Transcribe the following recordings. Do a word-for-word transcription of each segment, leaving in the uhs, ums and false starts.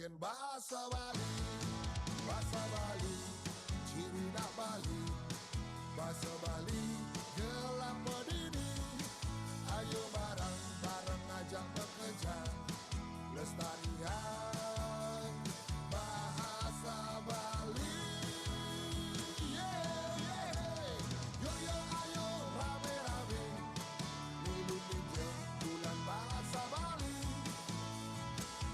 Bahasa Bali, bahasa Bali, ciri nak Bali. Bahasa Bali, gelap pedidi. Ayo bareng-bareng ajak bekerja. Lestarian bahasa Bali. Yeay, yeay. Yo, yo, ayo rame-rame. Milu minjem bulan bahasa Bali.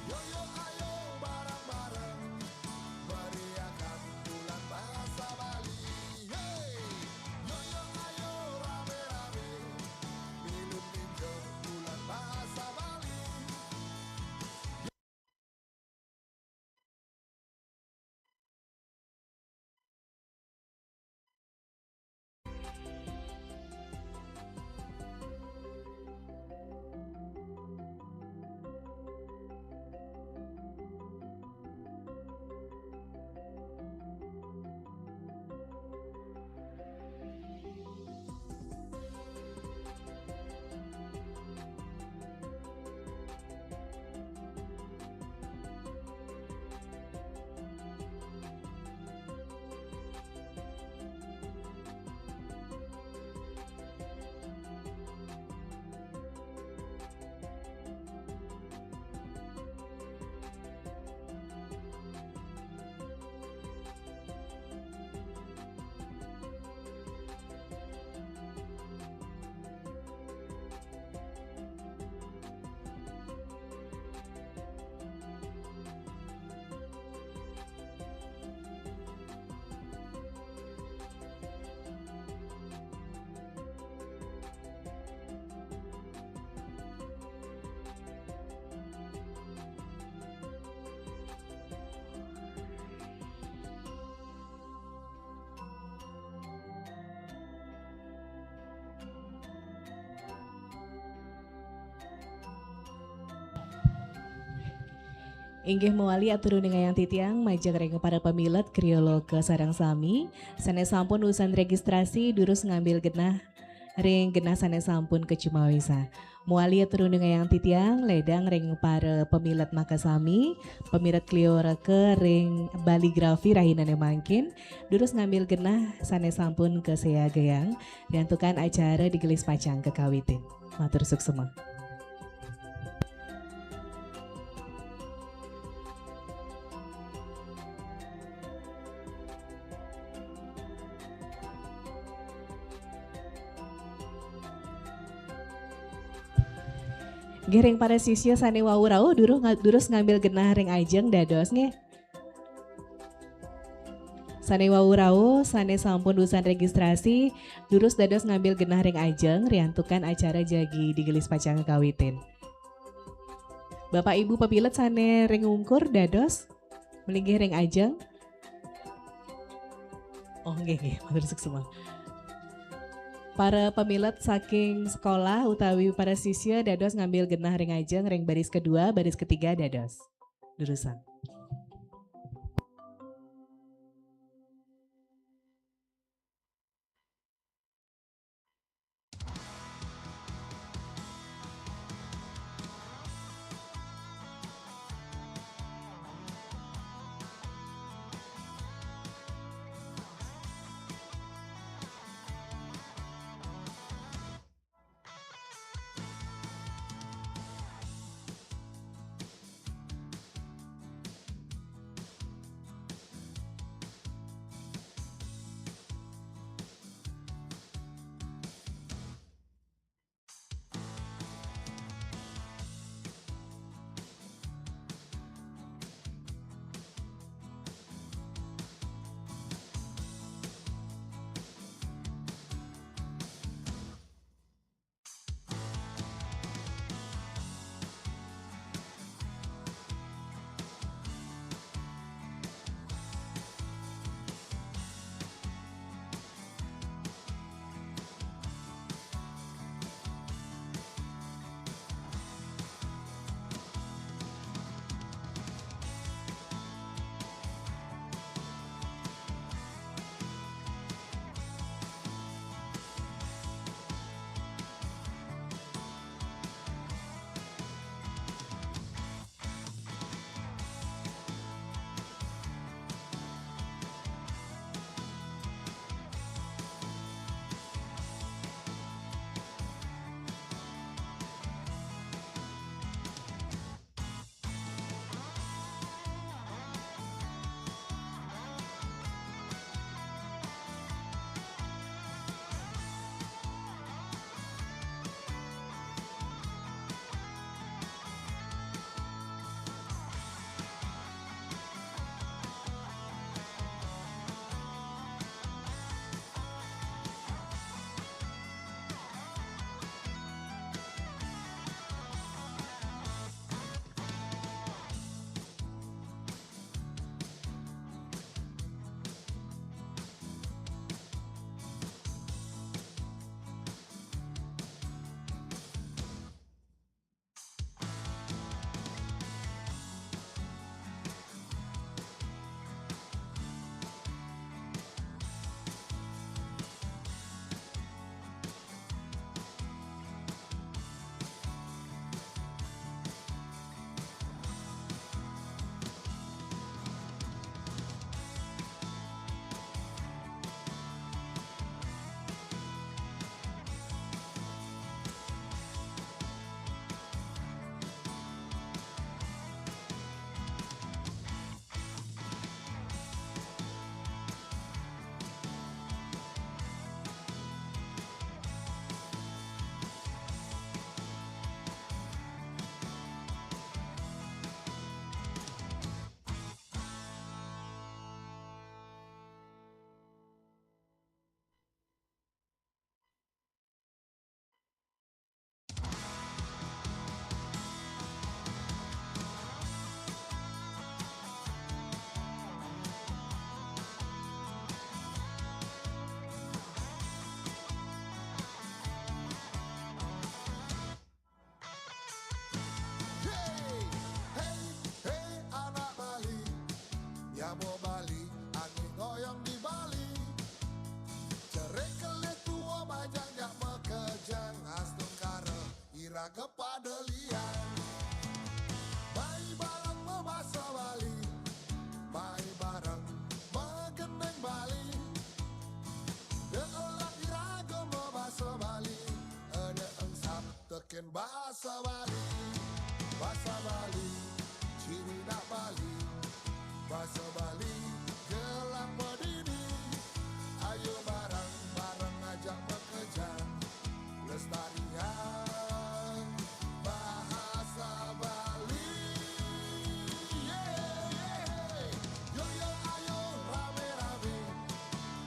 Yo, yo, ayo bareng-bareng. Meriahkan bulan bahasa Bali. Yeay. Yo, yo, ayo rame-rame. Milu minjem bulan bahasa Bali. Inggih mawali atur uningayang titiang majeng ring para pamilet Krioloka sareng sami, sane sampun usan registrasi durus ngambil genah ring genah sane sampun kacumawisang. Mawali atur uningayang titiang ledang ring para pamilet makasami, pamilet Kriolaka ring Baligrafi rahinane mangkin, durus ngambil genah sane sampun kaseagayang, riantukan acara digelis pacang kakawitin. Matur suksma. Nggih, ring para sisya sane wau rauh durus nga-, durus ngambil genah ring ajeng dados nggih. Sane wau rauh, sane sampun usan registrasi, durus dados ngambil genah ring ajeng, riantukan acara jagi digelis pacang kawitin. Bapak Ibu papilet sane ring ungkur dados malinggih ring ajeng. Oh, nggih, nggih, matur suksma. Para pamilet saking sekolah utawi para sisya dados ngambil genah ring ajeng ring baris kedua, baris ketiga dados. Durusang. kepadelian. Mai bareng bebasa Bali, mai bareng begeneng Bali. Dek olah iraga bebasa Bali, ede engsap teken basa Bali. Basa Bali, ciri nak Bali. Basa Bali, gelap pedini. Ayo bareng-bareng ajak bekerja, lestarian bahasa Bali. Yeay, yeay. Yo, yo, ayo rame-rame,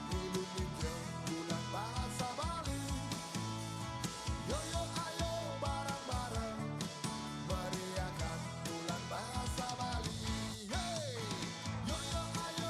milu minjem bulan bahasa Bali. Yo, yo, ayo bareng-bareng, meriahkan bulan bahasa Bali. Yeay. Yo, yo, ayo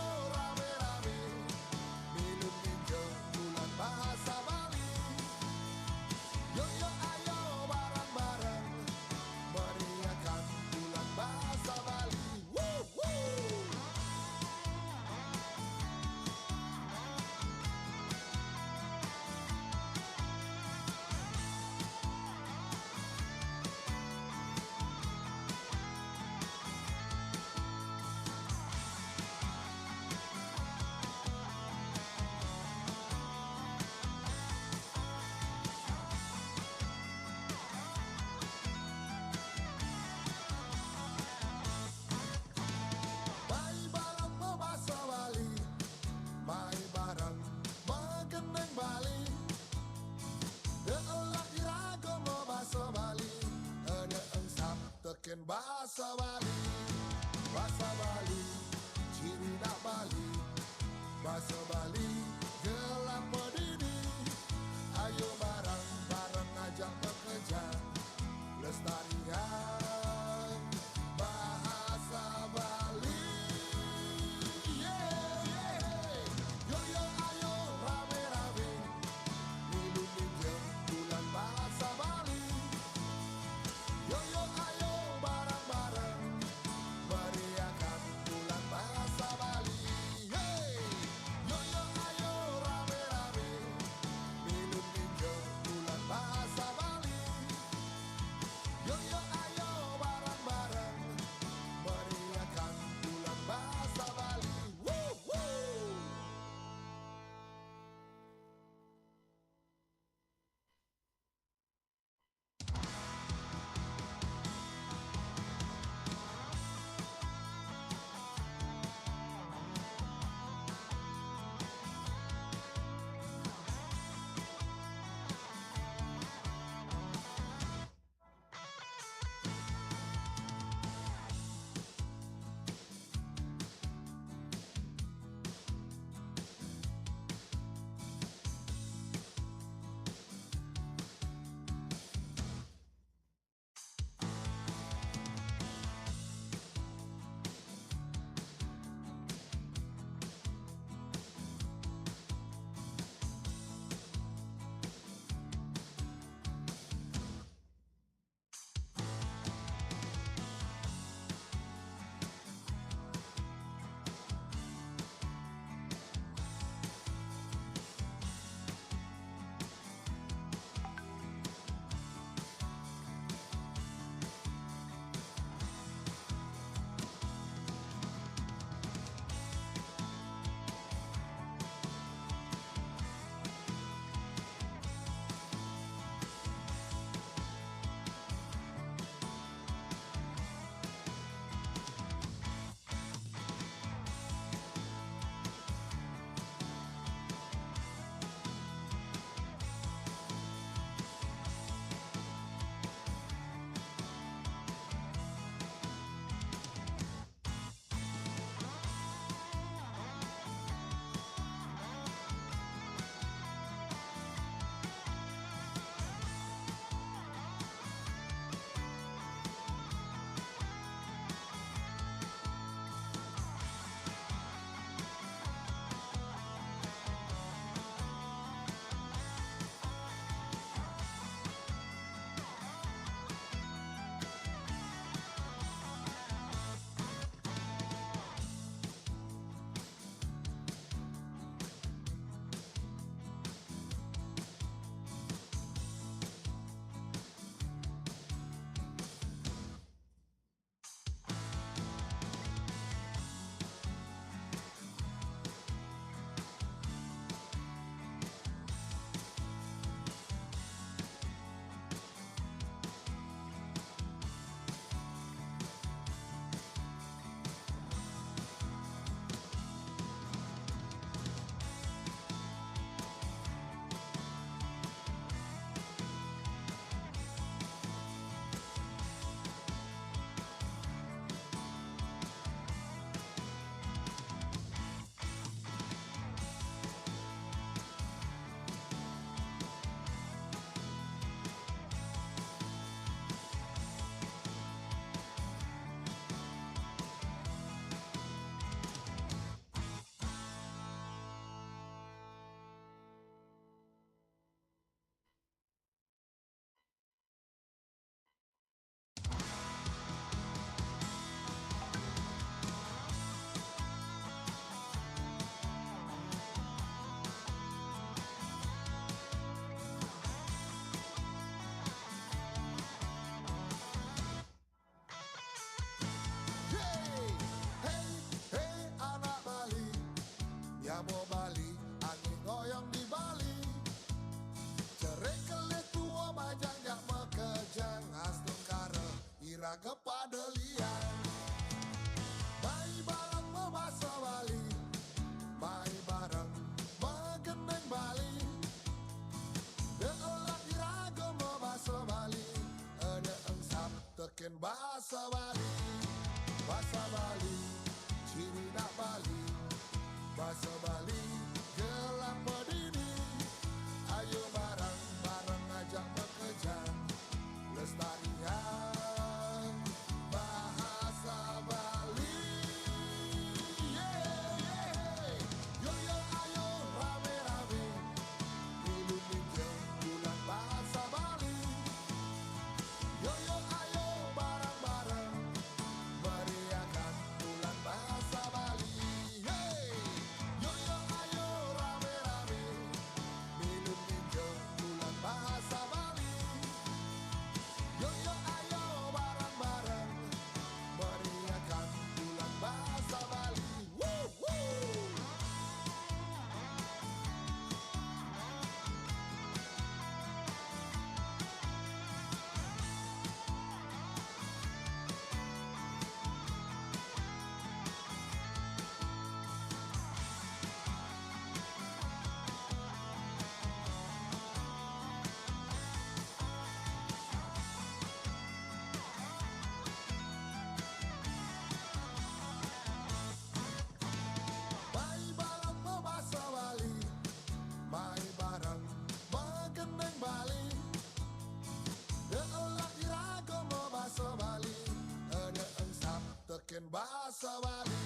Bahasa Bali,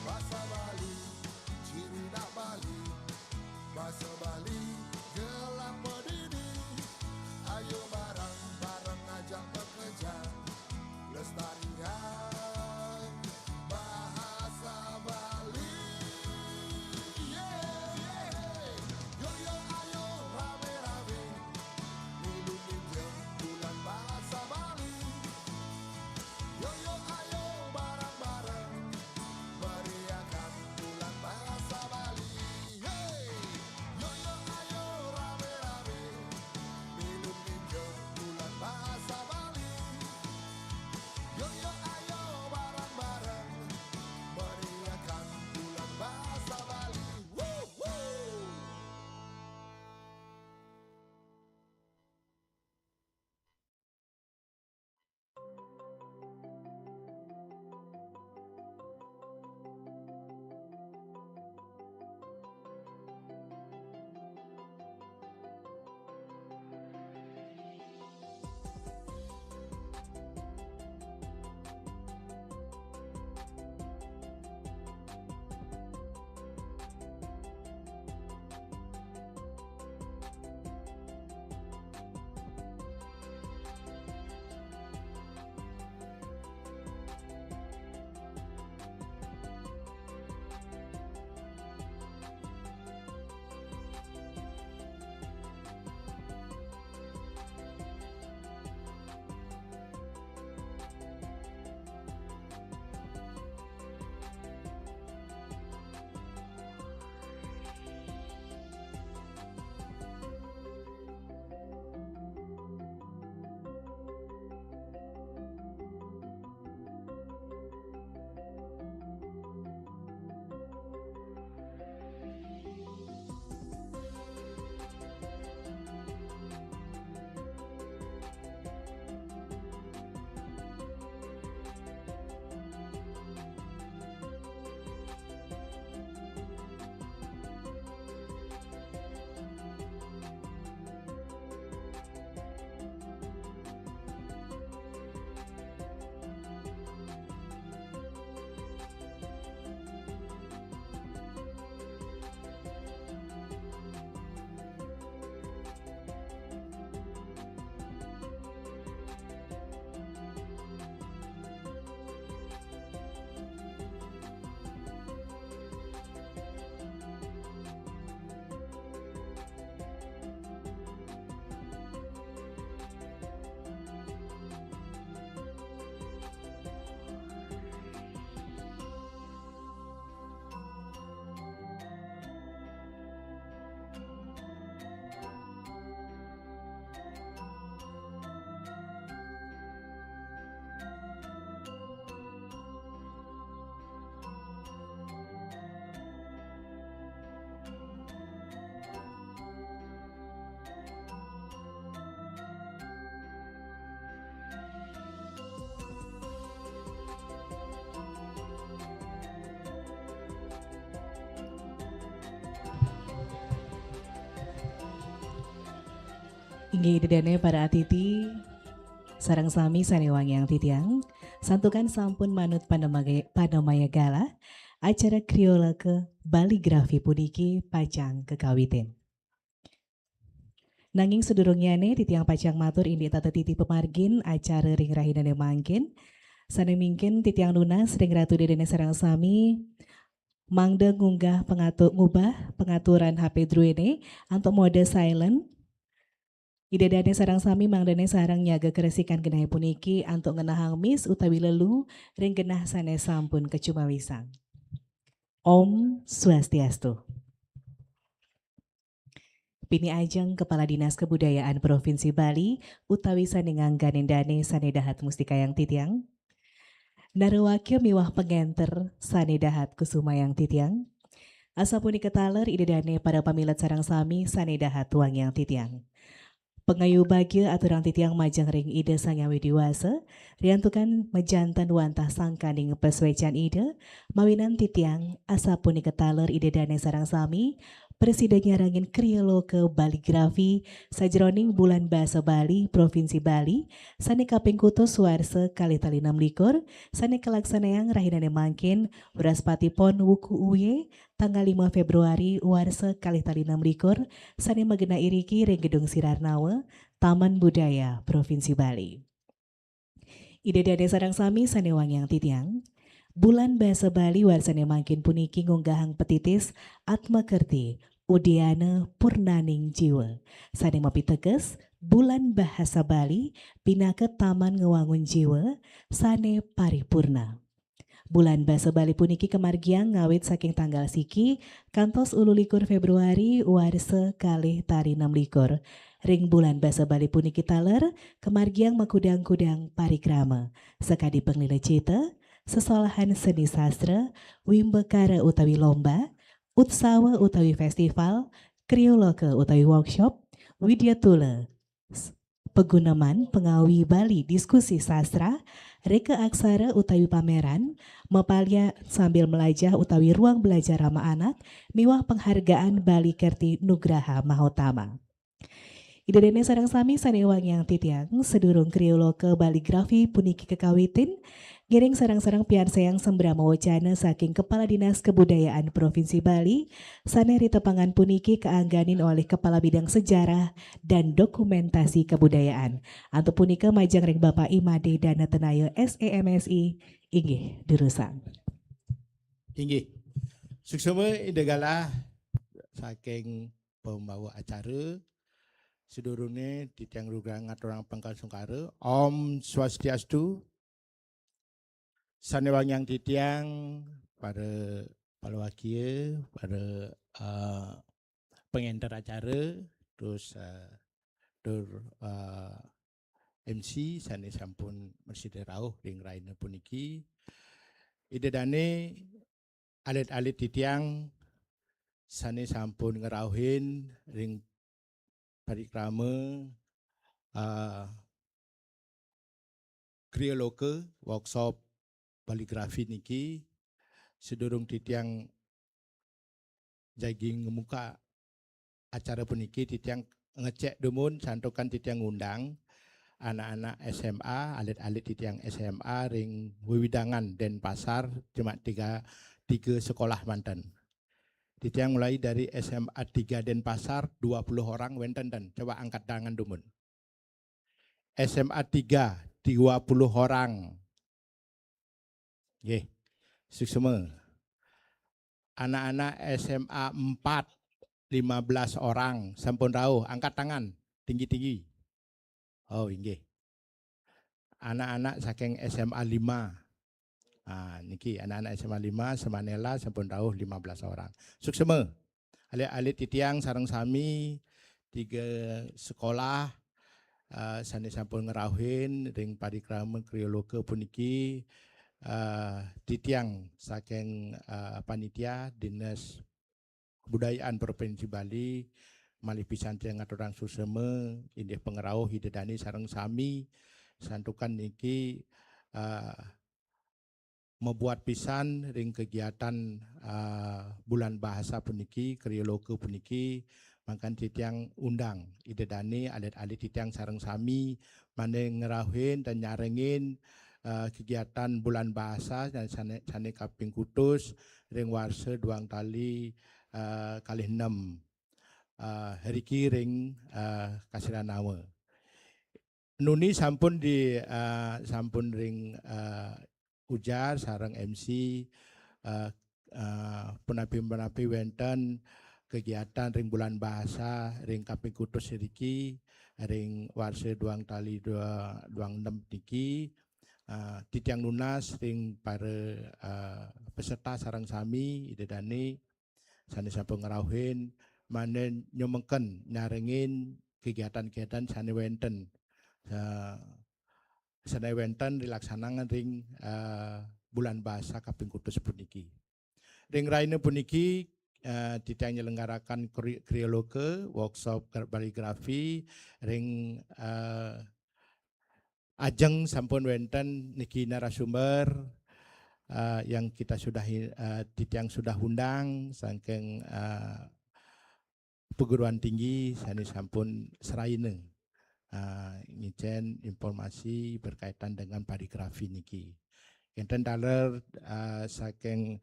bahasa Bali, ciri nak Bali. Bahasa Bali, gelap pedidi. Ayo bareng-bareng ajak bekerja. Lestarian bahasa Bali. Yeay, yeay. Yo, yo, ayo rame-rame. Milu minjem bulan bahasa Bali. Yo, yo, ayo bareng-bareng. Meriahkan bulan bahasa Bali. Yeay. Yo, yo, ayo rame-rame. Milu minjem bulan bahasa Bali. Yo, yo, ayo bareng-bareng. Meriahkan bulan bahasa Bali. Woo, woo. Inggih, Ida dané para atiti, sareng sami sané wangiang titiang, santukan sampun manut panemaga-, panemaya galah, acara Kriolaka Baligrafi puniki pacang kakawitin. Nanging sadurungnyané titiang pacang matur indik tata titi pamargin acara ring rahinané mangkin, sané mangkin titiang nunas ring Ratu Ida dané sareng sami, mangda ngunggah pangatu-, ngubah pangaturan H P druéné antuk mode silent. Ida dané sareng sami mangdané sareng nyaga karesikan genahé puniki antuk ngenahang mis utawi lelu ring genah sané sampun kacumawisang. Om Swastiastu. Pinih ajeng Kepala Dinas Kebudayaan Provinsi Bali utawi sané ngangganin dané sané dahat mustikayang titiang. Narwakya miwah pangénter sané dahat kusumayang titiang. Asapunika taler Ida dané para pamilet sareng sami sané dahat wangiang titiang. Pangayu bagia aturang titiang majeng ring Ida Sang Hyang Widhi Wasa, riantukan majanten wantah sangkaning pasuécan Ida, mawinan titiang asapunika taler Ida dané sareng sami, Presida nyarengin Krioloke Baligrafi sajroning Bulan Basa Bali Provinsi Bali sane kaping kutus warsa kalih tali enam likur, sane kalaksanayang rahinane mangkin, Wraspati Pon wuku uye, tanggal lima Februari warsa kalih tali enam likur, sane magenah iriki ring Gedung Sirarnawa, Taman Budaya Provinsi Bali. Ida dane sareng sami sane wangiang titiang, Bulan Basa Bali warsane mangkin puniki ngunggahang petitis Atma Kerti Udiana Purnaning Jiwa, sane mapiteges Bulan Bahasa Bali pinaka taman ngwangun jiwa sane paripurna. Bulan Basa Bali puniki kamargiang ngawit saking tanggal siki kantos ululikur Februari warsa kalih tali enam likur. Ring Bulan Basa Bali puniki taler kamargiang makudang-kudang parikrama, sakadi panglila cita, sesolahan seni sastra, wimbakara utawi lomba, utsawa utawi festival, krioloke utawi workshop, widyatula, s-, paguneman pangawi Bali, diskusi sastra, reka aksara utawi pameran, mapalya sambil melajah utawi ruang belajar ramah anak, miwah penghargaan Bali Kerti Nugraha Mahotama. Ida dane sareng sami sane wangiang titiang, sadurung krioloke baligrafi puniki kakawitin, ngiring sareng-sareng piarsayang sambrama wacana saking Kepala Dinas Kebudayaan Provinsi Bali, sane ritepangan puniki kaangganin olih Kepala Bidang Sejarah dan Dokumentasi Kebudayaan. Antuk punika majeng ring Bapak I Made Dana Tenaya, S E M Si, inggih durusang. Inggih. Suksma Ida Galah saking pembawa acara. Sedurunge titiang rugang ngaturang pangkal sungkara. Om Swastiastu. Sane wangiang titiang, para palawakia, para, eh, pengenter acara, terus, eh, tur, eh, M C sane sampun mresida rauh ring rahina puniki. Ida dane alit-alit titiang sane sampun ngrauhin ring parikrama, eh, Krioloke, workshop baligrafi niki, sedurung titiang jagi ngemuka acara puniki, titiang ngecek dumun santukan titiang ngundang anak-anak S M A, alit-alit titiang S M A ring wewidangan Denpasar, cuma tiga, tiga sekolah manten. Titiang mulai dari S M A tiga Denpasar, dua puluh orang wenten ten. Coba angkat tangan dumun. S M A tiga, dua puluh orang. Nggih. Suksma. Anak-anak S M A empat, lima belas orang. Sampun rauh, angkat tangan tinggi-tinggi. Oh, inggih. Anak-anak saking S M A lima. Ah, niki anak-anak S M A lima, Semanela, sampun rauh lima belas orang. Suksma. Alit-alit titiang sareng sami tiga sekolah, eh, sane sampun ngrauhin ring parikrama Krioloke puniki, eh, titiang saking, eh, panitia Dinas Kebudayaan Provinsi Bali, malih pisan titiang ngaturang suksma inggih pangrauh Ida dane sareng sami, santukan niki, eh, mabuat pisan ring kegiatan, eh, Bulan Bahasa puniki, Krioloke puniki, mangkin titiang undang Ida dane, alit-alit titiang sareng sami mangda ngrauhin tan nyarengin, eh, kegiatan Bulan Bahasa sane, sane kaping kutus ring warsa duang tali, eh, kalih enem, eh, riki ring, eh, Kasirarnawa. Nuni sampun di, eh, sampun ring, eh, ujar sareng M C, eh, eh, punapi-punapi wenten kegiatan ring Bulan Bahasa ring kaping kutus riki ring warsa duang tali dua, duang enem niki, eh, titiang nunas ring para, eh, peserta sareng sami Ida dane sane sampun ngrauhin mangda nyumengken nyarengin kegiatan-kegiatan sane wenten, eh, sane wenten rilaksanangan ring, eh, Bulan Bahasa kaping kutus puniki. Ring rahina puniki, eh, titiang nyelenggarakan kri-, Krioloke, workshop kar-, baligrafi ring, eh, ajeng sampun wenten niki narasumber, eh, yang kita sudah, eh, titiang sudah undang saking, eh, perguruan tinggi sané sampun seraina, ah, ngicén informasi berkaitan dengan baligrafi niki. Kénten taler, ah, saking,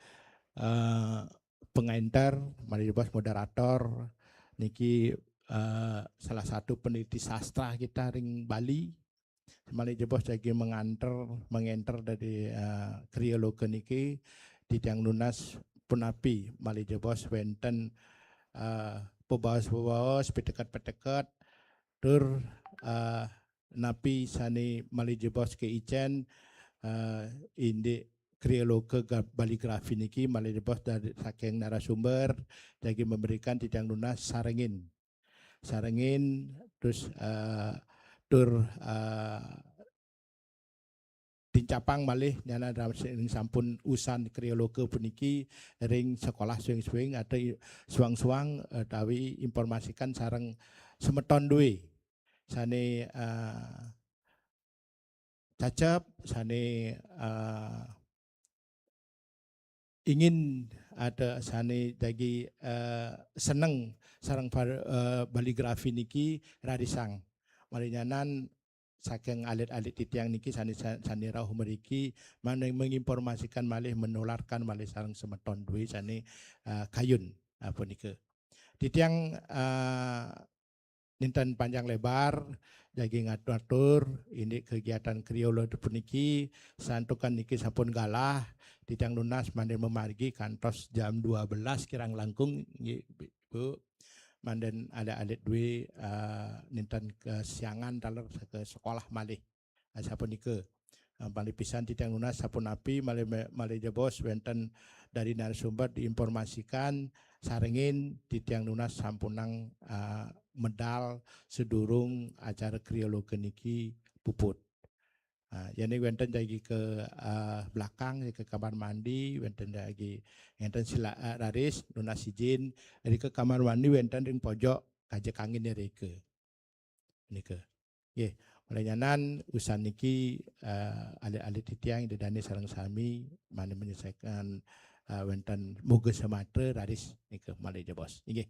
ah, pengenter, malih jebos moderator niki, ah, salah satu peneliti sastra kita ring Bali. Malih jebos jagi menganter, mengenter dari, eh, kriologe niki, titiang nunas punapi malih jebos wénten, eh, pebaos-pebaos, piteket-piteket, tur, eh, napi sané malih jebos kaicén, eh, indik kriologe ga-, baligrafi niki malih jebos dari saking narasumber jagi memberikan titiang nunas sarengin. Sarengin, terus, eh, tur, eh, tincapang malih nyanan ring sampun usan kriologe puniki ring sekolah suing-suing atau i-, suang-suang, eh, tawi informasikan sareng semeton dué sané, eh, cacep, sané, eh, ingin ada sané jagi, eh, seneng sareng par-, eh, baligrafi niki rarisang. Malih nyanan saking alit-alit titiang niki sané sa-, sané rauh mriki mane-, menginformasikan malih, menularkan malih sareng semeton dué sané, eh, kayun, eh, punika. Titiang, eh, nénten panjang lebar, jagi ngatur-atur indik kegiatan kriologe puniki, santukan niki sampun galah, titiang nunas mangda mamargi kantos jam dua belas kirang langkung, nggih, Bu. Mangda alit-alit dué, eh, nénten kesiangan taler ka sekolah malih. Asapunika, eh, malih pisan titiang nunas sapunapi malih, malih jebos wénten dari narasumber diinformasikan, sarengin titiang nunas sampunang, eh, medal sedurung acara kriologe niki puput. Eh, yén wénten jagi ke, eh, belakang, ke kamar mandi, wénten jagi, wénten sila, eh, raris nunas izin, ri ke kamar mandi wénten ring pojok, kajak angin ri ke. Nika. Nggih, malih nyanan usan niki, eh, alit-alit titiang Ida Dané sareng sami mangda menyelesaikan, eh, wénten moga sematra raris nika malih jebos. Inggih.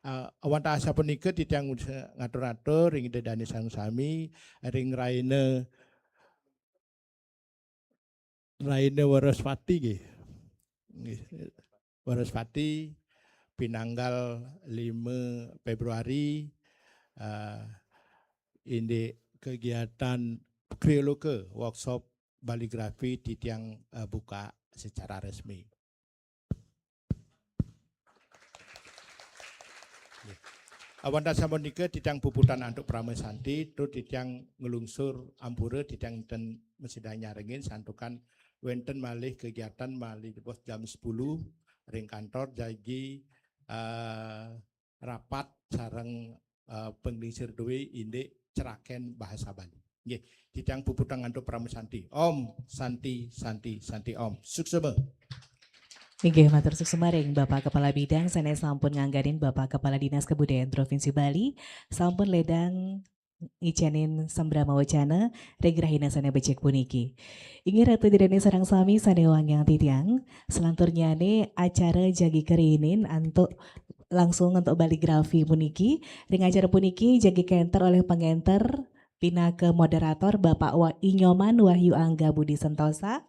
Eh, wantah asapunika titiang usa-, ngatur-atur ring Ida Dané sareng sami ring raina Raina Wraspati nggih. Nggih. Wraspati pinanggal lima Februari, eh, indik kegiatan kriologe workshop baligrafi titiang, eh, buka secara resmi. Awan sapunika titiang puputan antuk parama santi, tur titiang nglungsur ampura titiang ten masida nyarengin santukan wénten malih kegiatan malih jebos jam sepuluh ring kantor jagi, eh, rapat sareng, eh, panglingsir dué indik cerakén bahasa Bali. Nggih, titiang puputang antuk parama santi. Om Santi, Santi, Santi Om. Suksema. Inggih, matur suksema ring Bapak Kepala Bidang sané sampun ngangganin Bapak Kepala Dinas Kebudayaan Provinsi Bali, sampun lédang ngicénin sambrama wacana ring rahina sané becik puniki. Inggih Ratu Ida Dané sareng sami sané wangiang titiang, selanturnyané acara jagi kariinin antuk langsung antuk baligrafi puniki. Ring acara puniki jagi kaénter olih pangénter pinaka moderator Bapak Wa-, Inyoman Wahyu Angga Budi Sentosa.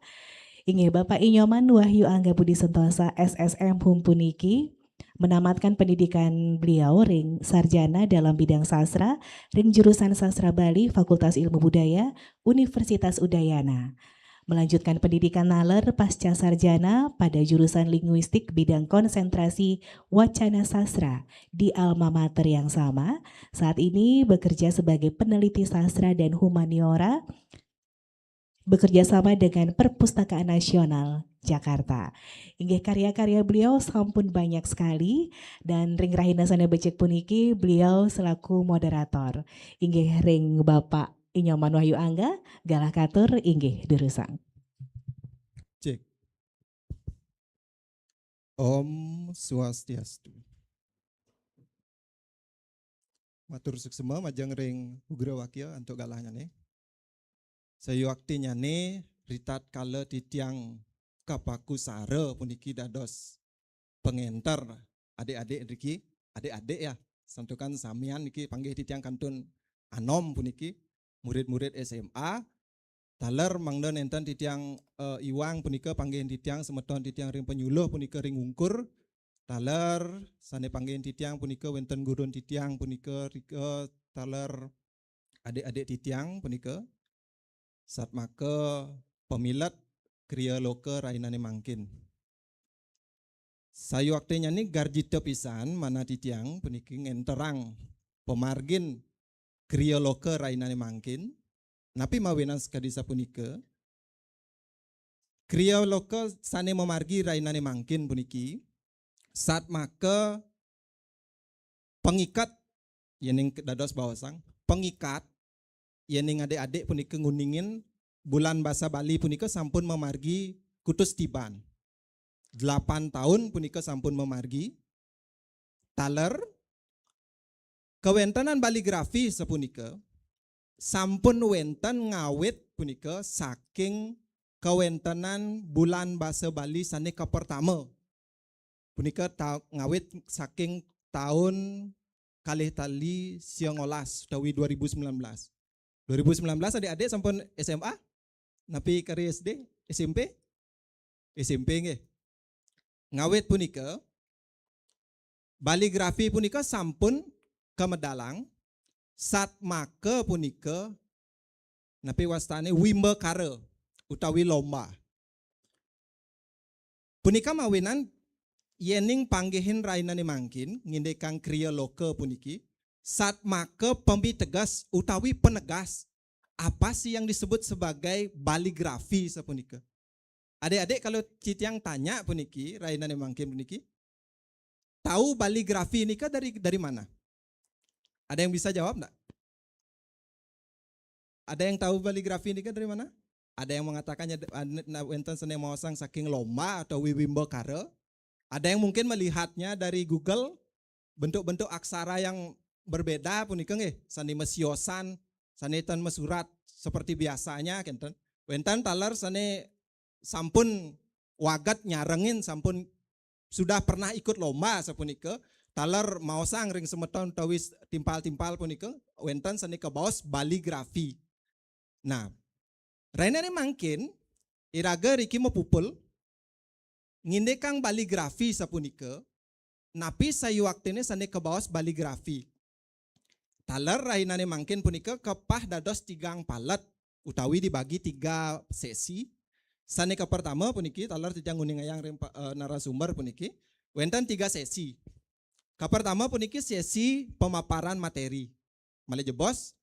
Inggih, Bapak Inyoman Wahyu Angga Budi Sentosa, S S M Hum puniki menamatkan pendidikan beliau ring sarjana dalam bidang sastra ring jurusan Sastra Bali, Fakultas Ilmu Budaya, Universitas Udayana. Melanjutkan pendidikan naler pasca sarjana pada jurusan linguistik bidang konsentrasi wacana sastra di alma mater yang sama. Saat ini bekerja sebagai peneliti sastra dan humaniora, bekerja sama dengan Perpustakaan Nasional Jakarta. Inggih, karya-karya beliau sampun banyak sekali, dan ring rahina sané becik puniki beliau selaku moderator. Inggih ring Bapak Inyoman Wahyu Angga, galah katur, inggih durusang. Cek. Om Swastiastu. Matur suksema majeng ring Ugra Wakil antuk galahnyané. Sayuaktinyané ritatkala titiang kapakusara puniki dados pangénter adik-adik nriki, adik-adik ya, Santukan samian niki panggih titiang kantun anom puniki, murid-murid S M A. Taler mangda nenten titiang, eh, iwang punika panggih titiang semeton titiang ring panyuluh punika ring ungkur. Taler sane panggih titiang punika wenten gurun titiang punika rika taler adik-adik titiang punika satmaka pamilet kriya loka rainane mangkin. Sayuaktinyane garjita pisan manah titiang puniki ngenterang pamargin kriya loka rainane mangkin. Napi mawinan sakadi sapunika? Kriya loka sane mamargi rainane mangkin puniki satmaka pangikat, yening dados baosang, pangikat yening adik-adik punika nguningin Bulan Basa Bali punika sampun mamargi kutus tiban. Delapan taun punika sampun mamargi. Taler kawentenan baligrafi sapunika sampun wenten ngawit punika saking kawentenan Bulan Basa Bali sane kapertama. Punika ta-, ngawit saking taun kalih tali siangolas utawi dua ribu sembilan belas. Dua ribu sembilan belas adik-adik sampun S M A? Napi kari S D? S M P? S M P nggih. Ngawit punika, baligrafi punika sampun kamedalang satmaka punika napi wastane wimbakara utawi lomba. Punika mawinan yening panggihin rainane mangkin ngindikang kriya loka puniki satmaka pamitegas utawi penegas apa sih yang disebut sebagai baligrafi sapunika. Adik-adik, kalau titiang tanya puniki, rainane mangkin puniki, tahu baligrafi nika dari, dari mana? Ada yang bisa jawab enggak? Ada yang tahu baligrafi nika dari mana? Ada yang mengatakannya de-, an-, na-, wenten sane maosang saking lomba atau wimbakara. Ada yang mungkin melihatnya dari Google, bentuk-bentuk aksara yang berbeda punika nggih, sane masiosan, sane tan masurat seperti biasanya kenten. Wenten taler sane sampun waget nyarengin, sampun sudah pernah ikut lomba sapunika, taler maosang ring semeton utawi timpal-timpal punika, wenten sane kabaos baligrafi. Nah, rainane mangkin iraga riki mapupul ngindikang baligrafi sapunika, napi sayuaktine sane kabaos baligrafi. Taler rainane mangkin punika kepah dados tigang palet utawi dibagi tiga sesi. Sane kapertama puniki taler titiang nguningayang ring pa-, eh, narasumber puniki wenten tiga sesi. Kapertama puniki sesi pemaparan materi. Malih jebos,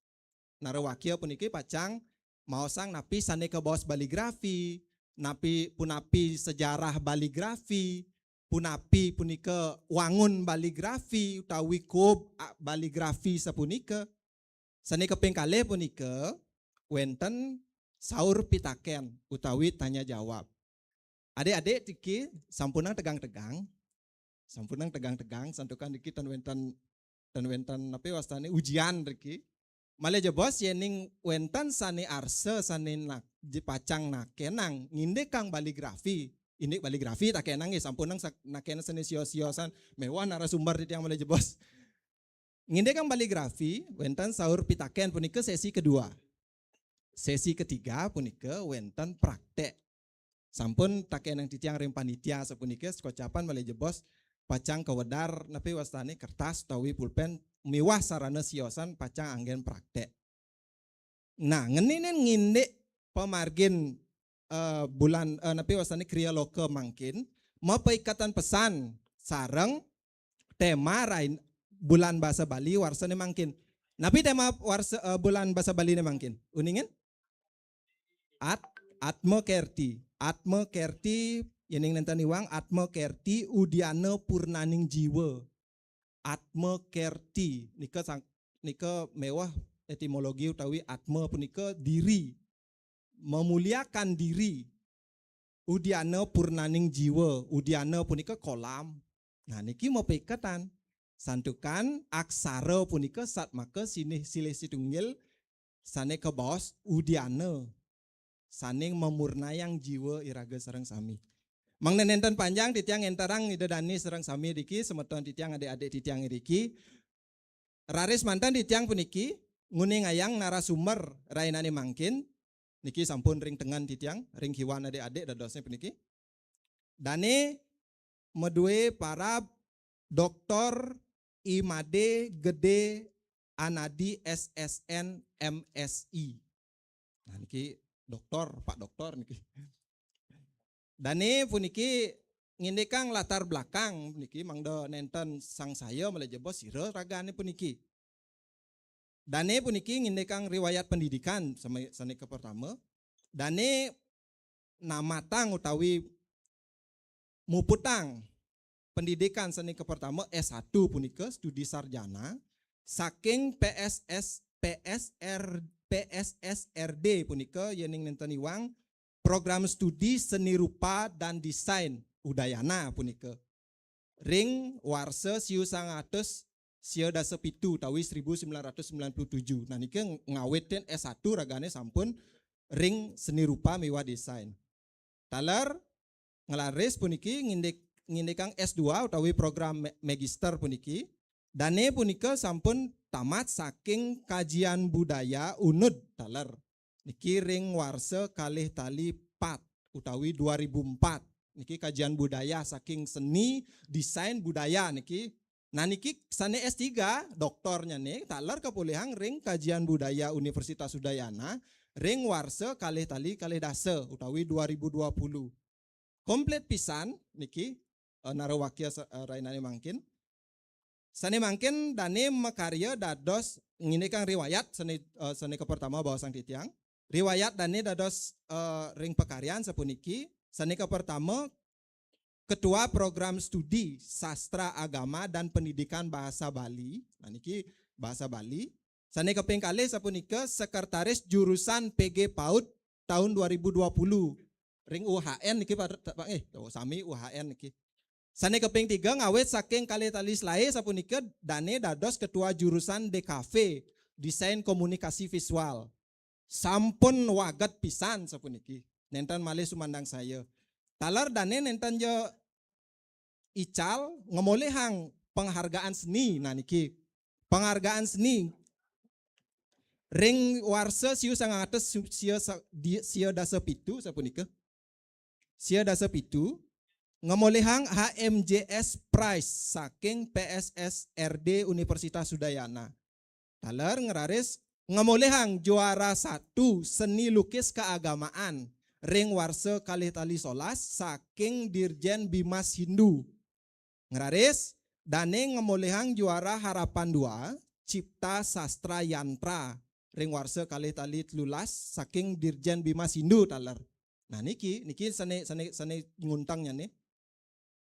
narawakya puniki pacang maosang napi sane kabaos baligrafi, napi punapi sejarah baligrafi, punapi punika wangun baligrafi utawi kub a-, baligrafi sapunika. Sane kaping kalih punika wenten saur pitaken utawi tanya jawab. Adik-adik niki sampunang tegang-tegang, sampunang tegang-tegang, santukan niki tan wenten, tan wenten napi wastane ujian niki. Malih jebos yening wenten sane arsa sane nak-, je-, pacang nakenang ngindikang baligrafi, indik baligrafi takenang nggih, sampunang sak-, nakenang sane sio-siosan, mewah narasumber titiang malih jebos. Ngindikang baligrafi, wenten saur pitaken punika sesi kedua. Sesi ketiga punika wenten praktek. Sampun takenang titiang ring panitia sapunika, sekocapan malih jebos pacang kawedar napi wastane kertas utawi pulpen miwah sarana siosan pacang anggen praktek. Nah, ngeninin ngindik pamargin, eh, bulan, eh, napi wastane kriya loka mangkin, mapaikatan pesan sareng tema rain-, Bulan Basa Bali warsane mangkin. Napi tema warsa, eh, Bulan Basa Baline mangkin? Uningin? At-, Atma Kerti. Atma Kerti, yening nenten iwang, Atma Kerti Udiana Purnaning Jiwa. Atma Kerti. Nika sang-, nika mewah etimologi utawi atma punika diri. Memuliakan diri. Udiana Purnaning Jiwa. Udiana punika kolam. Nah, niki mapaiketan. Santukan aksara punika satmaka sinih silih situnggil sane kabaos udiana. Sane mamurnayang jiwa iraga sareng sami. Mangda nenten panjang titiang enterang Ida Dani sareng sami riki, semeton titiang, adik-adik titiang riki. Raris manten titiang puniki nguningayang narasumber rainane mangkin, niki sampun ring tengen titiang, ring kiwan adik-adik dadosnya puniki. Dane madue parab Doktor I Made Gede Anadi S S N M Si. Nah, niki doktor, Pak Doktor niki. Dane puniki ngindikang latar belakang niki mangda nenten sangsaya malih jebos sira ragane puniki. Dane puniki ngindikang riwayat pendidikan same-, sane kapertama. Dane namatang utawi muputang pendidikan sane kapertama S satu punika studi sarjana saking P S S, P S R, P S S R D punika yening nenten iwang program studi seni rupa dan desain Udayana punika. Ring warsa siu sangatus sia dasa pitu utawi seribu sembilan ratus sembilan puluh tujuh. Nah, niki ngawitin S satu ragane sampun ring seni rupa miwah desain. Taler nglaris puniki ngindik-, ngindikang S dua utawi program ma-, magister puniki. Dane punika sampun tamat saking kajian budaya unud taler. Niki ring warsa kalih tali pat utawi dua ribu empat. Niki kajian budaya saking seni, desain, budaya niki. Nah, niki sane S tiga, doktornyane taler kapolihang ring kajian budaya Universitas Udayana ring warsa kalih tali kalih dasa utawi dua ribu dua puluh. Komplit pisan niki, eh, narawakya sa-, eh, rainane mangkin. Sane mangkin dane makarya dados nginikang riwayat sane, eh, sane kapertama baosang titiang. Riwayat dane dados, eh, ring pakaryan sapuniki. Sane kapertama, Ketua Program Studi Sastra Agama dan Pendidikan Bahasa Bali. Nah, niki bahasa Bali. Sane kaping kalih sapunika Sekretaris Jurusan P G PAUD tahun dua ribu dua puluh. Ring U H N niki, Pak, Pak, eh, oh, sami U H N niki. Sane kaping tiga ngawit saking kalih tali selae sapunika dane dados Ketua Jurusan D K V, Desain Komunikasi Visual. Sampun waget pisan sapuniki. Nenten malih sumandang saya. Taler dane nenten ja ical ngamolihang penghargaan seni. Nah, niki. Penghargaan seni. Ring warsa siu sangang atus sia sa-, di-, sia dasa pitu sapunika. Sia dasa pitu ngamolihang H M J S Prize saking P S S R D Universitas Udayana. Taler ngraris ngamolihang juara satu seni lukis keagamaan ring warsa kalih tali solas saking Dirjen Bimas Hindu. Ngraris dane ngamolihang juara harapan dua Cipta Sastra Yantra ring warsa kalih tali telulas saking Dirjen Bimas Hindu taler. Nah, niki, niki sane, sane, sane nguntangnya nih.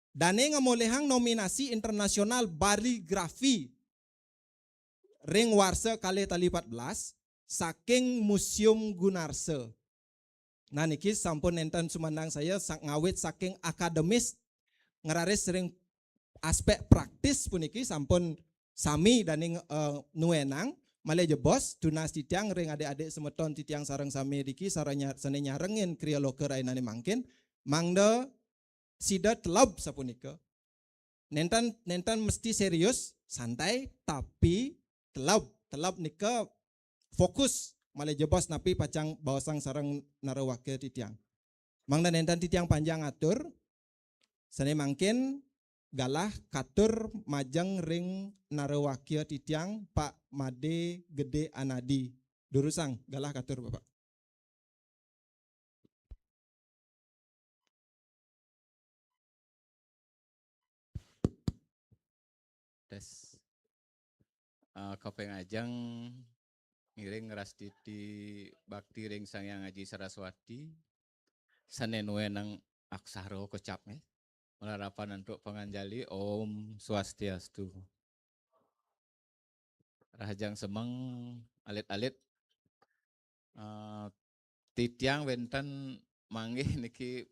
Dane ngamolihang nominasi internasional baligrafi ring warsa kalih tali empat belas saking Museum Gunarsa. Nah, niki sampun nenten sumandang saya sa-, ngawit saking akademis ngraris ring aspek praktis puniki sampun sami dane, eh, nuenang malih jebos tunas titiang ring adik-adik semeton titiang sareng sami niki sareng nya-, sane nyarengin kriya loka rainane mangkin mangda sida teleb sapunika. Nenten, nenten mesti serius, santai, tapi teleb, teleb nika fokus malih jebos napi pacang baosang sareng narawakya titiang. Mangda nenten titiang panjang atur, sane mangkin galah katur majeng ring narawakya titiang Pak Made Gede Anadi. Durusang, galah katur, Bapak. Tes. Eh, kaping ajeng ngiring ngrastiti bakti ring Sang Hyang Aji Saraswati. Sane nuenang aksara kocap nggih. Malarapan antuk panganjali, Om Swastiastu. Rahajeng semeng alit-alit. Eh, titiang wenten manggih niki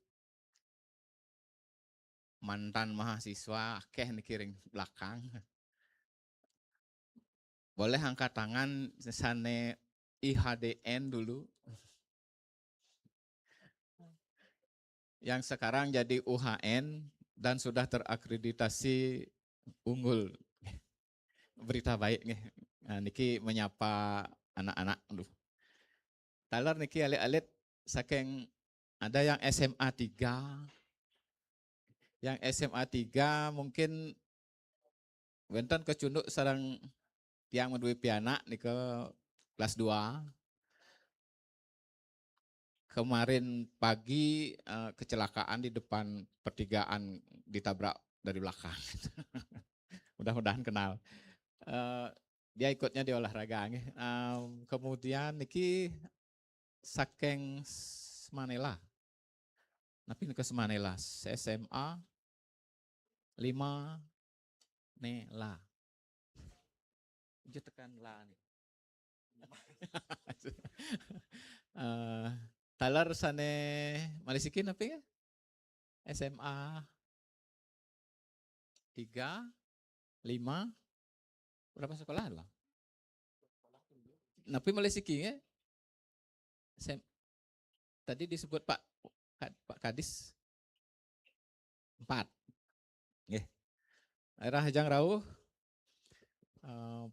mantan mahasiswa akeh niki ring belakang. Boleh angkat tangan sane I H D N dulu. Yang sekarang jadi U H N dan sudah terakreditasi unggul. Berita baik nggih. Nah, niki menyapa anak-anak. Aduh. Taler niki alit-alit saking, ada yang S M A tiga. Yang S M A tiga mungkin wenten kecunduk sareng tiang madué pianak nika kelas dua. Kemarin pagi, eh, kecelakaan di depan pertigaan, ditabrak dari belakang. Mudah-mudahan kenal. Eh, dia ikutnya di olahraga nggih. Em, kemudian niki saking Semanela. Napi nika Semanela? S M A lima Nela. Aja tekan la nih. Eh, taler sané malih siki napi ya? S M A tiga, lima, berapa sekolah lah? Napi malih siki ya? Sem-, tadi disebut Pak Kad-, Pak Kadis empat. Nggih. Daerah Hajang Rauh. Eh,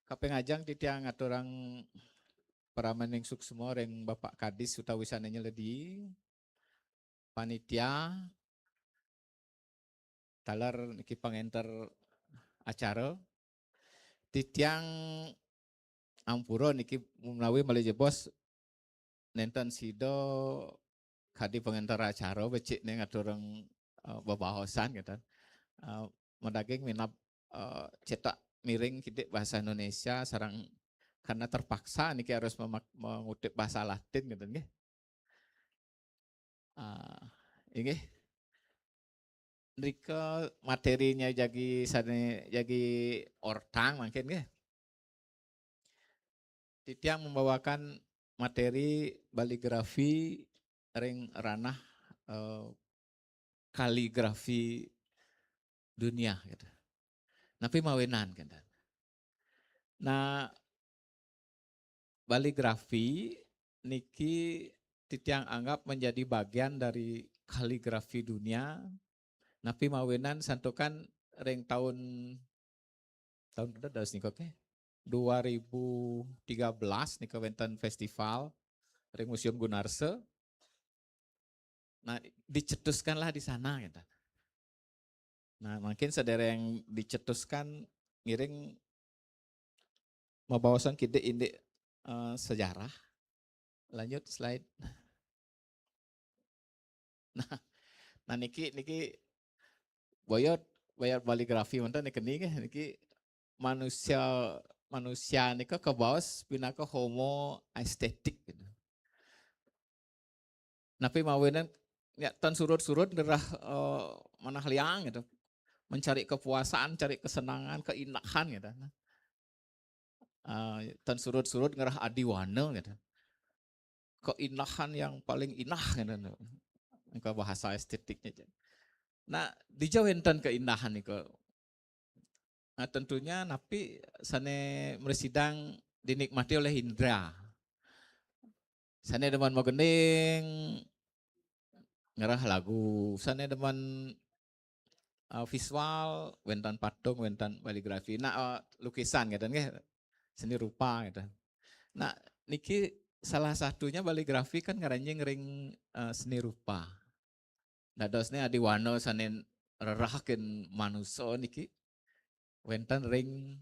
kaping ajeng titiang ngaturang paramaning suksma ring Bapak Kadis utawi sané nyeledi, panitia, taler niki pangenter acara. Titiang ampura niki menawi malih jebos nénten sida kadi pangenter acara becik né ngaturang, eh, bebaosan gitu. Eh, madaging minab, eh, cetak miring kidik bahasa Indonesia sareng karena terpaksa niki harus memak-, mengutip bahasa Latin gitu nggih. Ah, inggih. Nrika materinya jagi sané, jagi ortang mangkin nggih. Titiang membawakan materi baligrafi ring ranah, eh, kaligrafi dunia gitu. Napi mawinan gitu. Nah, baligrafi niki titiang anggap menjadi bagian dari kaligrafi dunia. Napi mawinan santukan ring taun, taun dados nika ke? Dua ribu tiga belas nika wénten festival ring Museum Gunarsa. Nah, dicetuskanlah di sana gitu. Nah, mungkin sedereng dicetuskan ngiring mabaosan kidik indik, eh, sejarah. Lanjut slide. Nah, nah niki, niki boyot, boyot baligrafi manten niki, niki, niki manusia, manusia nika kabaos pinaka homo aesthetic gitu. Napi mawinan ya tan surut-surut ngerah, eh, manah liang gitu. Mencari kepuasan, cari kesenangan, keindahan gitu. Eh, tan surut-surut ngerah adiwana gitu. Keindahan yang paling indah gitu. Engka bahasa estetiknya. Nah, dija wénten keindahan nika. Nah, tentunya napi sané mresidang dinikmati oleh indra. Sané demen magending ngerah lagu, sané demen, eh, visual, wénten patung, wénten baligrafi. Nah, eh, lukisan ngeten nggih. Seni rupa ngeten. Nah, niki salah satunya baligrafi kan ngranjing ring, eh, seni rupa. Dadosné adiwana sané rerahaken manusa niki wénten ring,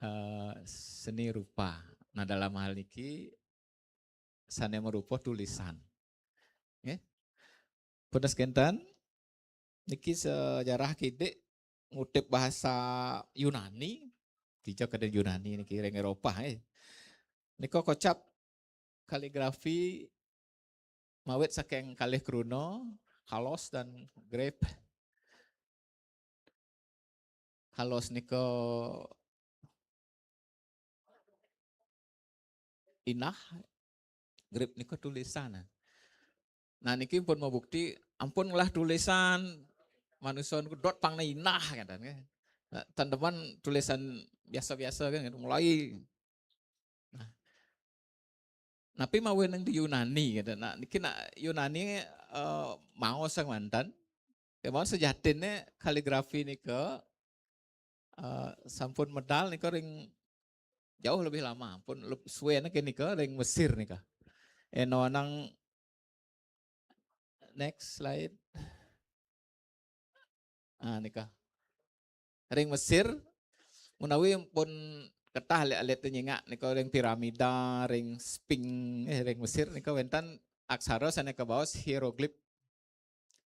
eh, seni rupa. Nah, dalam hal niki sané marupa tulisan. Nggih. Punes kénten, niki sejarah kidik ngutip bahasa Yunani, dija kada Yunani niki ring Éropah, eh. Nika kocap kaligrafi mawit saking kalih kruna, kalos dan grep. Kalos nika inah, grep nika tulisan. Nah, niki pun mabukti ampun ngelah tulisan manusa niku dot pang inah kan, kan. Nah, tan demen tulisan biasa-biasa kan, mulai. Nah, napi mawinan di Yunani gitu. Nah, niki nak Yunani, eh, maos yang mantan. Kemawon sejatiné kaligrafi nika Eh, sampun medal nika ring jauh lebih lama, ampun leb-, suwene ke nika ring Mesir nika. Eno nang next slide. Ah, nika. Ring Mesir, menawi pun ketah alit-alit nyingak nika ring piramida, ring Sphinx, eh, ring Mesir nika wenten aksara sane kabaos hieroglif,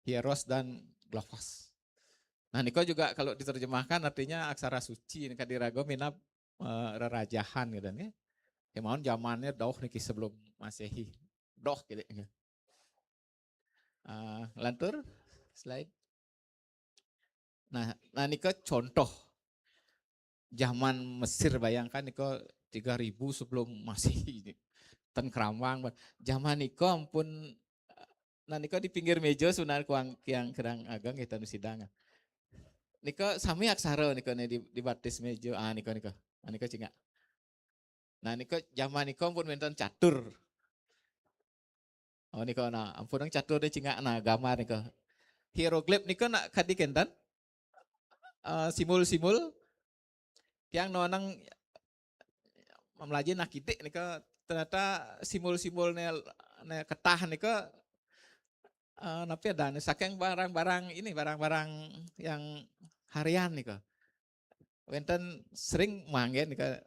hieros dan glofos. Nah, nika juga kalau diterjemahkan artinya aksara suci nika diraga minab, eh, rerajahan gitu nggih. Kemawon zamannya doh niki sebelum Masehi. Doh gitu nggih. Eh, lantur slide. Nah, nah nika contoh zaman Mesir, bayangkan nika tiga ribu sebelum Masehi. Ten keramwang. Zaman nika ampun, nah nika di pinggir meja sunan kuang kiang kerang ageng nggih ten sidang. Nika sami aksara nika nih di, di batis meja. Ah nika nika. Ah nika cingak. Nah nika zaman nika ampun wenten catur. Oh nika nah, ampun nang catur deh cingak nah gambar nika. Hieroglif nika nak kadi kenten. Eh, simbol-simbol tiang nonang mamelaji nak kidik nika ternyata simbol-simbol ne, ne ketah nika, eh, napi ada nih saking barang-barang ini, barang-barang yang harian nika. Wenten sering manggen nika,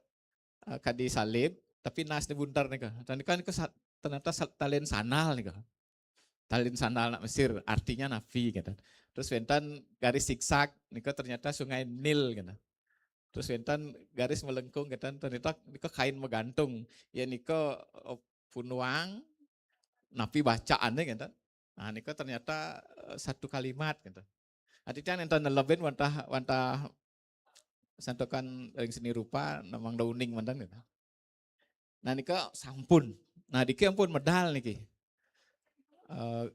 eh, kadi salib tapi nas ni buntar nika. Dan nika nika sa-, ternyata sa-, talen sandal nika. Talen sandal nak Mesir, artinya napi gitu. Terus wenten garis zigzag nika ternyata Sungai Nil gitu. Terus wenten garis melengkung gitu, ternyata nika kain magantung. Ya nika, eh, punuang napi bacaannya gitu. Nah, nika ternyata, eh, satu kalimat gitu. Ati tiang enten nelebin wantah, wantah santukan ring seni rupa namang dauning manten gitu. Nah, nika sampun. Nah, diki ampun medal niki. Eh,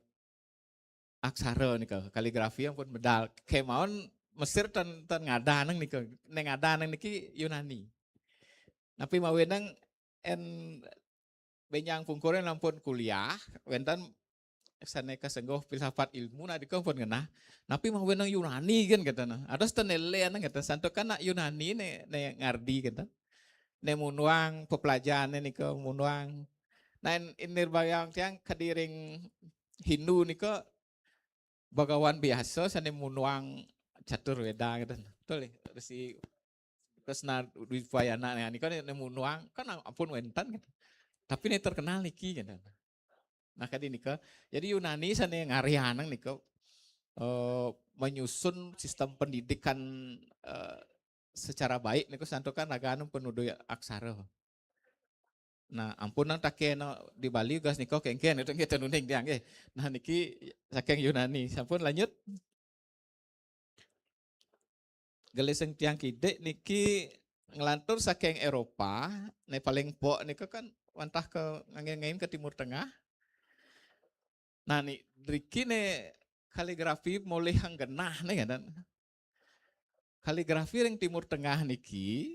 aksara nika, kaligrafi ampun medal. Kemawon Mesir ten, ten ngadanang nika, ne ngadanang niki Yunani. Napi mawenang en benjang pungkuran ampun kuliah, wenten sane kasengguh filsafat ilmu, nah dika ampun ngenah. Napi mawenang Yunani kan katana. Ada stenele anang kata santukan nak Yunani ne, ne ngardi kata. Ne munuang pepelajaran ne nika munuang. Nah, in, inir bayang tiang kadi ring Hindu nika bagawan biasa sane munuang catur weda gitu. Betul ya? Resi Kresna Dwipayana nika ne, ne munuang kan ampun wenten gitu. Tapi ne terkenal niki gitu. Nah, kadi nika. Jadi Yunani sane ngarianang nika, eh, menyusun sistem pendidikan, eh, secara baik nika santukan raganing penuduh aksara. Nah, ampun nang takena di Bali gas nika kengken itu nggih tenuning tiang nggih. Nah, niki saking Yunani. Sampun lanjut. Gelising tiang kidik niki nglantur saking Eropa, ne paling pok nika kan wantah ke ngangin-ngangin ke Timur Tengah. Nah, ni driki ne kaligrafi mulih anggenah ne kan. Kaligrafi ring Timur Tengah niki,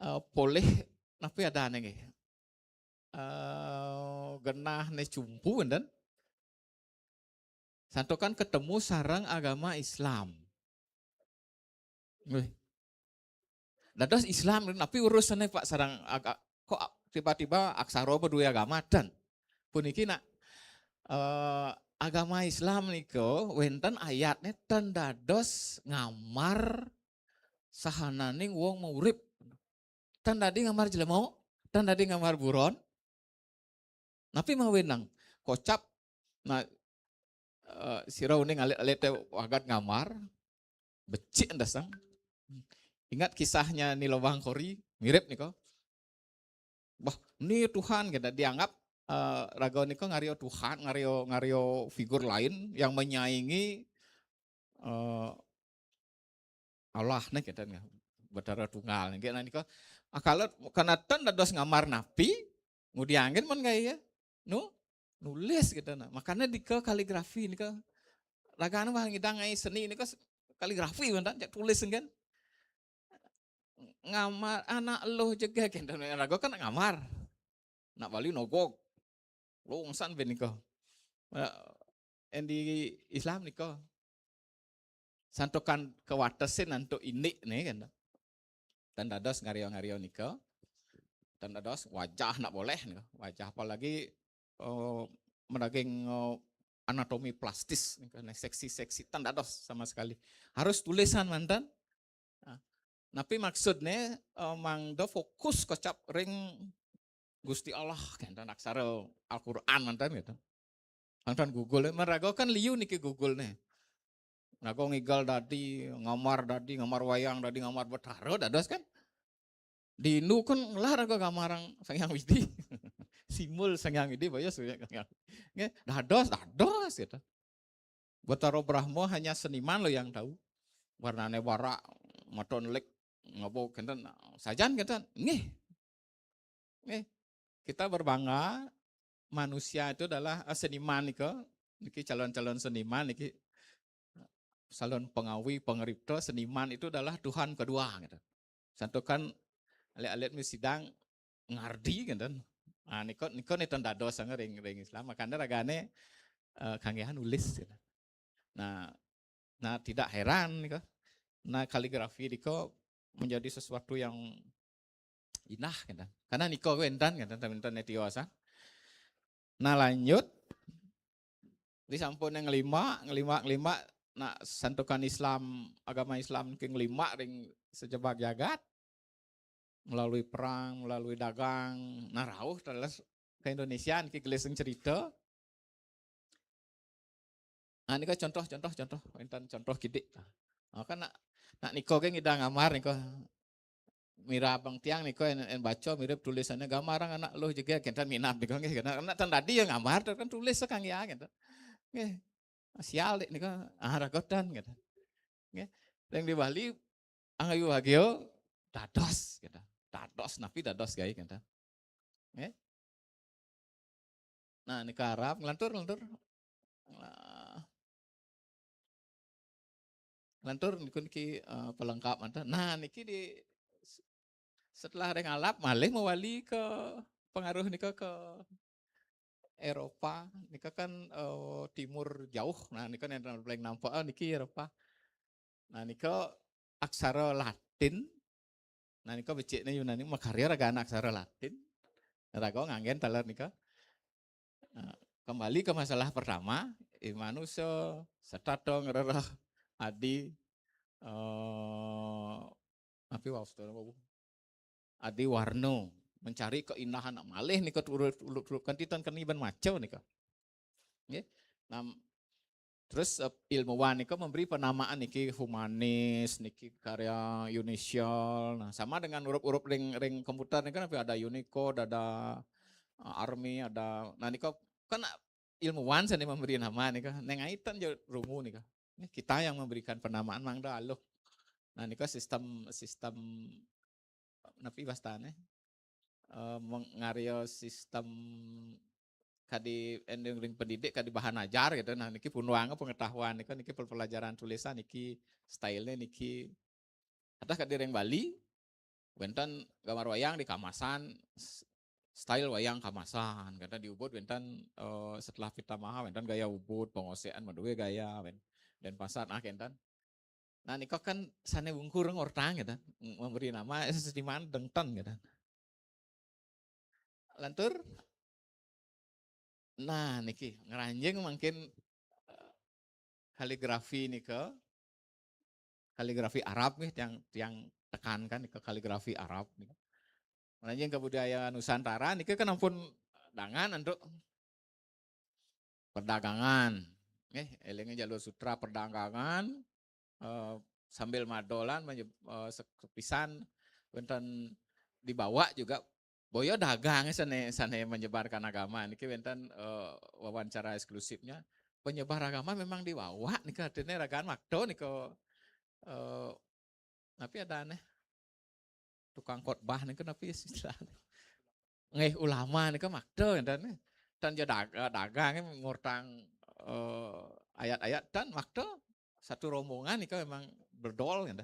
eh, polih napi adane nggih. Eh, genah ne cumpu enten. Santukan ketemu sareng agama Islam. Wih. Dados Islam, napi urusane Pak sareng aga-, kok tiba-tiba aksara berdua agama dan puniki nak, eh, agama Islam nika wenten ayatne ten dados ngamar sahananing wong maurip. Ten dadi ngamar jelema, ten dadi ngamar buron. Napi mawenang kocap, nah, eh, sira uning alit-alit te wagat ngamar, becik endasang. Ingat kisahnya Ni Lobang Kori, mirip nika. Wah, ni Tuhan kita dianggap, eh, raga nika ngario Tuhan, ngario, ngario figur lain yang menyaingi, eh, Allah nih kita nih, Betara Tunggal nih. Nah, nika akala kanatan dados ngamar napi, ngudiangin men gaya. Nu, nulis gitu nah. Makanya di ke kaligrafi nika ragane wah ngidang ai seni nika kaligrafi mantan cak tulis kan. Ngamar anak lo jegeg gitu. Raga kan ngamar. Nak Bali nogog. Lungsan ben nika. Eh, en di Islam nika. Santukan kawatesin antuk indik nih kan. Tan dados ngario-ngario nika. Tan dados wajah nak boleh nih. Wajah apalagi eh, madaging eh, anatomi plastis nih kan, seksi-seksi tan dados sama sekali. Harus tulisan mantan. Nah, tapi maksudnya eh, mangda fokus kocap ring Gusti Allah kan aksara Al-Qur'an mantan gitu. Mantan Google, maraga kan liu niki Google nih. Raga ngigal dadi, ngamar dadi, ngamar wayang dadi, ngamar betara dados kan. Di Hindu kan ngelah raga gamarang Sang Hyang Widi. Simbol Sang Hyang Widi, baya sudah Sang Hyang. Nggih, dados, dados gitu. Betara Brahma hanya seniman loh yang tahu. Warnane warak, mata nelik, ngapa kenten, sajan kenten. Nggih. Nggih. Kita berbangga manusia itu adalah eh, seniman nika, niki calon-calon seniman niki salon pengawi, pengripta, seniman itu adalah Tuhan kedua gitu. Santukan alit-alit mi sidang ngardi gitu. Nah, niko niko ni tan dados sangat ring ring Islam. Makanya ragane eh, kanggihan nulis gitu. Nah, nah tidak heran niko. Nah, kaligrafi niko menjadi sesuatu yang indah gitu. Karena niko wénten gitu, wénten tiosan. Nah, lanjut di sampun yang ngelima, ngelima, ngelima. Nah, santukan Islam, agama Islam ke ngelima ring sejebak jagat melalui perang, melalui dagang, nah rauh terus ke Indonesia niki gelis cerita. Nah, ini kan contoh, contoh, contoh, wénten contoh kidik. Nah, kan nak nak niko ke ngidang ngamar niko. Mira abang tiang niko en, en baca mirip tulisannya gamarang anak loh juga kita minat niko nggih karena anak tan dadi yang ngamar kan tulis sekang ya gitu. Nggih. Sial dek niko ah ragotan gitu. Nggih. Yang di Bali angayu wagyo dados gitu. Dados napi dados gawe gitu. Nggih. Nah, niki Arab ngelantur ngelantur. Nah, ngelantur niku niki uh, pelengkap mantan. Nah, niki di setelah ring Arab malih mewali ke pengaruh nika ke Eropa, nika kan uh, timur jauh. Nah, nika yang paling nampak uh, niki Eropa. Nah, nika aksara Latin. Nah, nika beciknya Yunani makarya raga aksara Latin. Raga nganggen taler nika. Nah, kembali ke masalah pertama, imanusa, setata ngrereh adi eh api wau setara apa? Adi warna mencari keindahan malih nika turut turut kanti tan keniban maca nika. Nggih. Nah, terus uh, ilmuwan nika memberi penamaan niki humanis, niki karya Unicell. Nah, sama dengan urup-urup ring ring komputer nika tapi ada Unicode, ada uh, Army, ada nah nika kan ilmuwan sane memberi nama nika. Neng aitan je rumu nika. Ini kita yang memberikan penamaan mangda aluh. Nah, nika sistem sistem napi wastane? Uh, mengario sistem kadi ending ring pendidik kadi bahan ajar gitu. Nah, niki punduang pengetahuan nika niki pelajaran tulisan niki stylenya niki atas kadi ring Bali wénten gambar wayang di kamasan style wayang kamasan karena di Ubud wénten uh, setelah Pitamaha wénten gaya Ubud pengosean madue gaya wénten dan pasar nah kenten. Nah, nika kan sane wungkur ngortang gitu. Memberi nama seniman dengten gitu. Lantur. Nah, niki ngeranjing mungkin uh, kaligrafi nika. Kaligrafi Arab nih yang yang tekankan nika kaligrafi Arab nih. Ngeranjing kebudayaan Nusantara nika kan ampun dangan untuk perdagangan. Nggih, elingnya jalur sutra perdagangan eh, sambil madolan menye- eh, sepisan wénten dibawa juga boyo dagang sane sane menyebarkan agama niki wénten eh, wawancara eksklusifnya penyebar agama memang dibawa nika artinya ragaan waktu nika eh, tapi ada aneh tukang khotbah nika tapi istilahnya nggih ulama nika makta dan dan ja dagang ngortang eh, ayat-ayat dan makta satu rombongan nika memang berdol gitu.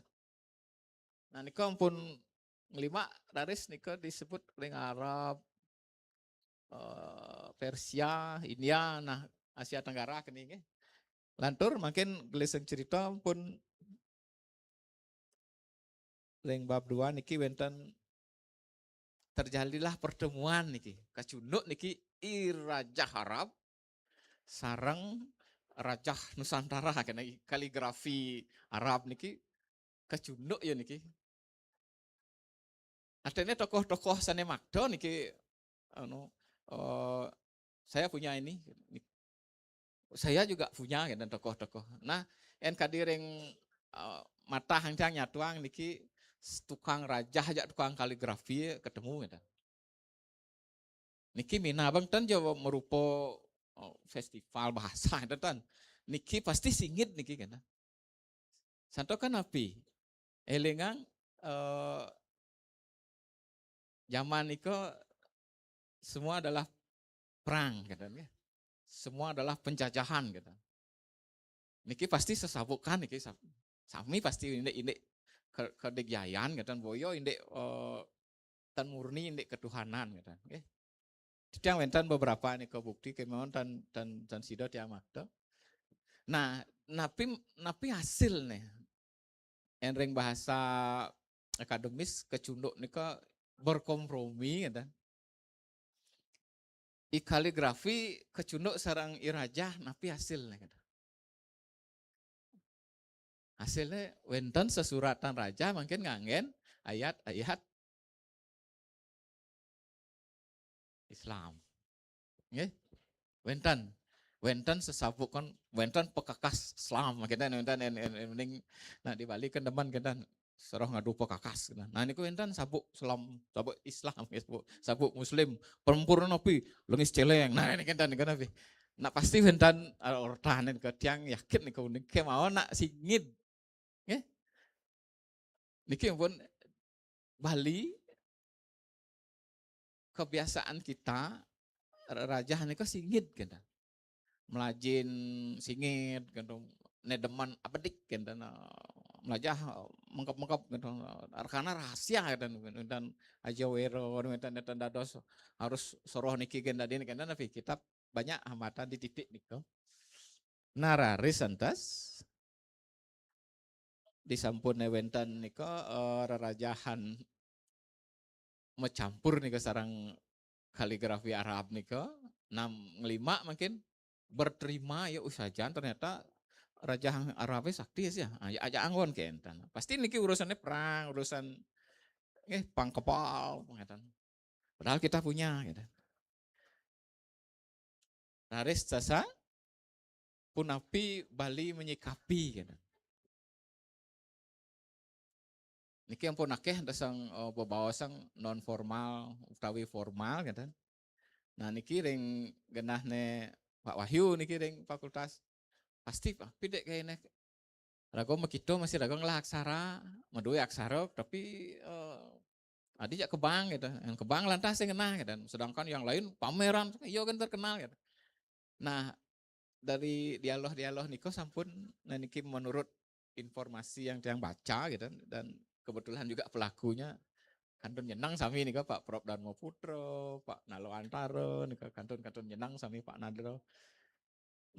Nah, nika pun ngelima raris nika disebut ring Arab, eh, Persia, India, nah Asia Tenggara kini nggih. Lantur mungkin gelising cerita pun ring bab dua niki wénten terjadilah pertemuan niki. Kacunduk niki I Rajah Arab sareng Rajah Nusantara, kéné kaligrafi Arab niki kacunduk ya niki. Artinya tokoh-tokoh sané makta niki anu eh, saya punya ini, saya juga punya gitu tokoh-tokoh. Nah, yén kadi ring eh, matah tiang nyatuang niki tukang rajah aja tukang kaligrafi ketemu gitu. Niki minab ten ja marupa eh, festival bahasa gitu tan. Niki pasti singit niki gitu. Santokan napi? Élingang eh, zaman nika semua adalah perang gitu ya. Semua adalah penjajahan gitu. Niki pasti sesabukan niki sab- sami pasti indik-indik ke, kedigyayan gitu boya indik eh, tan murni indik ketuhanan gitu. Nggih. Tiang wénten beberapa nika bukti kémawon tan tan tan sida tiang makta. Nah, napi napi hasilné? Yén ring bahasa akademis kacunduk nika berkompromi gitu. I kaligrafi kacunduk sareng I Rajah napi hasilné gitu. Hasilné wénten sesuratan rajah mangkin nganggén ayat-ayat Islam. Nggih. Wénten wénten sesabuk kan wénten pekakas Islam kita wénten en, en, en, ning nah di Bali kan demen kita seroh ngadu pekakas gitu. Nah niku wénten sabuk Islam, sabuk Islam, sabuk, sabuk Muslim, pempurna napi, lengis celeng. Nah ini kita niku napi. Nah pasti wénten ortané ke tiang yakin niku ning kémawon nak singit. Nggih. Niki pun Bali kebiasaan kita rajah nika singit gitu. Melajin singit gitu. Nedeman abedik gitu. Nah, melajah mengkep-mengkep gitu. Arkana rahasia gitu. Dan aja wero gitu. Dan dados harus soroh niki gitu. Dadi gitu. Tapi kita banyak hambatan di titik niku. Nararis antas disampun wénten nika eh, rerajahan macampur nika sareng kaligrafi Arab nika. Nah, ngelima mungkin berterima ya usajan ternyata raja Arabnya sakti ya. Ah, ya aja anggon kénten. Pasti niki urusannya perang, urusan eh pangkepal ngeten. Padahal kita punya gitu. Raris sasa punapi Bali menyikapi gitu. Niki ampun akéh dasang uh, bebaosan non formal utawi formal gitu. Nah niki ring genahné Pak Wahyu niki ring fakultas pasti tapi dek kayaknya raga makita masih raga ngelah aksara, madué aksara tapi uh, adi jak kebang gitu. Yang kebang lantas sing ngenah gitu. Sedangkan yang lain pameran iya kan terkenal gitu. Nah, dari dialog-dialog niku sampun nah niki menurut informasi yang tiang baca gitu dan kebetulan juga pelakunya kantun nyenang sami nika Pak Prof Dharma Putra, Pak Nalo Antara nika kantun-kantun nyenang sami Pak Nadro.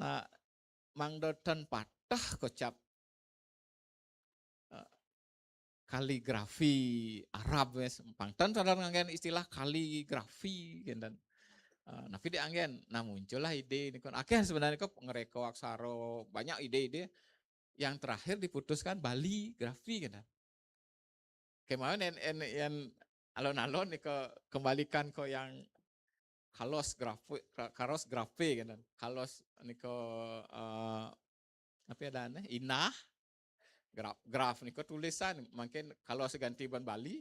Nah, mangda tan patah kocap eh, kaligrafi Arab wis pangtan sadar nganggén istilah kaligrafi gitu. Uh, nah, pide anggen, nah muncullah ide ini kan akhirnya sebenarnya kok ngereko aksara banyak ide-ide yang terakhir diputuskan Bali grafi gitu. Kemarin en, en, en alon-alon nih ke kembalikan ke yang kalos grafi kalos grafi gitu. Kalos nih ke uh, apa ya dan inah graf graf nih ke tulisan mungkin kalau seganti ban Bali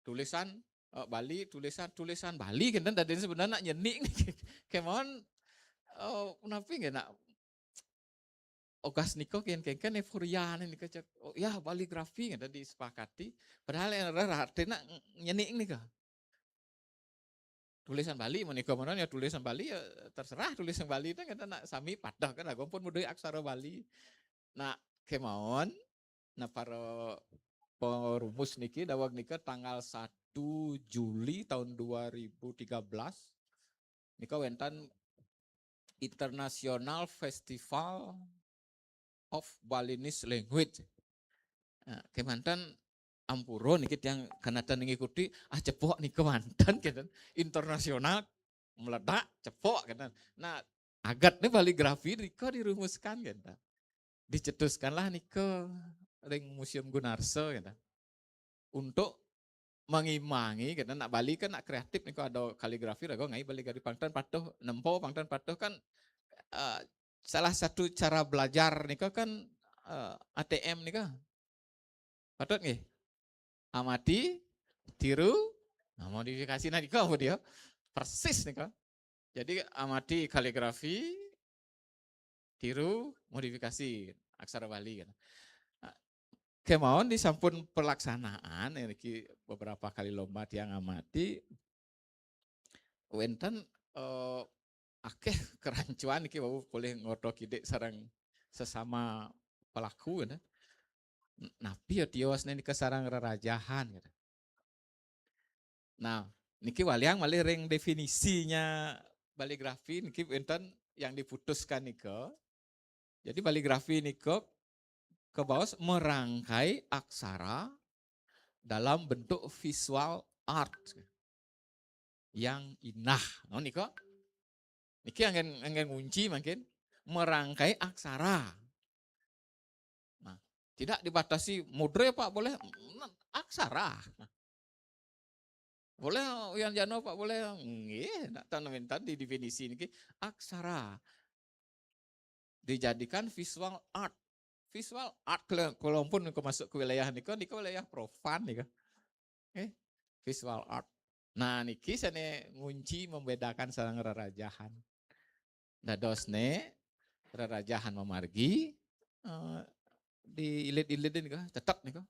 tulisan uh, Bali tulisan tulisan Bali kan tadi sebenarnya nyenik nih kemon oh kenapa nggak nak ogas niko kian kian kan euforia nih niko cek oh ya Bali grafi kan tadi sepakati padahal yang artinya nyenik nih kah tulisan Bali menika mana ya tulisan Bali ya terserah tulisan Bali itu kan nak sami padah kan aku pun mudui aksara Bali nah kemauan nah para perumus niki dawag nika tanggal satu Juli tahun dua ribu tiga belas nika wénten International Festival of Balinese Language. Nah, kemantan ampura niki tiang kanatan ngikuti, ah, cepok nika mantan, kenten. Internasional meledak, cepok, kenten. Nah, agat ni baligrafi nika dirumuskan, kenten. Dicetuskanlah nika ring Museum Gunarsa, kenten. Untuk mengimbangi, kenten, nak Bali kan nak kreatif nika, ada kaligrafi, raga ngai baligrafi, pang tan patuh nempo, pang tan patuh kan, eh, salah satu cara belajar nika kan, eh, A T M nika. Patut nggih? Amati, tiru, nah, modifikasi, nah, nika apa dia? Persis nika. Jadi amati kaligrafi, tiru, modifikasi aksara Bali, kan. Nah, kemawon disampun pelaksanaan, niki beberapa kali lomba tiang amati, wenten, eh, akeh kerancuan niki, wau polih ngoto kidik sareng sesama pelaku, kan. Napi ya tiosne nika sareng rerajahan, gitu. Nah, niki waliang malih ring definisinya baligrafi niki wenten yang diputuskan nika. Jadi baligrafi nika kabaos merangkai aksara dalam bentuk visual art yang indah. Nah, nika, niki anggen, anggen ngunci mungkin, merangkai aksara. Nah, tidak dibatasi mudre, Pak, boleh, aksara. Boleh Uyan Jano, Pak, boleh. Nggih, nak tan wenten definisi niki, aksara. Dijadikan visual art. Visual art, kalau, kalaupun nika masuk ke wilayah nika, nika wilayah profan nika. Eh, visual art. Nah, niki sane ngunci membedakan sareng rerajahan. Dadosne rerajahan mamargi, eh, diilit-ilit nika, tetep nika.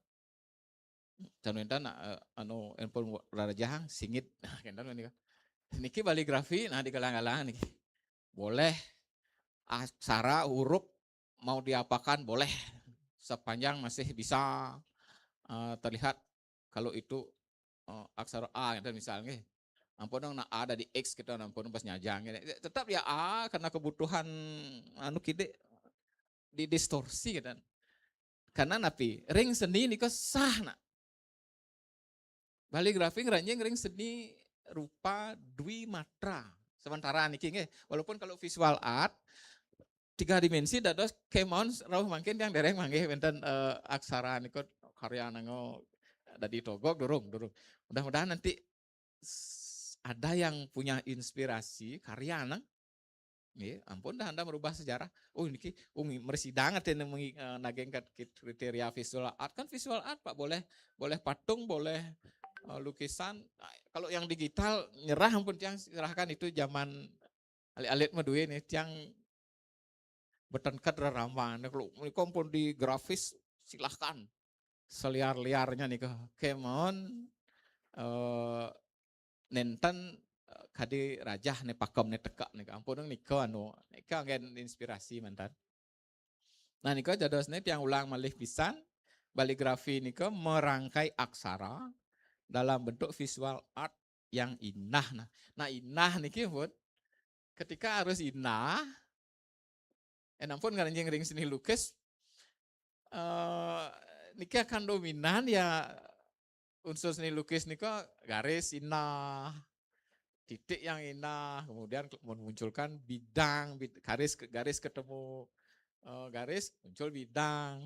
Tan wenten, eh, anu, ampun rerajahan singit. Nah, kenten nika. Niki baligrafi, nah, digalang-galang niki. Boleh aksara, huruf mau diapakan, boleh. Sepanjang masih bisa, eh, terlihat kalau itu, eh, aksara A, kenten, misal nggih. Ampun dong, nah, A dadi X, kenten, ampun pas nyajang, gitu. Tetap ya A, karena kebutuhan anu kidik didistorsi, kenten. Karena napi? Ring seni nika sah, nak. Baligrafi ngranjing ring seni rupa dwi matra. Sementara niki nggih, walaupun kalau visual art tiga dimensi, dados kemawon rauh mangkin tiang dereng manggih wenten, eh, aksara nika karya nanggo dadi togog, durung, durung. Mudah-mudahan nanti s-, ada yang punya inspirasi karya nang, nggih, ampun dah Anda merubah sejarah. Oh, niki, oh, ngi-, mresidang artinya mengi-, eh, naging kat-, kit-, kriteria visual art. Kan visual art, Pak, boleh, boleh patung, boleh, eh, lukisan. Nah, kalau yang digital nyerah, ampun, tiang serahkan itu zaman alit-alit mah duwe nih, tiang betengkat rerambang. Nah, kalau menika ampun di grafis, silahkan. Seliar-liarnya nika. Kemawon, eh, nenten, eh, kadi rajah ne pakem ne teka nika. Ampun nika anu, nika anggen inspirasi mantan. Nah, nika jadosne tiang ulang malih pisan, baligrafi nika merangkai aksara dalam bentuk visual art yang indah. Nah, nah, indah niki pun ketika harus indah, eh, ampun, ngranjing ring seni lukis, eh, niki akan dominan ya unsur seni lukis nika garis indah, titik yang indah, kemudian ke-, memunculkan bidang, bid-, garis ke-, garis ketemu, eh, garis, muncul bidang.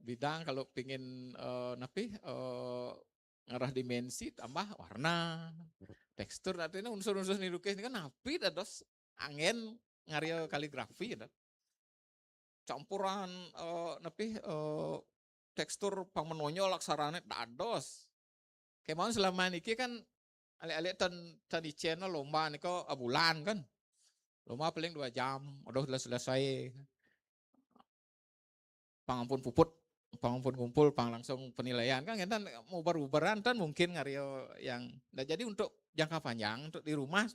Bidang kalau pingin, eh, napi, eh, ngarah dimensi, tambah warna, tekstur, artinya unsur-unsur seni lukis nika napi dados anggen ngarya kaligrafi, gitu. Campuran, eh, napi, eh, tekstur pang menonjol aksarane dados. Kemawon selama niki kan alit-alit tan, tan icen lomba nika abulan kan. Lomba paling dua jam, udah selesai. Pang ampun puput, pang ampun kumpul, pang langsung penilaian kan, kan uber-uberan kan mungkin ngarya yang. Nah, jadi untuk jangka panjang, untuk di rumah,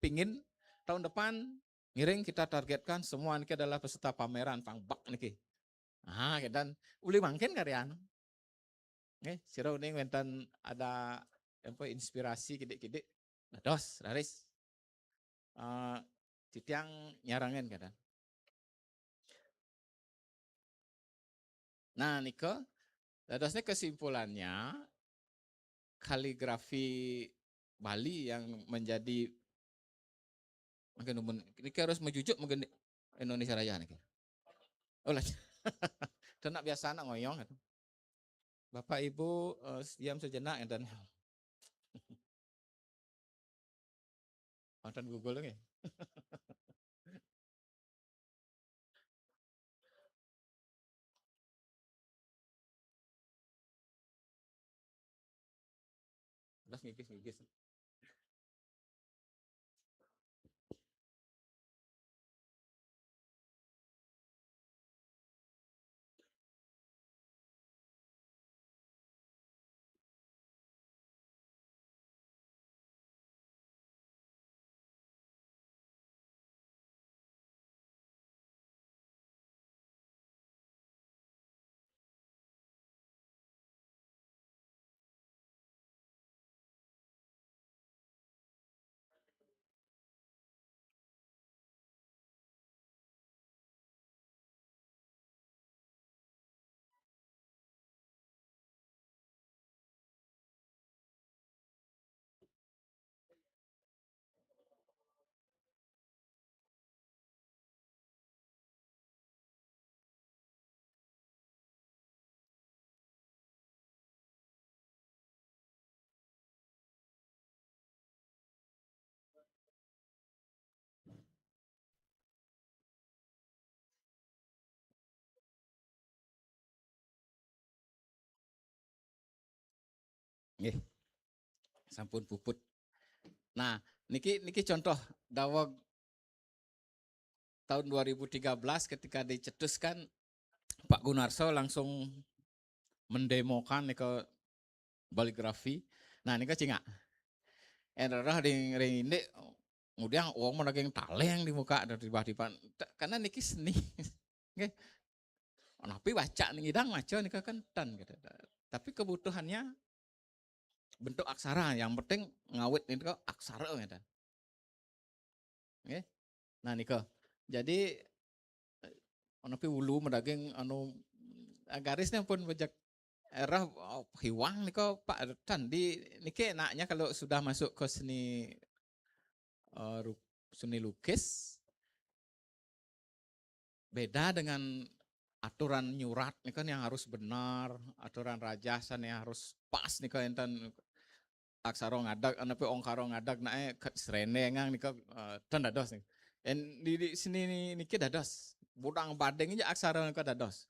pingin tahun depan ngiring kita targetkan semua niki adalah peserta pameran pang bak niki. Ah, kenten, uli mangkin karyan. Nggih, sira uning wenten ada apa, inspirasi kidik-kidik. Dados, raris. Eh, titiang nyarengin, kenten. Nah, nika Dadosnya kesimpulannya, kaligrafi Bali yang menjadi, mungkin ini harus menjujuk mungkin Indonesia Raya nih. Oh lah, ternak biasa anak ngoyong. Bapak Ibu, eh, diam sejenak, ya, dan mantan Google nih. Udah ngigis-ngigis. Nggih. Sampun puput. Nah, niki niki contoh daweg tahun dua ribu tiga belas ketika dicetuskan, Pak Gunarso langsung mendemokan nika baligrafi. Nah, nika cingak. Éh, rereh ring, ring indik, kemudian wong mah daging taleng di muka, ada tiba-tiba. Karena niki seni. Nggih. Napi baca nih, ngidang maca nika kan ten, gitu. Tapi kebutuhannya bentuk aksara, yang penting ngawit nika aksara, gitu. Nggih. Nah, nika. Jadi, eh, napi ulu mah daging anu, eh, garisnya pun bejek erah, oh, hiwang nika, Pak, ten di niki enaknya kalau sudah masuk ke seni, eh, ru-, seni lukis, beda dengan aturan nyurat nih kan yang harus benar, aturan rajasan yang harus pas nih kan, enten aksara ngadag, anapi ongkara ngadag naé ke srenengang nih kan, eh, ten dados nih. En di, di seni ni, niki dados. Budang bading aja aksara nika dados.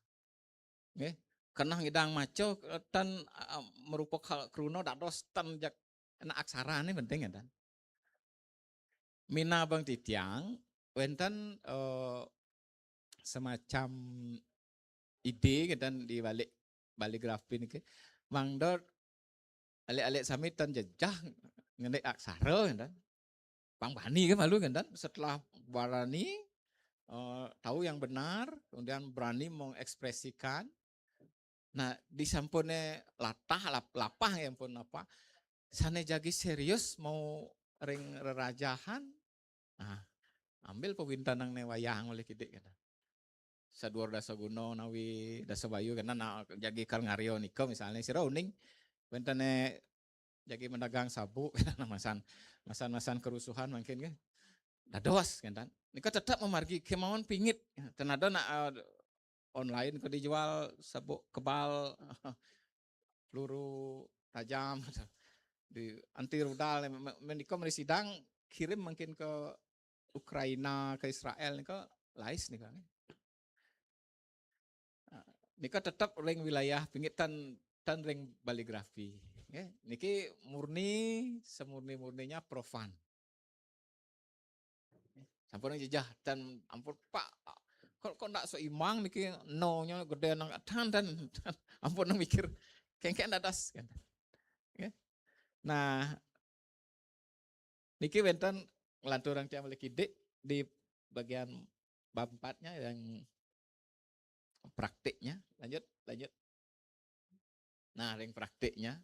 Nggih. Kenah ngidang maca, eh, ten, eh, merupa ka-, kruna dados ten jak, enak aksara nih penting ya, ten. Mina bang titiang, wénten, eh, semacam ide ngéten di balik baligrafi niki. Mangda alit-alit sami ten jejeh ngendik aksara ngéten. Pang bani kan malu ngéten. Setelah barani, eh, tahu yang benar, kemudian berani mengekspresikan. Nah, disampuné latah, lap-, lapah ya ampun apa. Sané jagi serius mau ring rerajahan. Nah, ambil pawintanang né wayahang oleh kidik kata. Saduur dasa guna nawi dasa bayu kena, nah, jagi kal ngarya nika misalnya sira uning wéntené jagi mendagang sabu, nah, masan, masan-masan kerusuhan mungkin kan. Dados kan. Nika tetap memargi kemauan pingit. Ten ada nak, eh, online ke dijual sabuk kebal, peluru tajam, di anti rudal, me-, me-, menika meri sidang kirim mungkin ke Ukraina, ke Israel nika lais nika. Nah, nika tetap ring wilayah pingit ten, ten ring baligrafi. Nggih, niki murni, semurni-murninya profan. Sampun jejeh ten ampun Pak, kok, kok ndak seimbang niki, no-nya gedé nang ten, ten, ten. Ampun nang mikir kengkén dados kan. Nggih. Nah, niki wénten lanturang tiang balik kidik di bagian bab empatnya yang praktiknya. Lanjut, lanjut. Nah, ring praktiknya.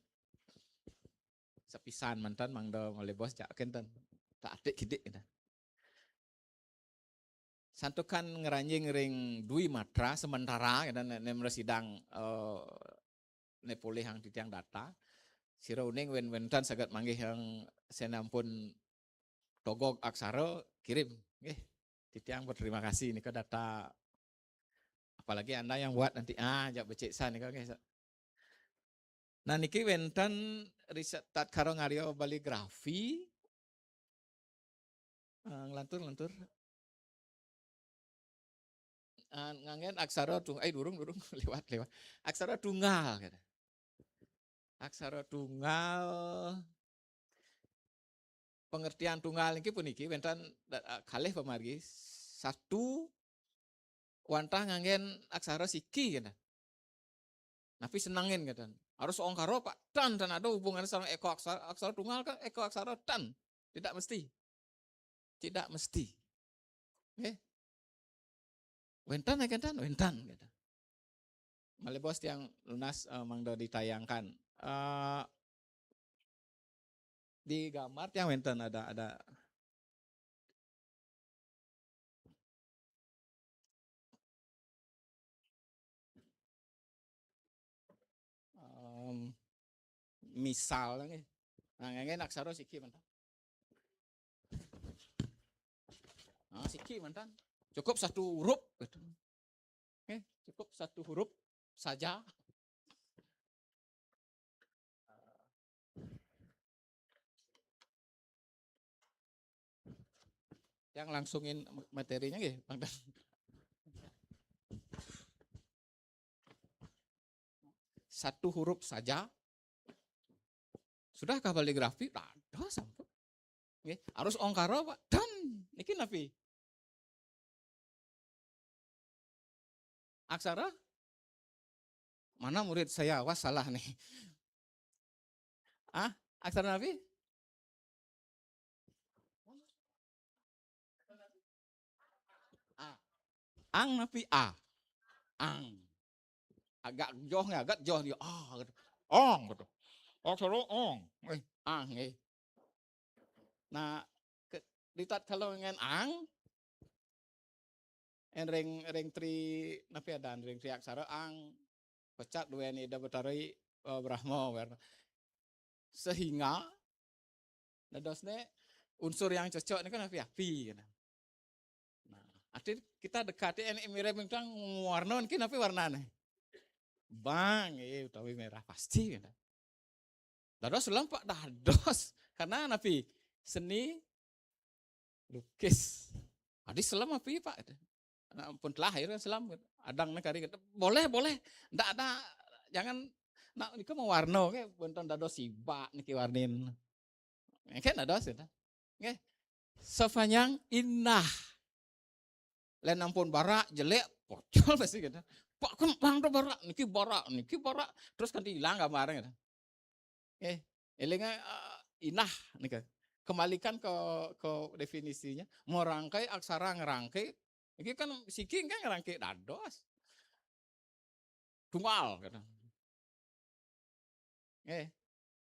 Sepisan mantan mangda malih bos jak kenten. Tak atik kidik kita. Santukan ngranjing ring dwi matra sementara kita ne, ne mresidang, eh, ne polih ang titiang data. Sira uning wen-, wénten saged manggih ang sané ampun togog aksara, kirim. Nggih. Titiang berterima kasih nika data, apalagi Anda yang buat nanti. Ah, jak becik san nika, nggih. Nah, niki wénten riset tatkala ngarya baligrafi. Ah, nglantur, nglantur. Ah, nganggén aksara tung-, eh, durung, durung, lewat, lewat. Aksara tunggal, kata. Aksara tunggal, pengertian tunggal niki puniki wénten da-, ah, kalih pamargi. Satu, wantah nganggén aksara siki, kata. Napi senengin, kata. Harus ongkara, Pak, tan, tan ada hubungannya sama eko aksara, aksara tunggal kan eko aksara tan. Tidak mesti. Tidak mesti. Nggih. Wénten ya, kata, wénten, kata. Malih bos tiang lunas, eh, mangda ditayangkan. Eh, di gambar tiang wénten ada, ada, em, misal nggih. Nah, nganggén aksara siki mantan. Nah, siki mantan. Cukup satu huruf gitu. Oke, cukup satu huruf saja. Yang langsungin materinya nggih, Bang Dan. Satu huruf saja. Sudahkah baligrafi? Dados sampun. Nggih, harus ongkara, Pak. Dan niki napi? Aksara? Mana murid saya? Wah, salah nih. Ah, aksara napi? A. Ang napi? A. Ang. Agak joh nggih, agak joh dia. Ah, gitu. Ong gitu. Aksara ong. Eh, ang nggih. Nah, ke, di tatkala nganggén ang, en ring, ring tri, napi adan, ring tri aksara ang, pecat duweni Ida Betara, eh, Brahma, wer-, sehingga dadosne unsur yang cocok niku napi-api, gitu. Nah, arti kita dekati enek mirip tentang warna niki napi warnane? Bang, eh, utawi merah pasti, gitu. Dados selem, Pak, dados. Karena napi? Seni lukis. Adi selem api, Pak? Nah, pun telah akhirnya selem. Adang nih kari. Boleh, boleh. Ndak ada, jangan, nak, niki mau warna, ke, bonten dados sibak niki warnin. Nggih, dados, gitu. Nggih. Sepanjang indah. Lain ampun barak, jelek, pocol pasti, gitu. Pak, kan bang tuh barak, niki barak, niki barak, terus kan hilang gambarnya, gitu. Eh, elinga, eh, inah nika. Kembalikan ke, ke definisinya, merangkai aksara ngerangkai. Iki kan siki kan ngerangkai dados. Tunggal, kata. Eh,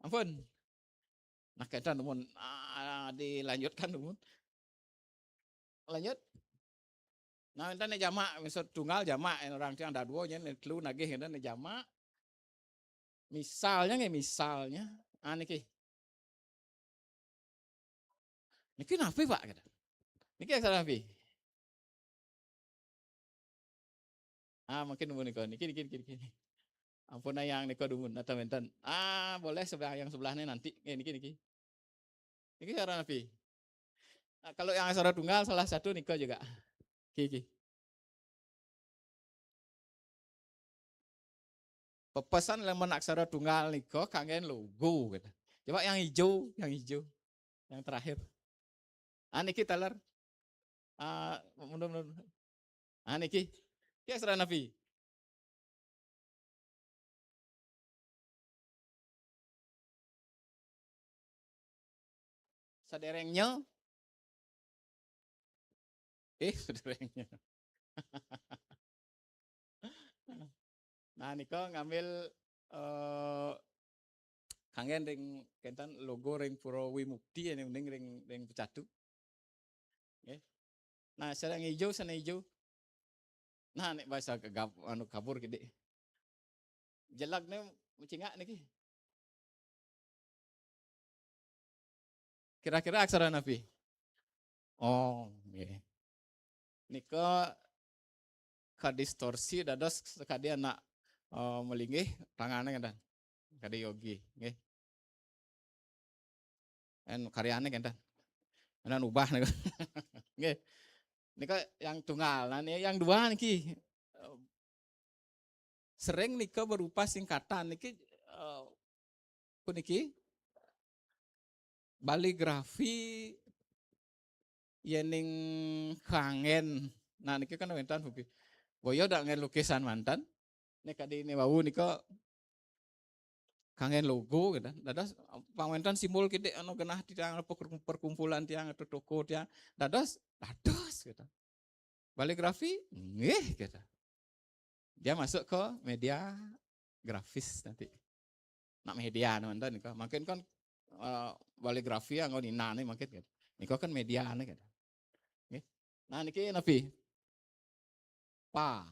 ampun. Nah, kita numun, ah, dilanjutkan numun. Lanjut. Nah, enten jamak, misal tunggal jamak, orang tiang ada dua, nya telu nagih, enten jamak. Misalnya nggih, misalnya. Ah, niki. Niki napi, Pak? Kata. Niki aksara napi? Ah, mungkin numun nika. Niki, niki, niki, niki. Ampun, yang nika dumun atau wénten. Ah, boleh sebelah yang sebelahnya nanti. Eh, niki, niki. Niki aksara napi? Ah, kalau yang aksara tunggal salah satu nika juga. Niki, niki. Pepesan lamun aksara tunggal nika kanggen logo, gitu. Coba yang hijau, yang hijau. Yang terakhir. Ah, niki taler. Ah, mundur, mundur. Ah, niki. Niki aksara napi? Saderengnya. Eh, saderengnya. Nah, nika ngambil, eh, kanggen ring kenten logo ring Pura Wimukti, ya, ning ring, ring Pecatu. Nggih. Nah, sareng ijo, sana ijo. Nah, nek bahasa kegab-, anu, kabur gede. Jelag ne Cingak niki. Kira-kira aksara napi? Oh, nggih. Nika kadistorsi dados sakadi anak, eh, malinggih tangane ngenten. Kadi yogi, nggih. En karyane ngenten. Ngenten ubah nika. Nggih. Nika yang tunggal. Nah, ini yang dua niki, eh, sering nika berupa singkatan niki, eh, puniki baligrafi yening kanggen. Nah, niki kan wénten pundi. Boya dak ngen lukisan manten. Nek kadi ini wau nika kanggen logo gitu. Dados pang wénten simbol kidik anu genah tiang per-, perkumpulan tiang atau toko tiang. Dados, dados gitu. Baligrafi nggih gitu. Dia masuk ke media grafis nanti. Nak media manten nika. Mungkin kan, eh, baligrafi yang nina nih mungkin gitu. Nika kan media nih gitu. Nggih. Nah, niki napi? Pa.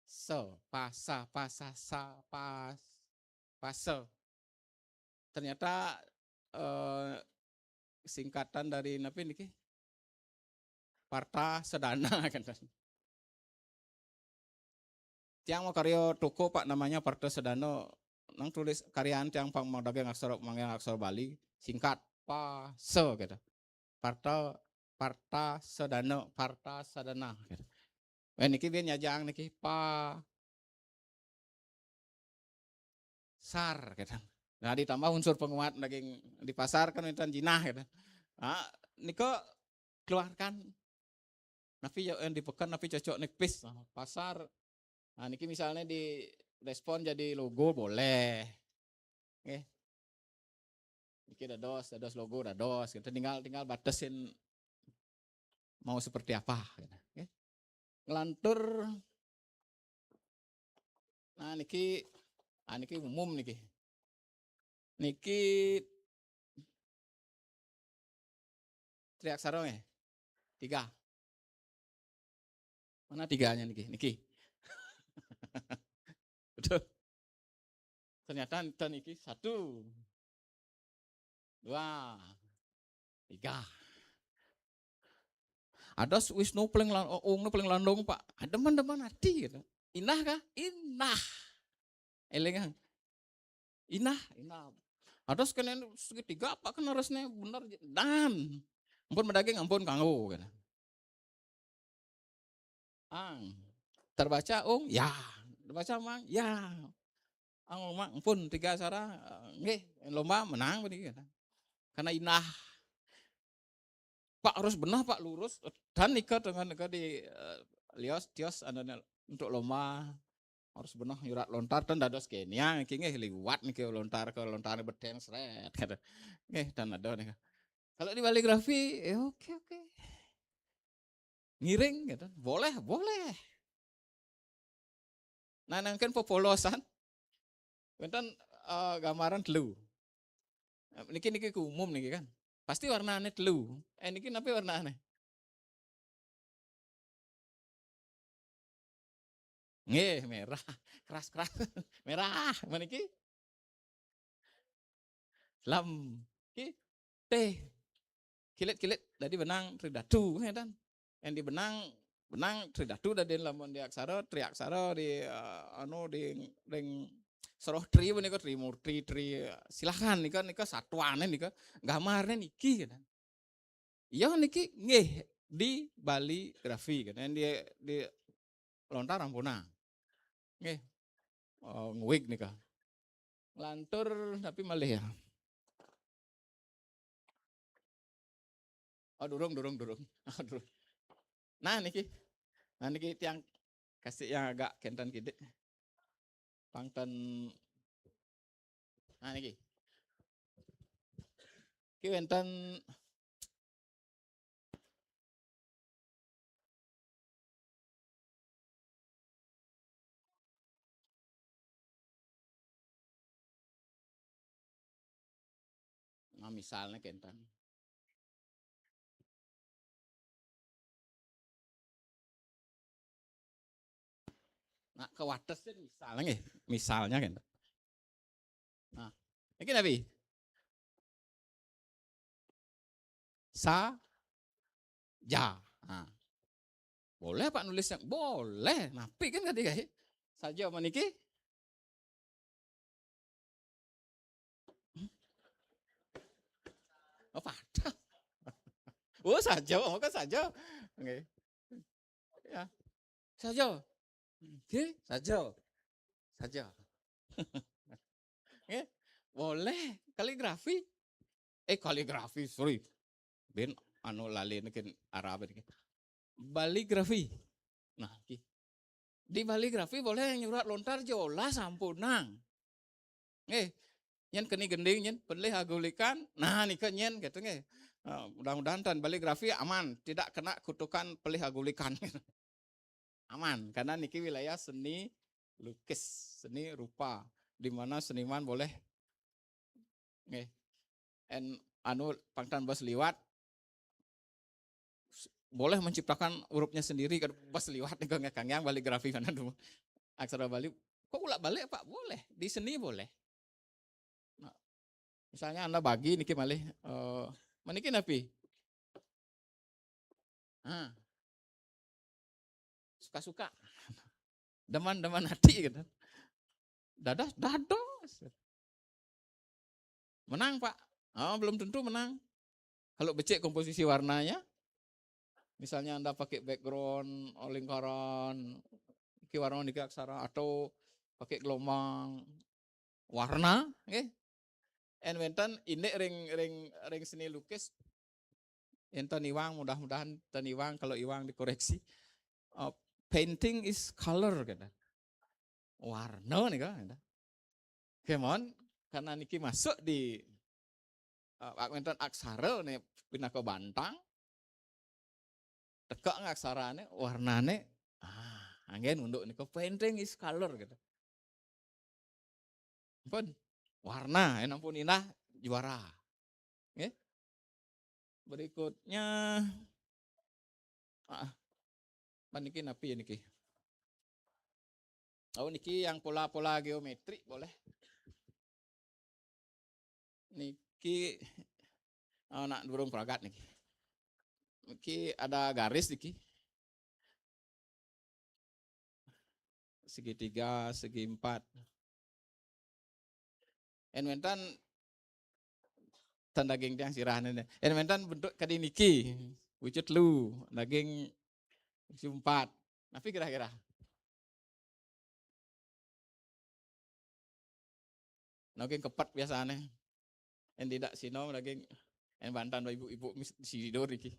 So, pasa, pasa, sa, pas, pasa. Ternyata, eh, singkatan dari napi niki? Parta Sedana kan. Tiang mau karya toko Pak namanya Parta Sedana. Nang tulis karyaan tiang pang mau dagang aksara, manggang aksara Bali, singkat, pa, se gitu. Parta, Parta Sedana, Parta Sedana gitu. Eh, niki biyen nyajang niki, pa, sar gitu. Nah, ditambah unsur penguat daging di pasar kan wénten jinah gitu. Nah, nika keluarkan. Napi ya yang di peken, napi cocok nipis, nah, pasar. Nah, niki misalnya di respon jadi logo boleh. Nggih. Niki dados, dados logo dados. Kita tinggal, tinggal batesin mau seperti apa gitu. Nggih. Ngelantur. Nah, niki, ah, niki umum niki. Niki triaksara nggih. Tiga. Mana tiganya niki? Niki. Betul. Ternyata enten niki satu, dua, tiga. Ada Wisnu paling lan-, ungna paling landung, Pak. Demen-demen ati gitu. Inah kah? Inah. Eling, ah. Inah, inah. Ada sekenen segitiga apa kan harusnya bener dan ampun medaging ampun kanggo gitu. Ang. Terbaca ung, ya. Terbaca mang, ya. Ang mang pun tiga aksara, eh, nggih, lomba menang puniki. Karena inah. Pak harus benar Pak lurus dan nika dengan nika di, eh, lios tios anu untuk lomba harus benar nyurat lontar dan dados kenia niki nggih liwat niki lontar ke lontar beten sret gitu. Nggih dan ada nih. Kalau di baligrafi, ya oke, oke. Ngiring gitu. Boleh, boleh. Nah, nangken popolosan. Wénten, eh, gambaran telu. Niki, niki ku umum niki kan. Pasti warnane telu. Eh, niki napi warnane? Nggih, merah. Keras-keras. Merah. Meniki? Lam. Ki. Teh. Kilit-kilit. Dadi benang tridatu, ngeten. Yang di benang, benang tridatu dadi lamun di aksara, triaksara di, eh, anu, di, ring soroh tri menika, trimurti, tri, silahkan nika, nika satuane nika, gambarne niki, ngeten. Iya niki nggih di baligrafi, ngeten, di, di lontar ampunang. Nggih. Oh, nguig nika. Nglantur tapi malih ya. Oh, durung, durung, durung. Oh, durung. Nah, niki. Nah, niki tiang kasih yang agak kenten kidik. Pangten. Nah, niki. Ki wénten Nah, misalnya kenten. Nak ke wates misal nggih. Misalnya kan. Nah, ini napi? Sa ja. Nah. Boleh Pak nulis yang boleh. Napi kan tadi kayak saja meniki. Oh, pada. Oh, saja, oh kan saja. Oke. Ya. Saja. Oke, saja. Saja. Oke. Boleh kaligrafi. Eh, kaligrafi, sorry. Ben anu lali niki Arab niki. Baligrafi. Nah, iki. Di baligrafi boleh nyurat lontar jolah sampunang. Eh, nyen keni gending nyen pelih agulikan. Nah, nika nyen gitu nggih. Nah, mudah-mudahan tan baligrafi aman, tidak kena kutukan pelih agulikan. Aman, karena niki wilayah seni lukis, seni rupa, di mana seniman boleh nggih. En anu pangtan bas liwat boleh menciptakan hurufnya sendiri kan bas liwat nih kang yang baligrafi mana tuh aksara Bali kok ulak balik Pak boleh di seni boleh. Nah, misalnya anda bagi niki malih eh meniki napi? Nah, suka-suka deman-deman hati gitu. Dados dados. Menang Pak. Oh, belum tentu menang. Kalau becek komposisi warnanya, misalnya Anda pakai background oh, lingkaran, iki warna niki aksara atau pakai gelombang warna, nggih. En wenten indik ring ring ring seni lukis enten iwang mudah-mudahan ten iwang kalau iwang dikoreksi. Uh, painting is color kata. Warna nih kan. Kemon karena niki masuk di uh, wenten aksara nih pinaka bantang teka aksarane warnane ah anggen unduk nika painting is color gitu. Pun warna enak pun indah juara. Nggih. Berikutnya ah, apa niki napi ya niki? Oh niki yang pola-pola geometri boleh. Niki oh, nak burung peragat niki. Niki ada garis niki. Segitiga, segi empat. En wenten tan daging tiang sirah ini. En wenten bentuk kadi niki. Wujud lu, daging wujud empat. Napi kira-kira? Daging kepet biasanya. En tidak sino daging en bantan ibu-ibu mis sidur iki.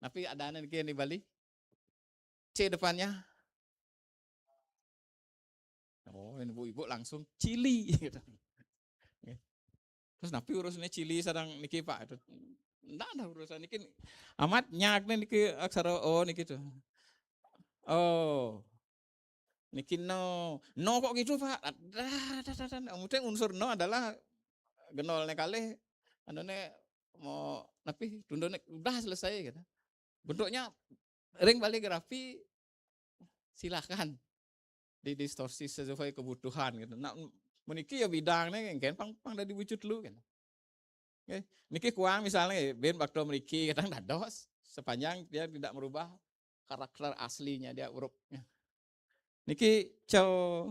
Tapi ada anak di Bali. C depannya. Oh, ibu-ibu langsung cili gitu. Terus napi urusannya cili sedang niki Pak itu. Ndak ada urusan niki amat nyak nih niki aksara O niki tuh. Oh. Niki no. No kok gitu Pak? Ada ada ada. Mungkin unsur no adalah genolnya kali. Anune mau napi tundone udah selesai gitu. Bentuknya ring baligrafi silahkan didistorsi sesuai kebutuhan gitu. Nah, meniki ya bidangnya kan pang pang dari wujud lu kan. Oke, niki kuang misalnya ben waktu meniki kadang dados sepanjang dia tidak merubah karakter aslinya dia hurufnya. Niki co,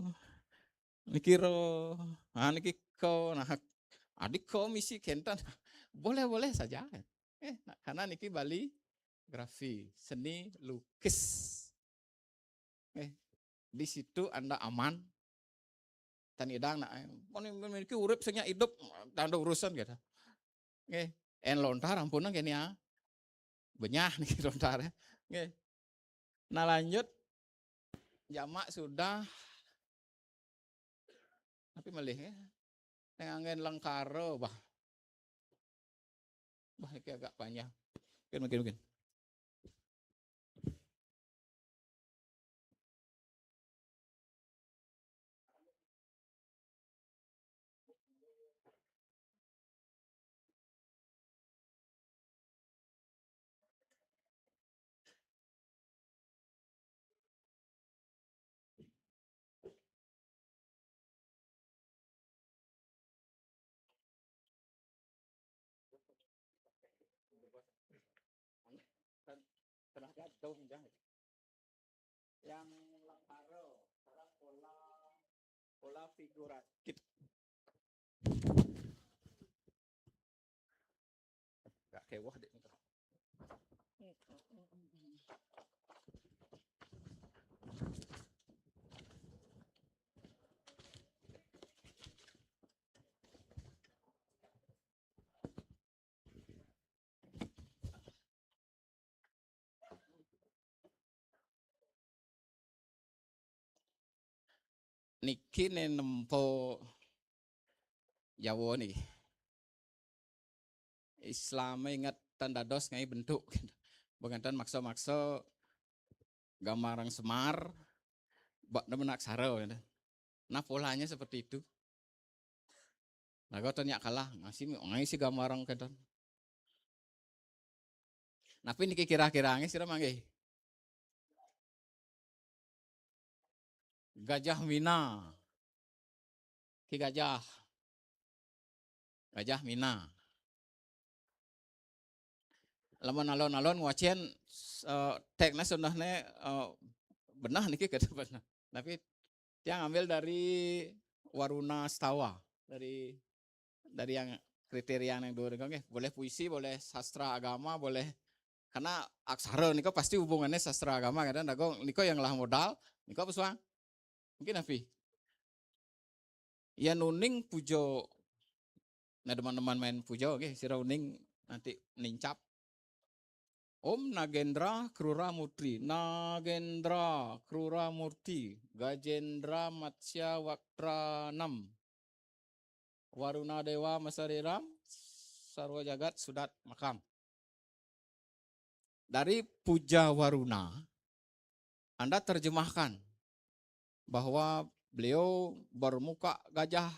niki ro, nah niki ko, nah adik ko misi kentan boleh-boleh saja. Eh, nah, karena niki Bali grafi, seni lukis. Eh, di situ Anda aman. Tan idang nak memiliki urip senya hidup tanda urusan gitu. Nggih, en lontar ampun nggih ya. Benyah nih lontar ya. Nggih. Nah lanjut jamak sudah tapi melih ya. Yang angin lengkara bah. Bah ini agak panjang. Mungkin mungkin mungkin. Lah gantung dah. Yang lamaro, sekarang pola, pola figuratif. Gak kewah deh. Niki ne nempo Jawa niki. Islam ingat tan dados ngai bentuk. Bukan tan maksa-maksa gambar semar, bak nemen aksara. Nah, polanya seperti itu. Lagu tu nyak kalah, ngasih ngai si gambar kenten. Tapi niki kira-kira ngai sira manggih. Gajah Mina. Ki Gajah. Gajah Mina. Lamun alon-alon ngwacen, eh, tekna sundahne, eh, benah niki kata benah. Tapi tiang ambil dari Waruna Stawa, dari, dari yang kriteria yang dua niki, nggih. Boleh puisi, boleh sastra agama, boleh, karena aksara niko pasti hubungannya sastra agama, kadang dago niko yang lah modal, niko pesuang. Mungkin Nafi. Ya nuning pujo. Nah, teman-teman main pujo, oke, sira uning nanti nincap. Om Nagendra Krura Murti, Nagendra Krura Murti, Gajendra Matsya Waktranam, Waruna Dewa Masariram, Sarwa Jagat Sudat Makam. Dari Puja Waruna, Anda terjemahkan bahwa beliau bermuka gajah,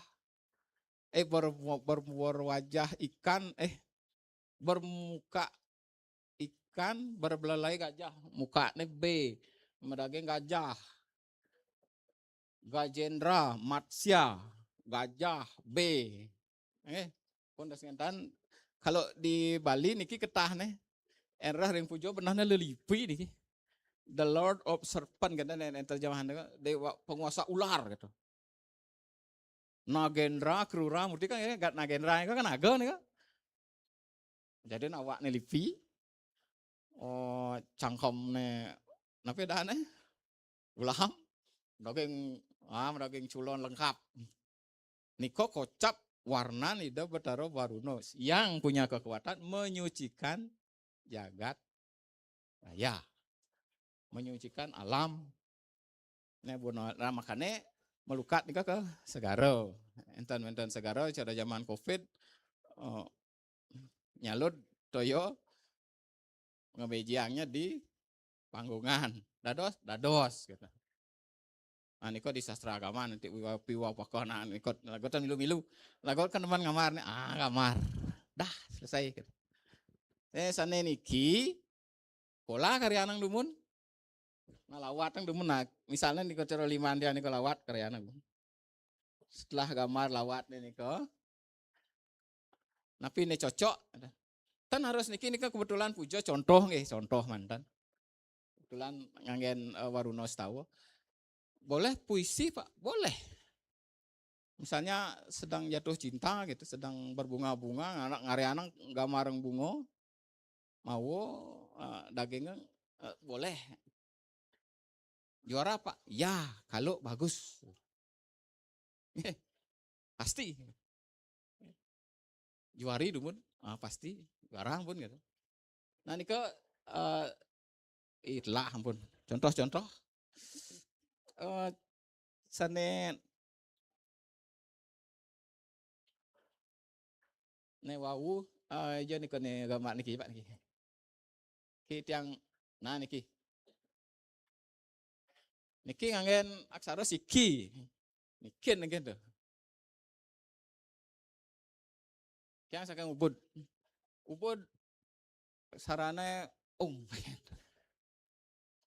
eh, ber-, ber-, berwajah ikan, eh, bermuka ikan, berbelalai gajah, mukane B, madaging gajah. Gajendra, Matsya, gajah, B. Eh, pun das ngentan, kalau di Bali niki ketah nih. Enrah ring pujo benahnya lelipi niki. The Lord of Serpent, kata nih, nih terjemahan nih, dewa penguasa ular gitu. Nagendra, Krura, Murti kan ya, gat Nagendra itu kan naga nih kan. Jadi awak nih lipi, oh, cangkem nih, napi dah nih? Ulam, daging, ah, daging culon lengkap. Niko kocap warna nida Betara Waruno yang punya kekuatan menyucikan jagat raya, menyucikan alam. Nah, buno, nah, makane melukat nika ke segara. Enten, enten segara, cara zaman covid, eh, nyalut toyo ngebejiangnya di panggungan. Dados, dados, gitu. Nah, niko di sastra agama nanti wiwa piwa pokok, nah, niko lagotan milu-milu. Lagot kan teman ngamar nih, ah, ngamar. Dah, selesai, gitu. Eh, sane niki, pola karyanang dumun. Nah, lawat nang dumun, nah, misalnya niko cara liman dia niko lawat karyanang dumun. Setelah gambar lawat nih niko, napi nih cocok? Tan harus niki, niki kebetulan puja contoh nggih, contoh mantan. Kebetulan nganggen, eh, Waruno Stawa. Boleh puisi, Pak? Boleh. Misalnya sedang jatuh cinta gitu, sedang berbunga-bunga, anak ngarianang gamareng bunga, mau, eh, dagingnya, eh, boleh. Juara, Pak? Ya, kalau bagus. Pasti. Juari dumun, ah, pasti. Juara ampun gitu. Nah, nika, eh, itulah ampun. Contoh-contoh. Eh, sane ne wau, eh, aja nika ne gambar niki, Pak, niki. Ki tiang, nah, niki. Niki nganggen aksara siki. Niki, niki tuh. Tiang saking Ubud. Ubud sarane ung.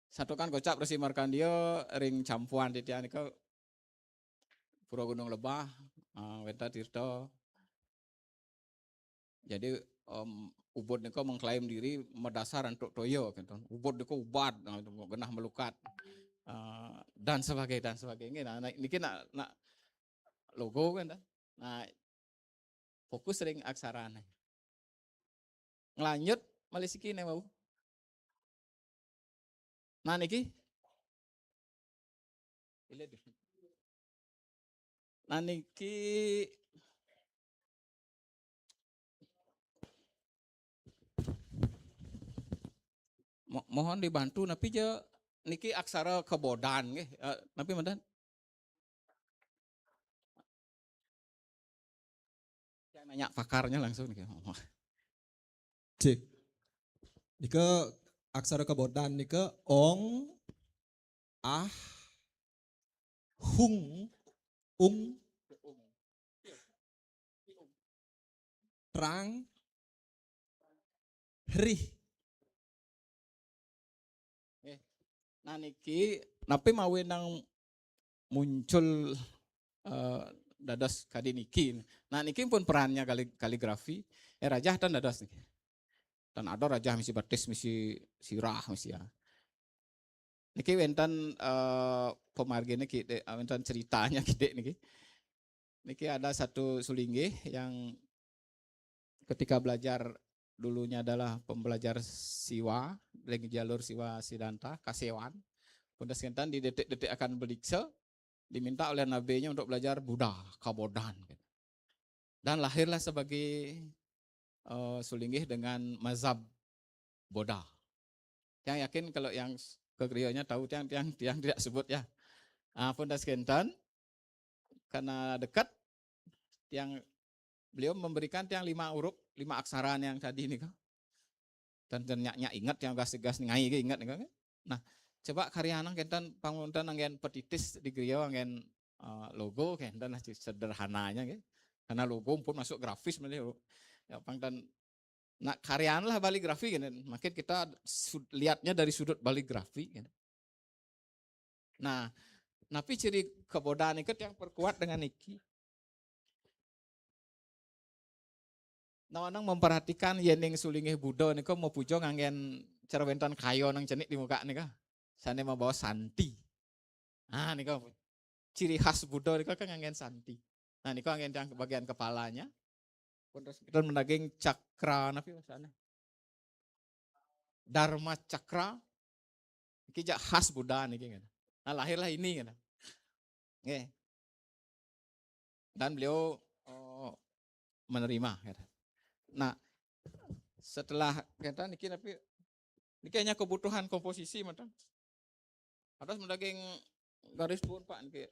Satukan kocap Resi Markandia ring campuan titiang nika Pura Gunung Lebah, eh, Weta Tirta. Jadi em, Ubud nika mengklaim diri madasar antuk toya, gitu. Ubud nika ubat, nah, itu genah melukat. Eh, dan sebagainya, dan sebagainya. Nah, nah, niki nak, nak logo kan dah. Nah, fokus ring aksarane. Ngelanjut malih siki ne wau. Nah niki. Nah niki Mo- mohon dibantu, napi ja niki aksara kebodan nggih. Eh, napi madan? Yang nanya pakarnya langsung niki. Cik. Nika aksara kebodan nika ong, ah, hung, ung, trang, hrih. Nah niki napi mawi nang muncul eh, dados kadi niki. Nah niki pun perannya kali, kaligrafi. Eh rajah tan dados niki. Tan ada rajah misi batis, misi sirah, misi ya. Niki wenten eh, pemargine kide, eh, wenten ceritanya kide niki. Niki ada satu sulinggih yang ketika belajar dulunya adalah pembelajar Siwa, ring jalur Siwa Siddhanta, kasewan. Pun dah sekentan di detik-detik akan bediksa, diminta oleh nabinya untuk belajar Buddha, kabodan. Dan lahirlah sebagai eh, sulinggih dengan mazhab Buddha. Yang yakin kalau yang s- kegrianya tahu tiang tiang tiang tidak sebut ya. Ah, pun dah sekentan karena dekat tiang beliau memberikan tiang lima huruf, lima aksara yang tadi nih kan. Dan ternyata ingat yang gas-gas ngai ke ingat nih kan. Nah, coba karya nang kentan panguntan anggen petitis di griya anggen eh, logo kentan lah sederhananya gitu. Karena logo pun masuk grafis mesti ya pang dan nak karya lah baligrafi kan. Makin kita sud- lihatnya dari sudut baligrafi kan. Nah, napi ciri kebodan itu yang perkuat dengan niki. Nah, orang memperhatikan yening sulinggih Buddha nika mapuja nganggen cara wenten kayo nang cenik di muka nika. Sane membawa santi. Ah, nika ciri khas Buddha nika kan nganggen santi. Nah, nika nganggen yang bagian kepalanya. Pun terus kita mendaging cakra napi bahasanya? Dharma cakra. Iki jak khas Buddha niki kan. Nah, lahirlah ini kan. Nggih. Dan beliau oh, menerima kan. Nah, setelah kita niki tapi niki hanya kebutuhan komposisi mata. Ada mendaging garis pun Pak niki.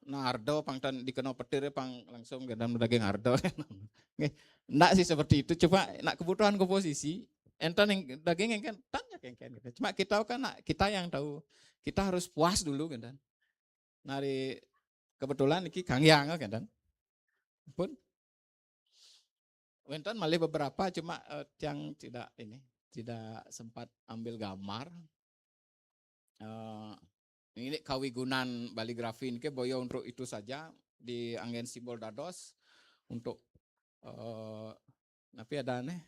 Nah, ardo pang tan dikena petir pang langsung ke dalam daging ardo. Nggih. Ndak sih seperti itu. Cuma nak kebutuhan komposisi, enten yang daging yang kan tanya kan kan gitu. Cuma kita kan nak kita yang tahu. Kita harus puas dulu kan. Nari kebetulan iki Kang Yang kan. Pun wenten malih beberapa cuma eh, yang tidak ini tidak sempat ambil gambar. Eh, ini kawigunan baligrafi ini boyo untuk itu saja dianggen simbol dados untuk eh, tapi ada nih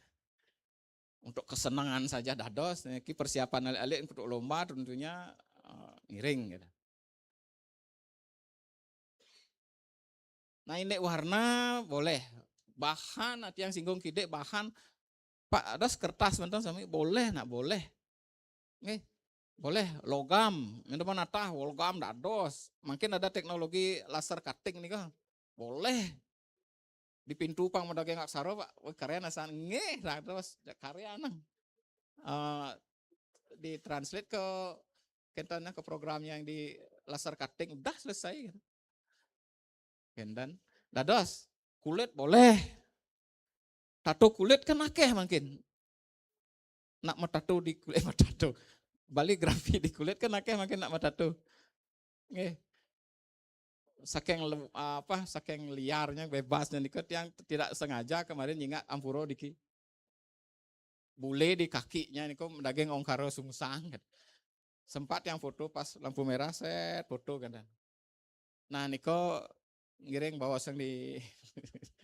untuk kesenangan saja dados niki persiapan alit-alit untuk lomba tentunya eh, ngiring gitu. Nah ini warna boleh bahan nanti yang singgung kide bahan Pak ada kertas mantan sami boleh nak boleh. Nggih. Boleh logam, minta natah logam dados. Mungkin ada teknologi laser cutting nih kan. Boleh. Di pintu pang mendaging aksara Pak. Wah, karya nasan nggih dados karya nang. Uh, ditranslate ke kentannya ke program yang di laser cutting udah selesai. Kendan dados kulit boleh. Tato kulit kan akeh mungkin. Nak matato di kulit matato. Baligrafi di kulit kan akeh mungkin nak matato. Nggih. Saking apa saking liarnya bebasnya nika yang tidak sengaja kemarin nyingak ampura diki. Bule di kakinya niku daging ongkara sungsang. Sempat yang foto pas lampu merah set foto kan. Nah niko ngiring bawa sang di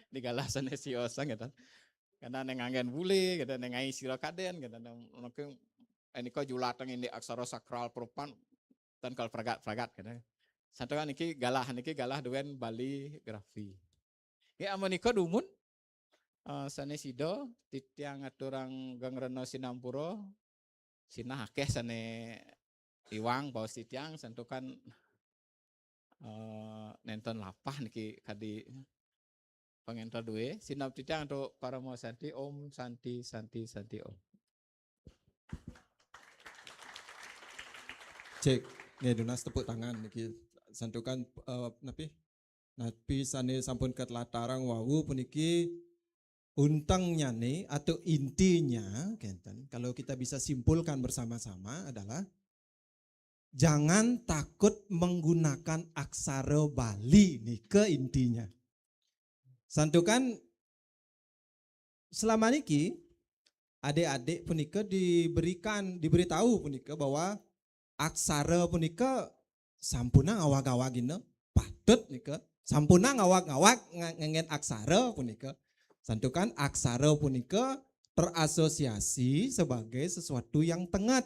di galasan si osang gitu. Kadang neng nganggen bule, kadang neng ngai sira kaden, kadang neng neng eh, nika julateng indik aksara sakral perupan, ten kal pragat-pragat kadang. Santukan niki galah, niki galah duen baligrafi. Ya, amun nika dumun, eh, sane sida, titiang aturang gangrena sinampura, sinah akeh sane iwang baos titiang, santukan, eh, nenten lapah niki kadi pangenter due, sinab titiang antuk Parama Santi, Om Santi, Santi, Santi, Om. Cek, nggih, nunas tepuk tangan niki. Santukan, eh, napi? Napi sane sampun katlatarang wau puniki untengnyane atau intinya, kenten. Kalau kita bisa simpulkan bersama-sama adalah jangan takut menggunakan aksara Bali, nika intinya. Santukan selama niki adik-adik punika diberikan, diberitahu punika bahwa aksara punika sampunang awag-awagina, patut nika, sampunang awag-awag nga-, nganggen aksara punika. Santukan aksara punika terasosiasi sebagai sesuatu yang tenget.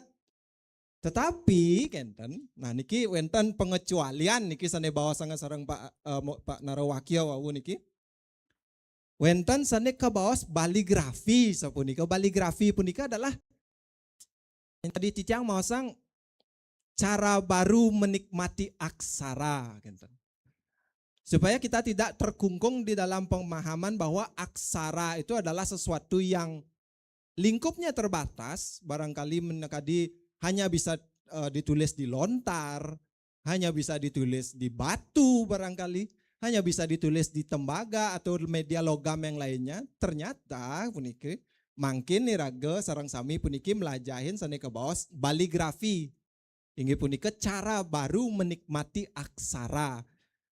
Tetapi kenten, nah niki wenten pengecualian niki sane baosanga sareng Pak, eh, Mo-, Pak Narawakya wau niki. Wenten sane kabaos baligrafi sapunika. Baligrafi punika adalah yang tadi titiang maosang cara baru menikmati aksara, kenten. Supaya kita tidak terkungkung di dalam pemahaman bahwa aksara itu adalah sesuatu yang lingkupnya terbatas, barangkali menekadi hanya bisa, eh, ditulis di lontar, hanya bisa ditulis di batu barangkali, hanya bisa ditulis di tembaga atau media logam yang lainnya. Ternyata puniki mangkin iraga sareng sami puniki melajahin sane kabaos baligrafi. Inggih punika cara baru menikmati aksara.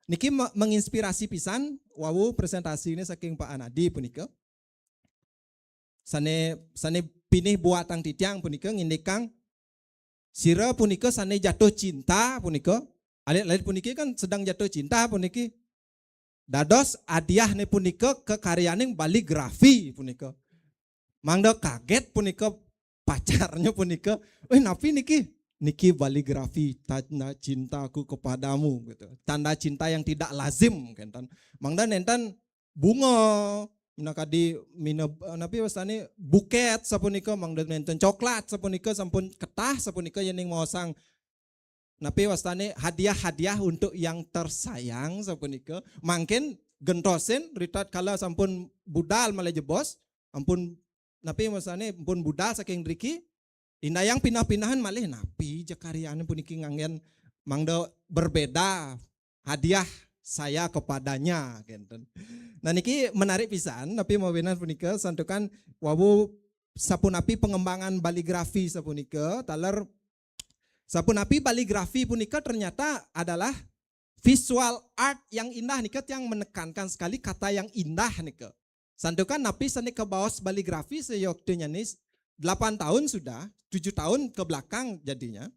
Niki me-, menginspirasi pisan wau presentasine saking Pak Anadi punika. Sane, sane pinih buatang titiang punika ngindikang sira punika sane jatuh cinta punika. Alit-alit puniki kan sedang jatuh cinta puniki. Dados hadiahne punika kekaryaning baligrafi punika. Mangda kaget punika pacarnya punika, "Eh, napi niki?" "Niki baligrafi, tanda cintaku kepadamu," gitu. Tanda cinta yang tidak lazim, kenten. Mangda nenten bunga, minakadi mina, napi wastane, buket sapunika, mangda nenten coklat sapunika, sampun ketah sapunika yening maosang napi wastane hadiah-hadiah untuk yang tersayang sapunika. Mangkin gentosin ritatkala sampun budal malih jebos, ampun napi wastane ampun budal saking driki, indayang pinah-pinahan malih napi ja karyane puniki nganggen mangda berbeda hadiah saya kepadanya, kenten. Nah niki menarik pisan, napi mawinan punika santukan wau sapunapi pengembangan baligrafi sapunika, taler sapunapi baligrafi punika ternyata adalah visual art yang indah nika, tiang menekankan sekali kata yang indah nika. Santukan napi sane kabaos baligrafi seyoktinya ni delapan tahun sudah, tujuh tahun ke belakang jadinya.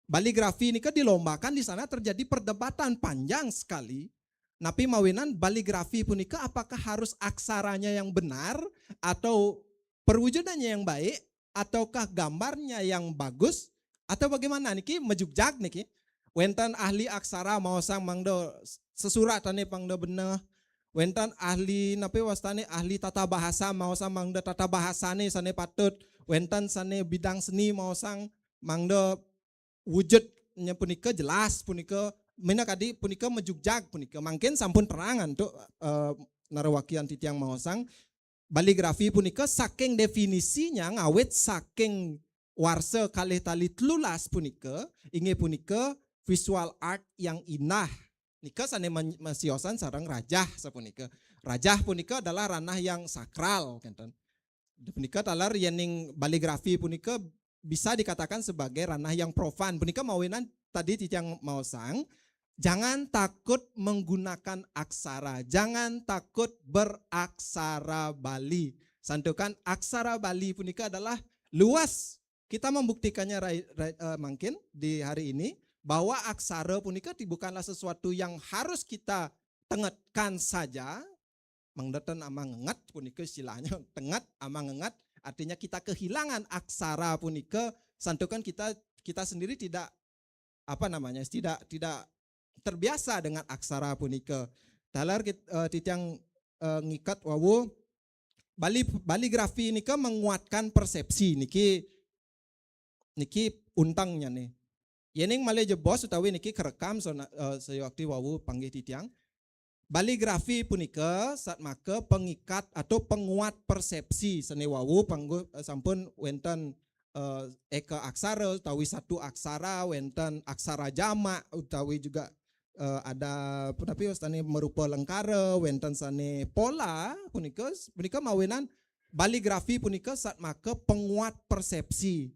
Baligrafi nika dilombakan, di sana terjadi perdebatan panjang sekali. Napi mawinan baligrafi punika apakah harus aksaranya yang benar atau perwujudannya yang baik ataukah gambarnya yang bagus atau bagaimana niki, mejugjag niki. Wenten ahli aksara maosang mangda sesuratane mangda beneh. Wenten ahli napi wastane, ahli tata bahasa maosang mangda tata bahasane sane patut. Wenten sane bidang seni maosang mangda wujudnya punika jelas punika, minakadi punika mejugjag punika. Mangkin sampun terang antuk, eh, narawakian titiang maosang baligrafi punika saking definisinya ngawit saking warsa kalih tali telulas punika, inggih punika visual art yang indah. Nika sane men-, masiosan sareng rajah sapunika. Rajah punika adalah ranah yang sakral, kenten. Punika taler yening baligrafi punika bisa dikatakan sebagai ranah yang profan. Punika mawinan tadi titiang maosang, jangan takut menggunakan aksara, jangan takut beraksara Bali. Santukan aksara Bali punika adalah luas. Kita membuktikannya rai-, rai-, eh, mangkin di hari ini bahwa aksara punika ti-, bukanlah sesuatu yang harus kita tengetkan saja, mangda ten amang ngengat punika istilahnya, tengat amang ngengat, artinya kita kehilangan aksara punika, santukan kita kita sendiri tidak, apa namanya, tidak tidak terbiasa dengan aksara punika. Taler kit- eh, titiang eh, ngiket wau, bali baligrafi nika menguatkan persepsi niki niki untengnya nih. Yening malih jebos utawi niki kerekam sona- eh, sewaktu wau panggih titiang. Baligrafi punika satmaka pengikat atau penguat persepsi sane wau pangguh eh, sampun wenten eh, eka aksara utawi satu aksara, wenten aksara jamak utawi juga eh, ada punapi sane merupa lengkara, wenten sane pola punika punika mawinan baligrafi punika satmaka penguat persepsi.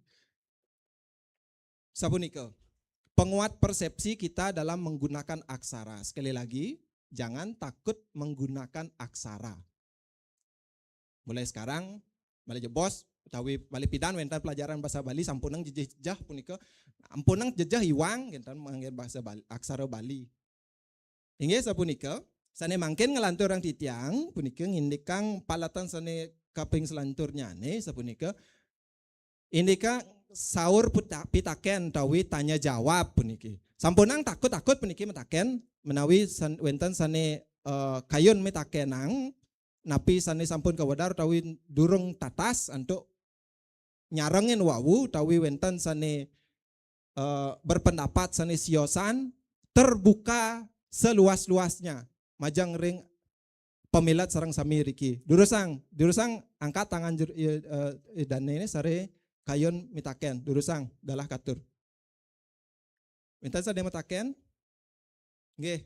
Sapunika, penguat persepsi kita dalam menggunakan aksara. Sekali lagi, jangan takut menggunakan aksara. Mulai sekarang, malih jebos utawi malih pidan wenten pelajaran bahasa Bali sampunang jejeh-jejeh punika, ampunang jejeh iwang kinten manggen bahasa Bali, aksara Bali. Inggih sapunika, sane mangkin nglanturang titiang punika ngindikang paletan sane kaping selanturnyane sapunika, indika saur puta- pitaken utawi tanya jawab puniki. Sampunang takut-takut puniki metaken menawi san- wenten sane eh, kayun mitakenang napi sane sampun kawedar utawi durung tatas antuk nyarengin wau utawi wenten sane eh, berpendapat sane siosan, terbuka seluas-luasnya majeng ring pamilet sareng sami riki. Durusang, durusang angkat tangan jur, eh, eh, dane ini sare kayun mitaken. Durusang galah katur. Minta sare mitaken. Nggih.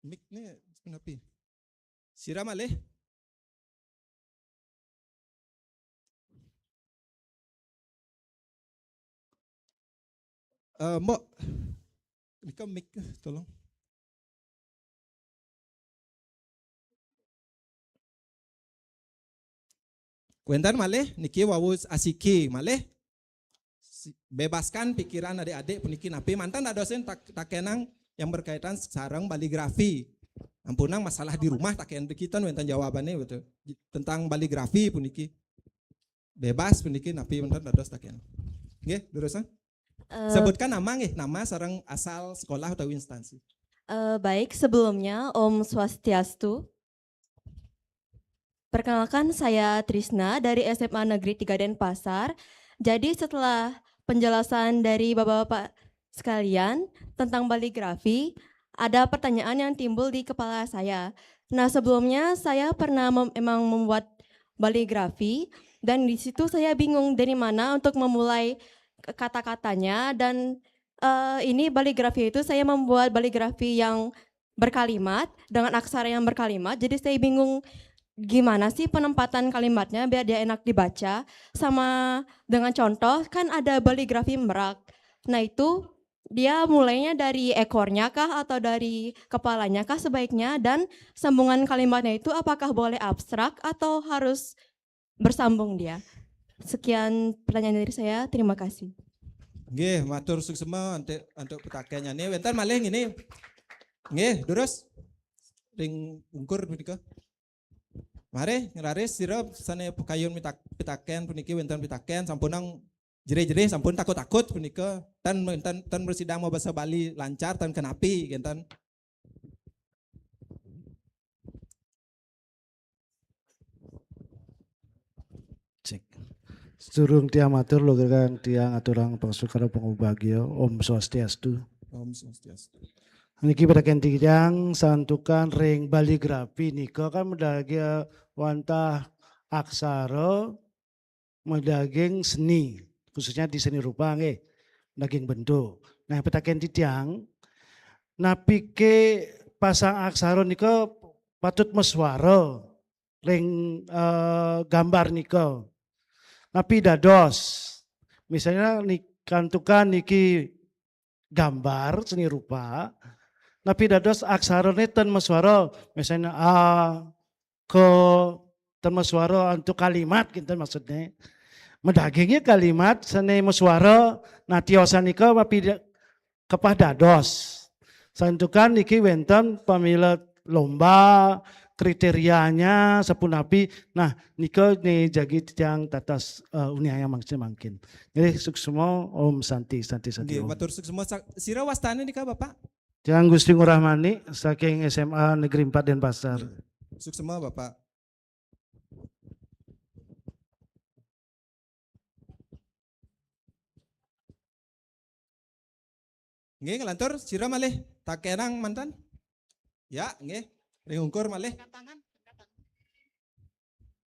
Mic ne punapi? Sira malih? Eh, Mbok, nika mic tolong. Kuenten malih niki wau asiki malih. Si- Bebaskan pikiran adik-adik puniki napi mantan dadosin tak, takenang yang berkaitan sareng baligrafi. Ampunang masalah di rumah taken kita wenten jawabane betul. Tentang baligrafi puniki. Bebas puniki napi mantan dados taken. Nggih, durusang. Eh, Sebutkan nama nggih, nama sareng asal sekolah atau instansi. Eh, baik, sebelumnya Om Swastiastu. Perkenalkan, saya Trisna dari S M A Negeri tiga Denpasar. Jadi setelah penjelasan dari Bapak-bapak sekalian tentang baligrafi, ada pertanyaan yang timbul di kepala saya. Nah, sebelumnya saya pernah mem- emang membuat baligrafi dan di situ saya bingung dari mana untuk memulai k- kata-katanya dan eh, ini baligrafi itu saya membuat baligrafi yang berkalimat dengan aksara yang berkalimat. Jadi saya bingung gimana sih penempatan kalimatnya biar dia enak dibaca. Sama dengan contoh kan ada baligrafi merak. Nah itu dia mulainya dari ekornya kah atau dari kepalanya kah sebaiknya dan sambungan kalimatnya itu apakah boleh abstrak atau harus bersambung dia. Sekian pertanyaan dari saya. Terima kasih. Nggih, matur suksma antuk antuk pitakennyane. Wenten malih ngene. Nggih, durus. Ring ungkur menika. Mari ngraris sira sane kayun mitak, pitaken puniki wenten pitaken sampunang jerih-jerih sampun takut-takut punika tan tan tan bersidang mau bahasa Bali lancar tan kenapi kinten. Cek. Sedurung tiang matur lugreng tiang aturang pangsukan pangubagya Om Swastiastu. Om Swastiastu. Niki pitaken tiang santukan ring baligrafi nika kan medaging wantah aksara medaging seni khususnya di seni rupa nggih daging bentuk. Nah pitaken titiang napike pasang aksara nika patut maswara ring eh, gambar nika. Napi dados misalnya ni, kantukan niki gambar seni rupa napi dados aksarane ten maswara misalnya a ke ten maswara antuk kalimat kinten maksudnya medagingnya kalimat seni maswara natiosan nika napi da- kepah dados santukan niki wenten pamila lomba, kriterianya sapunapi. Nah, nika né jagi titiang tatas, eh, uningayang mangkin-mangkin. Nggih, suksma, Om Santi, Santi, Santi, Nggih, Om. Matur suksma. Sa-, sira wastane nika, Bapak? Tiang Gusti Ngurah Manik saking S M A Negeri empat Denpasar. Nggih. Suksma, Bapak. Nggih, nglantur, sira malih takenang manten? Ya, nggih. Ring ungkur malih.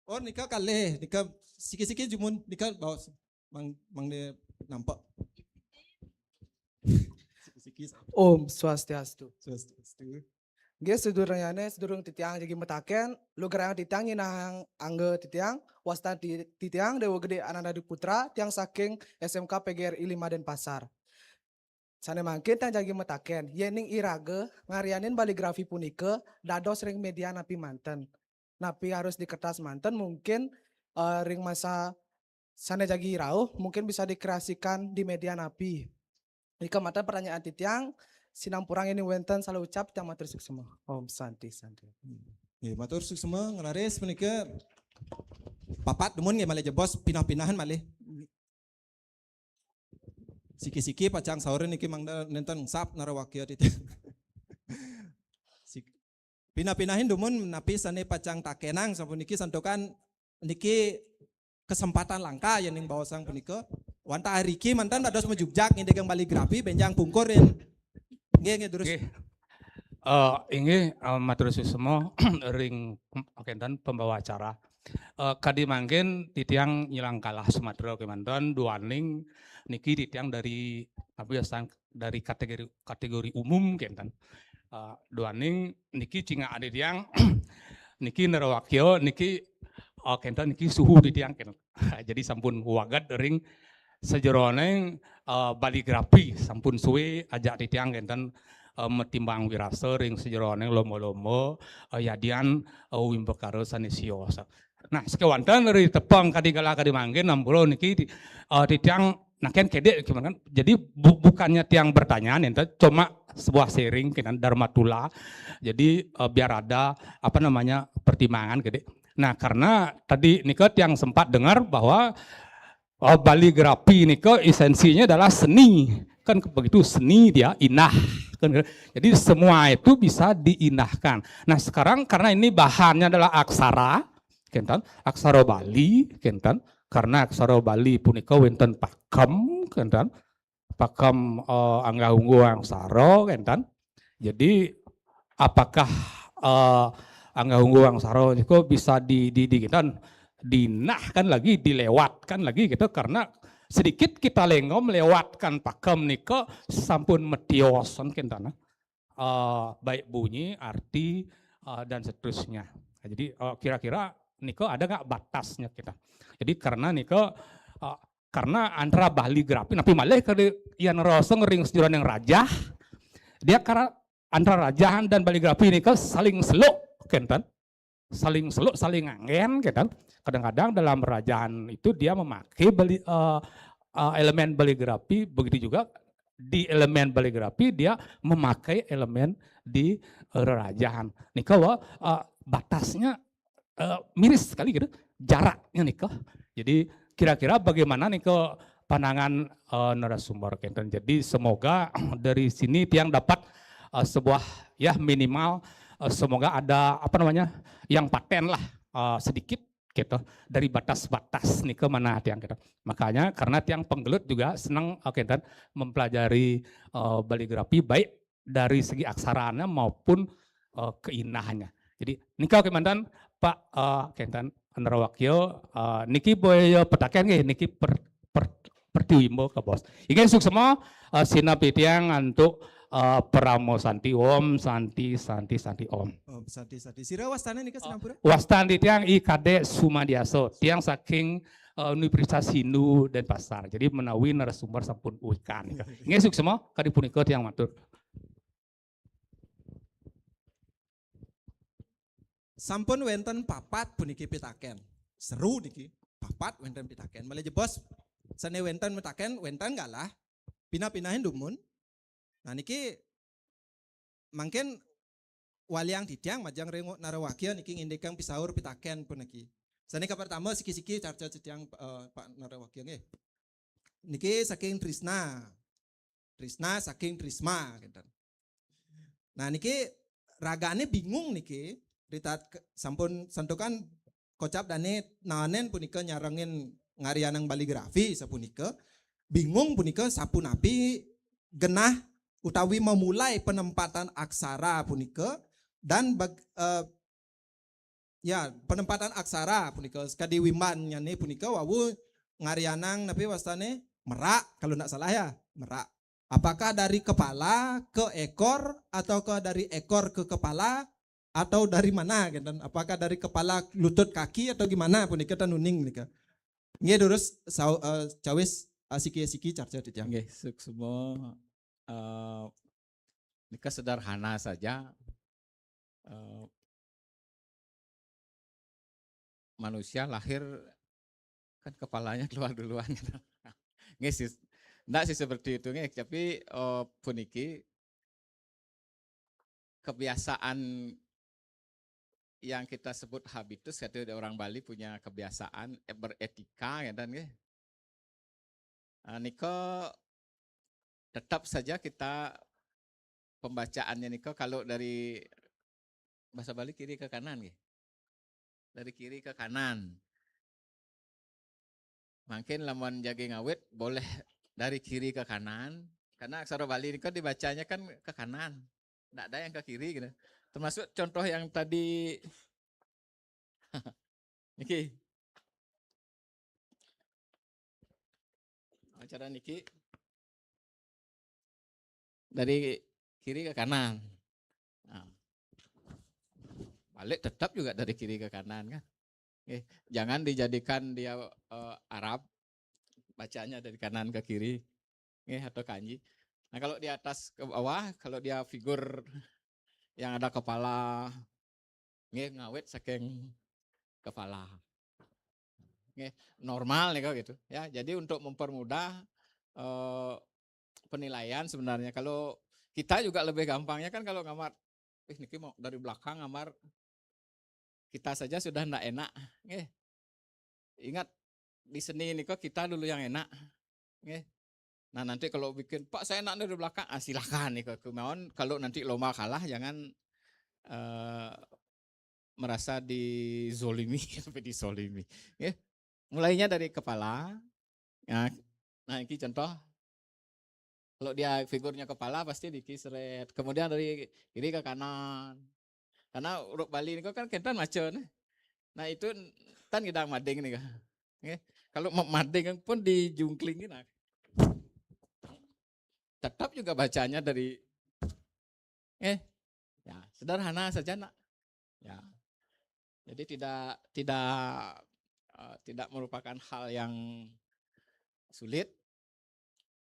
Oh, nika kalih, nika siki-siki jumun, nika baos mang, mangda nampak. Siki-siki. Om Swastiastu. Swastiastu. Nggih, sadurungnyané, sadurung titiang jagi mataken, lugrayang titiang nyinahang angga titiang, wastan ti-, titiang Déwa Gedé Ananda Dwi Putra, tiang saking S M K P G R I lima Denpasar. Sané mangkin tiang jagi mataken, yéning iraga ngaryanin baligrafi punika dados ring média napi manten. Napi harus di kertas manten, mungkin, eh, ring masa sané jagi rauh, mungkin bisa dikreasikan di média napi. Nika manten pertanyaan titiang, sinampurang yéning wénten salah ucap, tiang matur suksma. Om Santi, Santi. Nggih, matur suksma, nglaris punika papat dumun nggih malih jebos pinah-pinahan malih. Siki-siki pacang saur niki mangda nénten ngesap narawakya titiang. Sik-, pinah-pinahin dumun napi sané pacang takenang sapuniki santukan niki kesempatan langka yéning baosang punika. Wantah riki manten dados majugjak ngindigang baligrafi bénjang pungkur yén. Nggih, nggih, terus. Nggih. Eh, inggih, eh, matur suksma ring pem-, kénten pembawa acara. Eh, kadi mangkin titiang Nyilang Kalah Sumatera kémanten duaning niki titiang dari, apa ya, sang-, dari kategori, kategori umum kénten. Eh, duaning niki cingak adi tiang niki narawakya niki, eh, kénten niki suhu titiang kénten. Jadi sampun waget ring sajeroning, eh, baligrafi sampun suwé ajak titiang kénten, eh, matimbang wirasa ring sajeroning lomba-lomba, eh, yadian, eh, wimbakara sané sios. Nah, sakéwanten ri tepang kadi galah kadi mangkin ampura niki ti-, eh, titiang nakén kédé kémanten. Jadi bu-, bukannya tiang bertanya nénten, cuma sebuah sharing kénten darmatula. Jadi, eh, biar ada, apa namanya, pertimbangan kédé. Nah, karena tadi nika tiang sempat dengar bahwa, eh, baligrafi nika esensinya adalah seni. Kan begitu seni dia, indah. Kan, jadi semua itu bisa diindahkan. Nah, sekarang karena ini bahannya adalah aksara, kénten, aksara Bali, kénten, karena aksara Bali punika wénten pakem, kénten, pakem, eh, anggah ungguh aksara, kénten. Jadi apakah, eh, anggah ungguh aksara niku bisa di, di, di, kénten, dinahkan lagi, dilewatkan lagi gitu, karena sedikit kita lenggom lewatkan pakem nika sampun matiosan kénten. Eh, baik bunyi, arti, eh, dan seterusnya. Jadi, eh, kira-kira nika ada nggak batasnya kita? Jadi karena nika, eh, karena antara baligrafi, napi malih kadi yan rasa ngering sajeroning rajah, dia karena antara rajahan dan baligrafi nika saling seluk, kénten. Saling seluk, saling nganggén, kénten. Kadang-kadang dalam rajahan itu dia memakai bali-, eh, eh, elemen baligrafi, begitu juga di elemen baligrafi dia memakai elemen di, eh, rerajahan. Nika wa, eh, batasnya, eh, miris sekali gitu, jaraknya nika. Jadi kira-kira bagaimana nika pandangan, eh, narasumber kénten. Jadi semoga dari sini tiang dapat, eh, sebuah, ya, minimal, eh, semoga ada, apa namanya, yang paten lah, eh, sedikit gitu dari batas-batas nika manah tiang gitu. Makanya karena tiang penggelut juga senang, eh, kénten, mempelajari, eh, baligrafi baik dari segi aksaranya maupun, eh, keindahannya. Jadi nika kémanten Pak, eh, kénten, narawakya, eh, niki boya petaken nggih, niki per-, per-, pertiwimba ka bos. Inggih suksma, eh, sineb titiang antuk, eh, Parama Santi, Om Santi, Santi, Santi, Om. Om Santi, Santi. Sira wastane nika sinampura? Wastan titiang I Kadek Sumadiasa, tiang saking, eh, Universitas Hindu Denpasar. Jadi menawi narasumber sampun uikan nika. Inggih suksma, kadi punika tiang matur. Sampun wénten papat puniki pitaken. Seru niki. Papat wénten pitaken. Malih jebos sané wénten mitaken, wénten galah. Pinah-pinahin dumun. Nah niki mangkin waliang titiang majeng ring Narawagya niki ngindikang pisaur pitaken puniki. Sane kapertama siki-siki carca titiang, eh, Pak Narawagya nggih. Niki saking Trisna. Trisna saking Trisma, gitu. Nah, niki ragane bingung niki, ritatkala sampun santukan kocap dane nanen punika nyarengin ngarianang baligrafi sapunika, bingung punika sapunapi genah utawi memulai penempatan aksara punika dan bag-, eh, ya, penempatan aksara punika, sekadi wimbannyane punika wau ngarianang napi wastane merak, kalau ndak salah ya, merak. Apakah dari kepala ke ekor ataukah dari ekor ke kepala atau dari mana, gitu? Apakah dari kepala lutut kaki atau gimana punika tan uning nika. Nggih, durus sau-, eh, cawis asiki-asiki carca titiang. Nggih, suksma, eh, nika sederhana saja. Eh, manusia lahir kan kepalanya keluar duluan gitu. Nggih sih, ndak sih seperti itu nggih, tapi, eh, puniki kebiasaan yang kita sebut habitus, kata orang Bali punya kebiasaan, eh, beretika ya dan nggih. Eh, nika tetap saja kita pembacaannya nika kalau dari bahasa Bali kiri ke kanan nggih. Dari kiri ke kanan. Mungkin lamun jagi ngawit boleh dari kiri ke kanan karena aksara Bali nika dibacanya kan ke kanan. Ndak ada yang ke kiri gitu. Termasuk contoh yang tadi niki. Acara niki dari kiri ke kanan. Nah. Balik tetap juga dari kiri ke kanan kan. Oke, jangan dijadikan dia, eh, Arab, bacanya dari kanan ke kiri. Oke, atau kanji. Nah, kalau di atas ke bawah, kalau dia figur yang ada kepala, nggih, ngawit saking kepala. Nggih, normal nih gitu. Ya, jadi untuk mempermudah, eh, penilaian sebenarnya kalau kita juga lebih gampangnya kan kalau ngamar, "Ih, niki mau dari belakang ngamar." Kita saja sudah ndak enak, nggih. Ingat di seni nika kita dulu yang enak. Nggih. Nah, nanti kalau bikin, "Pak, saya enak dari belakang." Ah, silakan nih kemauan. Kalau nanti lomba kalah jangan, eh, merasa dizolimi sampai dizolimi. Nggih. Mulainya dari kepala. Ya. Nah, ini contoh. Kalau dia figurnya kepala pasti dikisret. Kemudian dari kiri ke kanan. Karena huruf Bali ini kan kentan macam. Nah, itu tan kita mading nih. Nggih. Kalau ma-, mading pun dijungklingi nah. Tetap juga bacanya dari, eh, ya, sederhana saja nak. Ya. Jadi tidak, tidak, eh, tidak merupakan hal yang sulit.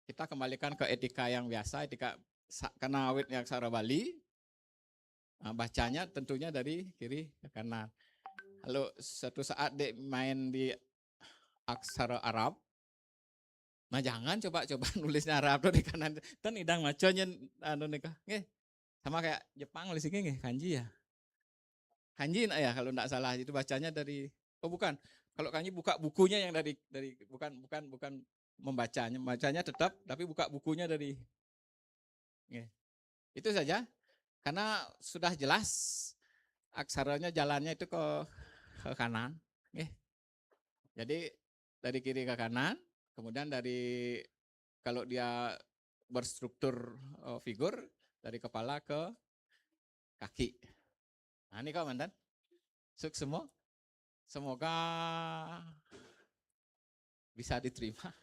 Kita kembalikan ke etika yang biasa, etika sa-, karena awit yang aksara Bali, eh, bacanya tentunya dari kiri ke kanan. Kalau suatu saat dek main di aksara Arab, nah, jangan coba-coba nulisnya Arab tuh di kanan. Kan idang macanya anu nih kah? Nggih. Sama kayak Jepang nulis ini nggih, kanji ya. Kanji nak ya kalau ndak salah itu bacanya dari, oh bukan. Kalau kanji buka bukunya yang dari, dari bukan, bukan, bukan membacanya, bacanya tetap tapi buka bukunya dari. Nggih. Itu saja. Karena sudah jelas aksaranya jalannya itu ke, ke kanan. Nggih. Jadi dari kiri ke kanan, kemudian dari, kalau dia berstruktur, eh, figur dari kepala ke kaki. Nah, ini kau mantan. Suksma. Semoga bisa diterima.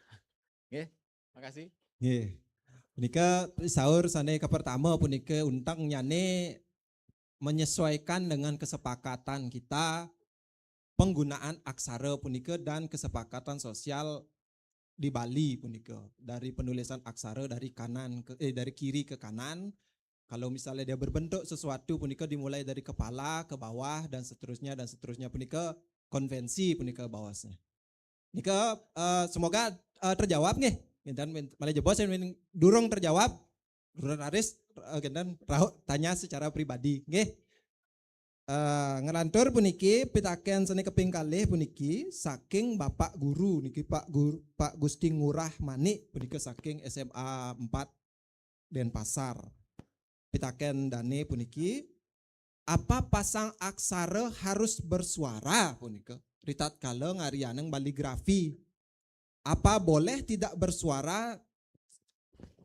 Nggih, makasih. Nggih. Punika saur sane kapertama punika unteng nyane menyesuaikan dengan kesepakatan kita penggunaan aksara punika dan kesepakatan sosial di Bali punika dari penulisan aksara dari kanan ke, eh, dari kiri ke kanan. Kalau misalnya dia berbentuk sesuatu punika dimulai dari kepala ke bawah dan seterusnya dan seterusnya punika konvensi punika bawasnya. Nika, eh, semoga, eh, terjawab nggih. Minten, min-, malih jebos yen durung terjawab. Lurah raris, eh, kenten, rauh tanya secara pribadi. Nggih. Eh, nglantur puniki, pitaken sane kaping kalih puniki saking Bapak Guru niki, Pak Guru, Pak Gusti Ngurah Manik punika saking S M A empat Denpasar. Pitaken dane puniki, apa pasang aksara harus bersuara punika? Ritatkala ngarianeng baligrafi, apa boleh tidak bersuara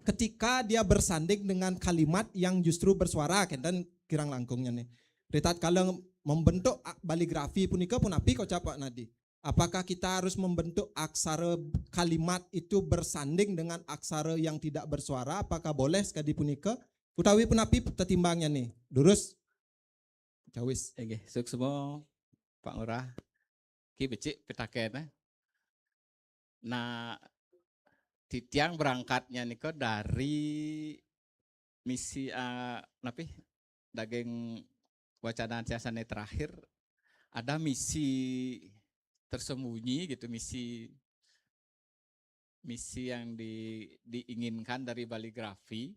ketika dia bersanding dengan kalimat yang justru bersuara? Kenten kirang langkungnya nih. Ritatkala membentuk a-, baligrafi punika punapi kocap Pak Nadi? Apakah kita harus membentuk aksara kalimat itu bersanding dengan aksara yang tidak bersuara? Apakah boleh sekadi punika? Utawi punapi tetimbangnya nih? Durus. Cawis. Nggih, suksma Pak Ngurah. Ki becik pitakene. Nah, titiang berangkatnya nika dari misi, eh, napi? Daging wacana tiang sane terakhir, ada misi tersembunyi gitu, misi, misi yang di-, diinginkan dari baligrafi.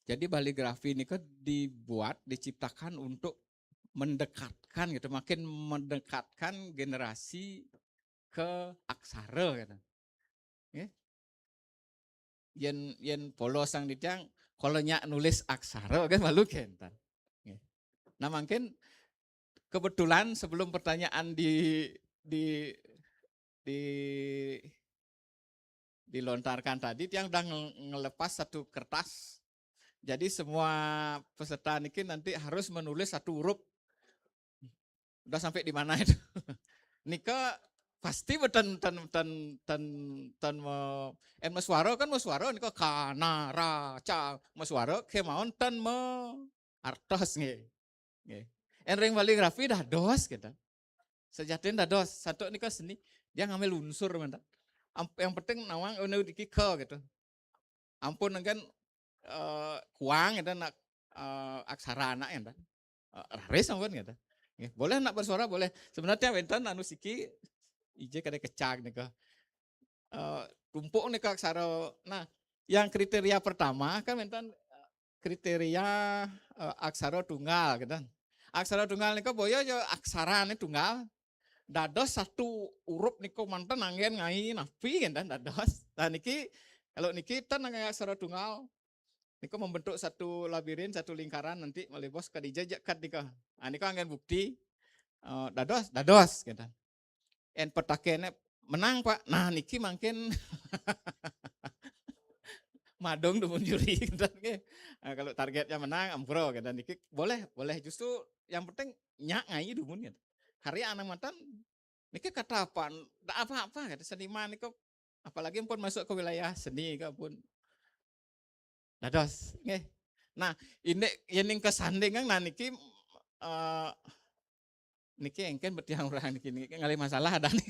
Jadi baligrafi ini kan dibuat, diciptakan untuk mendekatkan gitu, makin mendekatkan generasi ke aksara gitu. Nggih. Yen, yen polos sang titiang, kalau nyak nulis aksara kan malu kenten. Nggih. Nah, mungkin kebetulan sebelum pertanyaan di, di, di, dilontarkan tadi, tiang udah nge-, ngelepas satu kertas. Jadi semua peserta niki nanti harus menulis satu huruf. Udah sampai di mana itu? Nika pasti beten ten, ten, ten, ten me-, en mesuara kan, mesuara nika kana, ra, ca, mesuara kemawon ten me artos nggih. Nggih. En ring baligrafi dados gitu. Sejatine dados, santuk nika seni, dia ngambil unsur menten. Am-, yang penting nawang anu iki ke gitu. Ampun kan, eh, kuang gitu nak, eh, aksara anak ya, eh, raris ampun gitu. Nggih, boleh nak bersuara boleh. Sebenarnya wenten anu siki ije kada kecak nika. Eh, tumpuk nika aksara. Nah, yang kriteria pertama kan wenten, eh, kriteria, eh, aksara tunggal gitu. Aksara tunggal nika boya aja aksarane tunggal. Dados satu huruf nika manten anggen ngai napi kenten dados. Nah niki, kalau niki ten ngai aksara tunggal. Nika membentuk satu labirin, satu lingkaran nanti malih bos kadija jakat nika. Nah nika anggen bukti, eh, dados, dados kenten. En petakene menang, Pak. Nah niki mungkin madung dumun juri kenten nggih. Nah, kalau targetnya menang, ampura kenten niki boleh, boleh justru yang penting nyak ngai dumun kenten. Karya anak manten niki kata apa? Ndak apa-apa kata seniman niku, apalagi pun masuk ke wilayah seni ke pun. Dados, nggih. Nah, ini yening kesandingan nah niki, eh, niki engken betiang orang niki, niki ngalih masalah ada nih.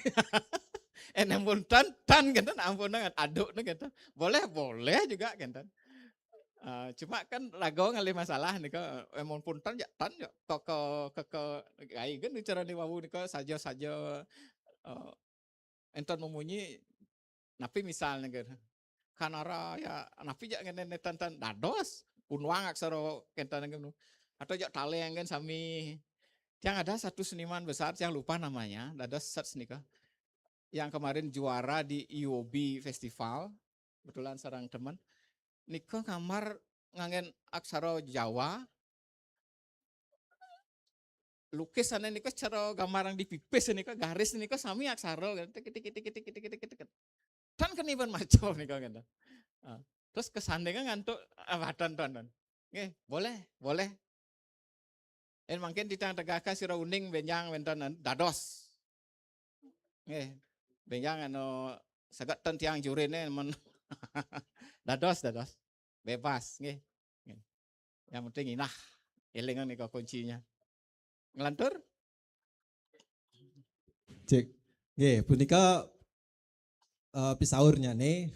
En ampun tan, tan kenten ampun dengan aduk nih kenten. Boleh, boleh juga kenten. Eh, cuma kan raga ngalih masalah nika, ampun tan ya, tan ya, ke, ke, ke, ke, gai kan bicara ni wau nika saja-saja, eh, enten memunyi, napi misalnya kan. Kanara ya, napi ja ngene tan, tan dados, unwang aksara kenten kan. Atau ja taleng kan sami. Yang ada satu seniman besar, yang lupa namanya, dados search nika. Yang kemarin juara di I O B Festival, kebetulan sareng teman. Nika ngambar nganggen aksara Jawa, lukisane nika cara gambar yang di pipis nika, garis nika sami aksara kan. Tik, tik, tik, tik, tik, tik, tik, tik. Tan keniban maco nika kan. Ah, terus kesandingan ngantuk, ah, tan, tan, tan. Nggih, boleh, boleh. En mungkin titiang tegakan sira uning benjang wenten dados. Nggih, benjang anu segetan tiang jurine men. Dados, dados. Bebas, nggih. Nggih. Yang penting inah, elingan nika kuncinya. Ngelantur? Cek. Nggih, punika, eh, pisaurnya nih.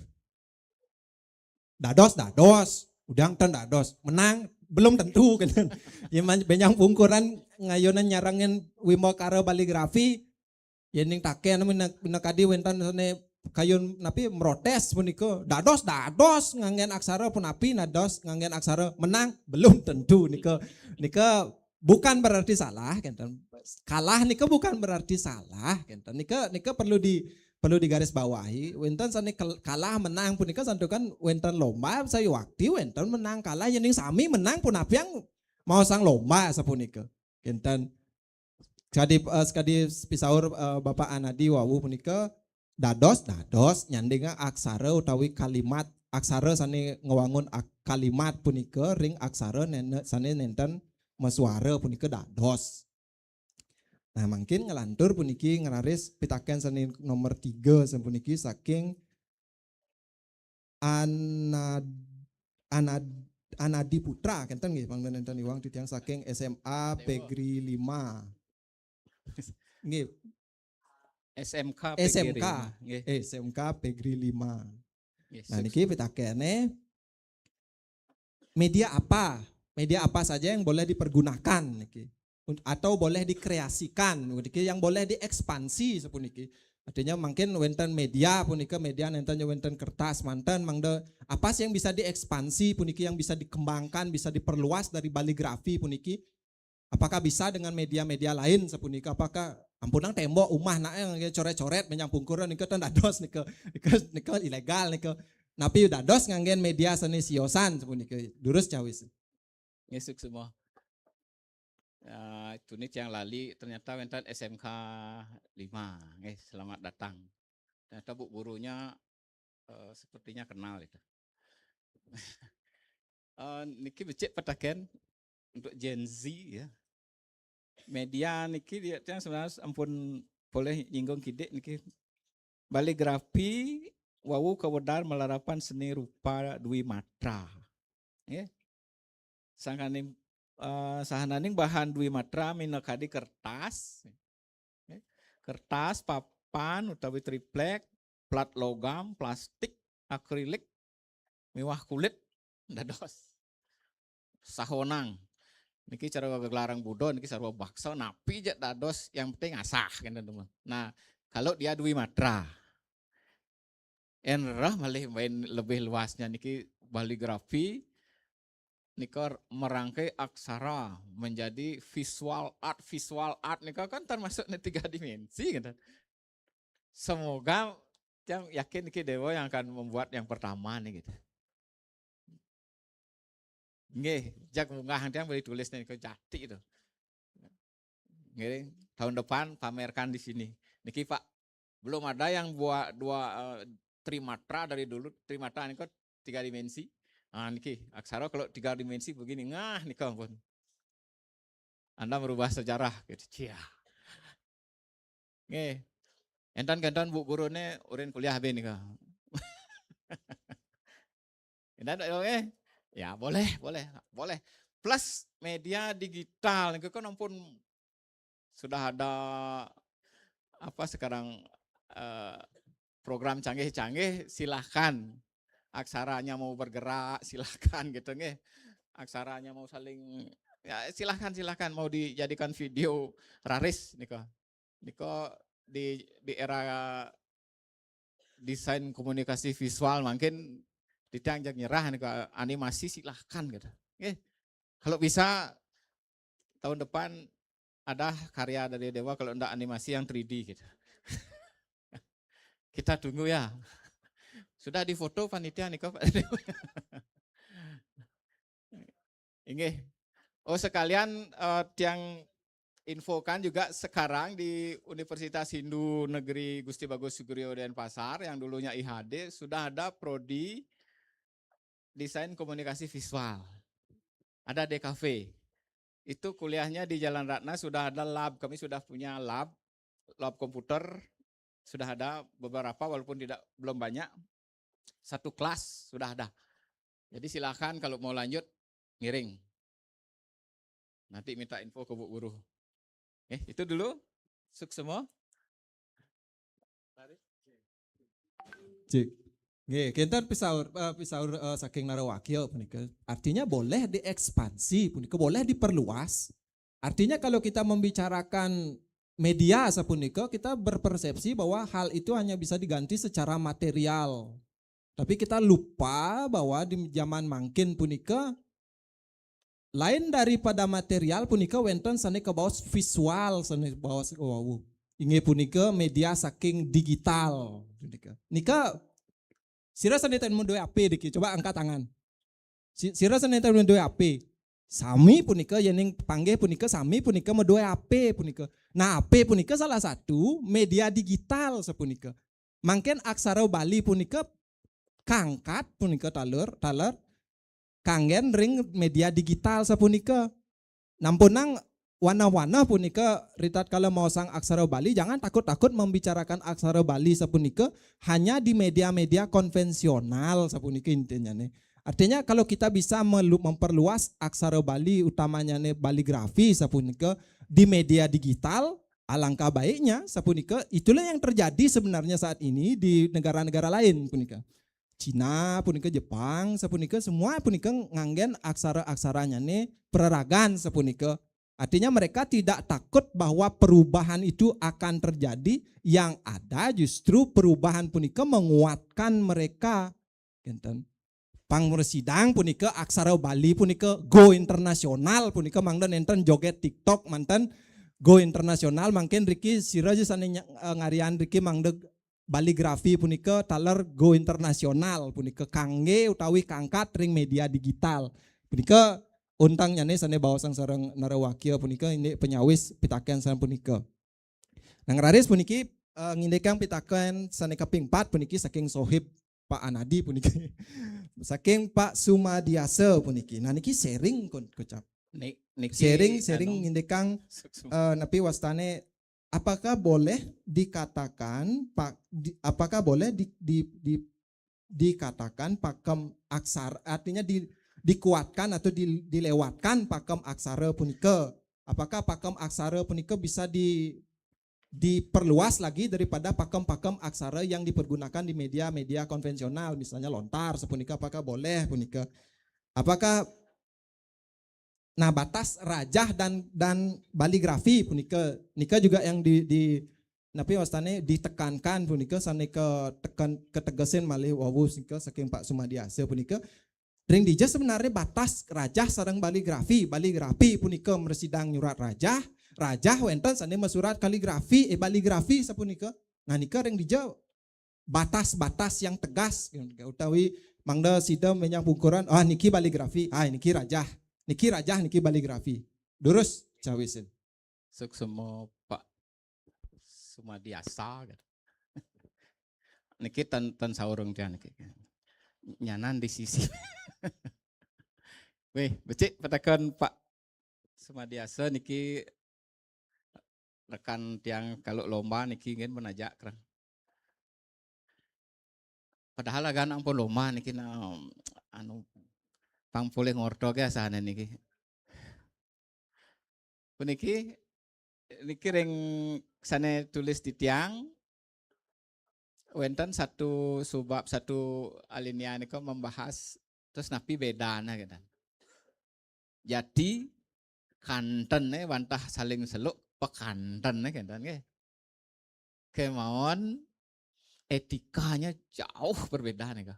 Dados, dados, udang ten dados, menang belum tentu kan. Ya man-, benjang pungkuran ngayunan nyarengin wimbakara baligrafi, yening taken mena-, menakadi wenten sane kayun napi, merotes punika, dados, dados nganggen aksara punapi, dados nganggen aksara menang, belum tentu nika. Nika bukan berarti salah, kenten. Kalah nika bukan berarti salah, kenten. Nika, nika perlu di, perlu digarisbawahi. Wenten sane kel-, kalah menang punika santukan wenten lomba, sayuwakti wenten menang kalah, yening sami menang punapiang maosang lomba sapunika. Kenten. Sakadi, eh, sakadi pisaur, eh, Bapak Anadi wau punika, dados, dados nyandinga aksara utawi kalimat, aksara sane ngwangun ak-, kalimat punika ring aksara nene-, sane nenten masuara punika dados. Nah, mangkin nglantur puniki ngraris pitaken sane nomor tiga sapuniki saking Anad-, Anad-, Anadi Putra, kenten nggih, mangda nenten iwang titiang saking S M A Pegri lima. Nggih, S M K S M K. Pegri lima. Nggih. Eh, S M K Pegri lima. Nggih, Nah, sukses. Niki pitakene, media apa? Media apa saja yang boleh dipergunakan niki? Un-, atau boleh dikreasikan, niki yang boleh diekspansi sapuniki. Artinya mungkin wenten media punika, media nenten wenten kertas manten, mangda apa sih yang bisa diekspansi puniki, yang bisa dikembangkan, bisa diperluas dari baligrafi puniki? Apakah bisa dengan media-media lain sapunika? Apakah ampunang tembok umah nak yang coret-coret menyang pungkuran nika ten dados nika, nika, nika ilegal nika. Napi dados nganggen media sane siosan sapunika? Durus cawis. Nggih, suksma. Ah, itu nih yang lali ternyata wenten S M K lima. Nggih, selamat datang. Ternyata bu gurunya, eh, sepertinya kenal itu. Eh, niki becik petaken untuk Gen Z ya. Media niki dia yang sebenarnya ampun boleh nyinggung kidik niki. Baligrafi wau kawedar malarapan seni rupa dwi matra. Nggih. Sangkaning, eh, sahananing bahan dwi matra minakadi kertas, nggih. Kertas, papan utawi triplek, plat logam, plastik, akrilik, miwah kulit, dados. Sahonang. Niki cara geglarang Buddha, niki sarwa baksa, napi ja dados, yang penting asah, kan, teman. Nah, kalau dia dwi matra, en rah malih main lebih luasnya niki baligrafi, nika merangkai aksara menjadi visual art. Visual art nika kan termasuk nih tiga dimensi, gitu. Semoga yang yakin niki Dewa yang akan membuat yang pertama nih, gitu. Nggih, jak munggah tiang boleh tulis nih ke jati itu. Nggih, tahun depan pamerkan di sini. Niki Pak, belum ada yang buat dua, eh, trimatra dari dulu. Trimatra ini kok tiga dimensi. Ah, niki aksara kalau tiga dimensi begini, ngah nih ampun. Anda merubah sejarah gitu. Cia. Nggih. Enten-enten bu gurune urin kuliah be nika. Enten, oke. Ya, boleh, boleh, boleh. Plus media digital niku kan ampun sudah ada apa sekarang, eh, program canggih-canggih, silahkan. Aksaranya mau bergerak, silahkan gitu nggih. Aksaranya mau saling, ya, silahkan, silahkan mau dijadikan video raris nika. Nika di, di era desain komunikasi visual mungkin titiang jak nyerah nika, animasi silahkan gitu. Oke. Kalau bisa tahun depan ada karya dari Dewa, kalau ndak animasi yang three D gitu. Kita tunggu ya. Sudah difoto panitia nika, Pak Dewa? Inggih. Oh, sekalian, eh, tiang infokan juga sekarang di Universitas Hindu Negeri Gusti Bagus Sugiroyo Denpasar yang dulunya I H D sudah ada prodi desain komunikasi visual. Ada D K V. Itu kuliahnya di Jalan Ratna, sudah ada lab, kami sudah punya lab, lab komputer sudah ada beberapa walaupun tidak, belum banyak. Satu kelas sudah ada. Jadi silakan kalau mau lanjut ngiring. Nanti minta info ke Bu Guru. Eh, itu dulu. Suksma. Cik. Nggih, kenten pisaur, eh, pisaur, eh, saking narawakya punika. Artinya boleh diekspansi punika, boleh diperluas. Artinya kalau kita membicarakan media sapunika, kita berpersepsi bahwa hal itu hanya bisa diganti secara material. Tapi kita lupa bahwa di zaman mangkin punika, lain daripada material punika wenten sane kabaos visual, sane kabaos wau. Inggih punika media saking digital. Punika. Nika sira sane ten maduwe H P niki, coba angkat tangan. Si- Sira sane ten maduwe H P. Sami punika yening panggih punika sami punika maduwe H P punika. Nah, H P punika salah satu media digital sapunika. Mangkin aksara Bali punika kangkat punika taler, taler kanggen ring media digital sapunika. Nampunang wanah-wanah punika ritatkala maosang aksara Bali, jangan takut-takut membicarakan aksara Bali sapunika hanya di media-media konvensional sapunika intinya nih. Artinya kalau kita bisa melu- memperluas aksara Bali utamanya nih baligrafi sapunika di media digital, alangkah baiknya sapunika itulah yang terjadi sebenarnya saat ini di negara-negara lain punika. Cina punika, Jepang sapunika, semua punika nganggen aksara-aksaranya nih peraragan sapunika. Artinya mereka tidak takut bahwa perubahan itu akan terjadi, yang ada justru perubahan punika menguatkan mereka. Genten. Pang mresidang punika aksara Bali punika go internasional punika mangda nenten joget TikTok manten go internasional mangkin riki sira ja sane nya- eh, ngarian riki mangda baligrafi punika taler go internasional punika kangge utawi kangkat ring media digital. Punika untang nyane sane baosang sareng narawakya punika ini penyawis pitaken sareng punika. Nang raris puniki eh, ngindikang pitaken sane kaping pat puniki saking sohib Pak Anadi puniki. Saking Pak Sumadiasa puniki. Nah niki sharing kun kocap. Ni- niki Sharing sharing anu, ngindikang suksma. Eh, napi wastane apakah boleh dikatakan pak di, apakah boleh di, di, di, dikatakan pakem aksar artinya di, dikuatkan atau di, dilewatkan pakem aksara punika, apakah pakem aksara punika bisa di diperluas lagi daripada pakem-pakem aksara yang dipergunakan di media-media konvensional misalnya lontar sapunika apakah boleh punika apakah nah batas rajah dan dan baligrafi punika nika juga yang di, di napi wastane ditekankan punika sane ketekan ketegesin malih wau nika saking Pak Sumadiasa punika ring dija sebenarnya batas rajah sareng baligrafi baligrafi punika mresidang nyurat rajah rajah wenten sane masurat kaligrafi eh baligrafi sapunika nah nika ring dija batas-batas yang tegas utawi mangda sida menyang pungkuran ah niki baligrafi ah niki rajah niki rajah niki baligrafi durus cawisin Suksma Pak Sumadiasa gitu. Niki ten ten saurung tiang niki. Nyanan di sisi. Weh, becik petakan Pak Sumadiasa niki rekan tiang kalau lomba niki nggih menajak kerang. Padahal agak ampun lomba niki na anu pang polih ngorto ke asane niki. Puniki niki ring sane tulis di tiang wenten satu subab satu alinea nika membahas terus napi bedana gitu. Jati kanten eh wantah saling seluk pekanten eh kenten nggih. Kemawon etikanya jauh berbeda nika.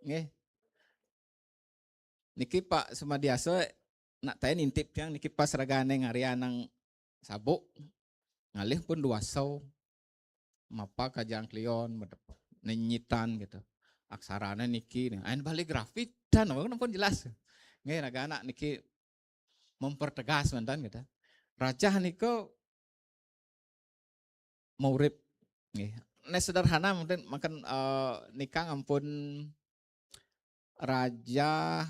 Nggih. Niki Pak Sumadiasa nak tae nintip tiang niki pas ragane ngarianang sabuk ngalih pun duasau mapa kajang klion medep nenyitan gitu aksarane niki nih ain baligrafi dan apa pun jelas nggih raga anak niki mempertegas mantan gitu rajah nika maurip nggih ne sederhana mungkin makan eh, nikang ampun raja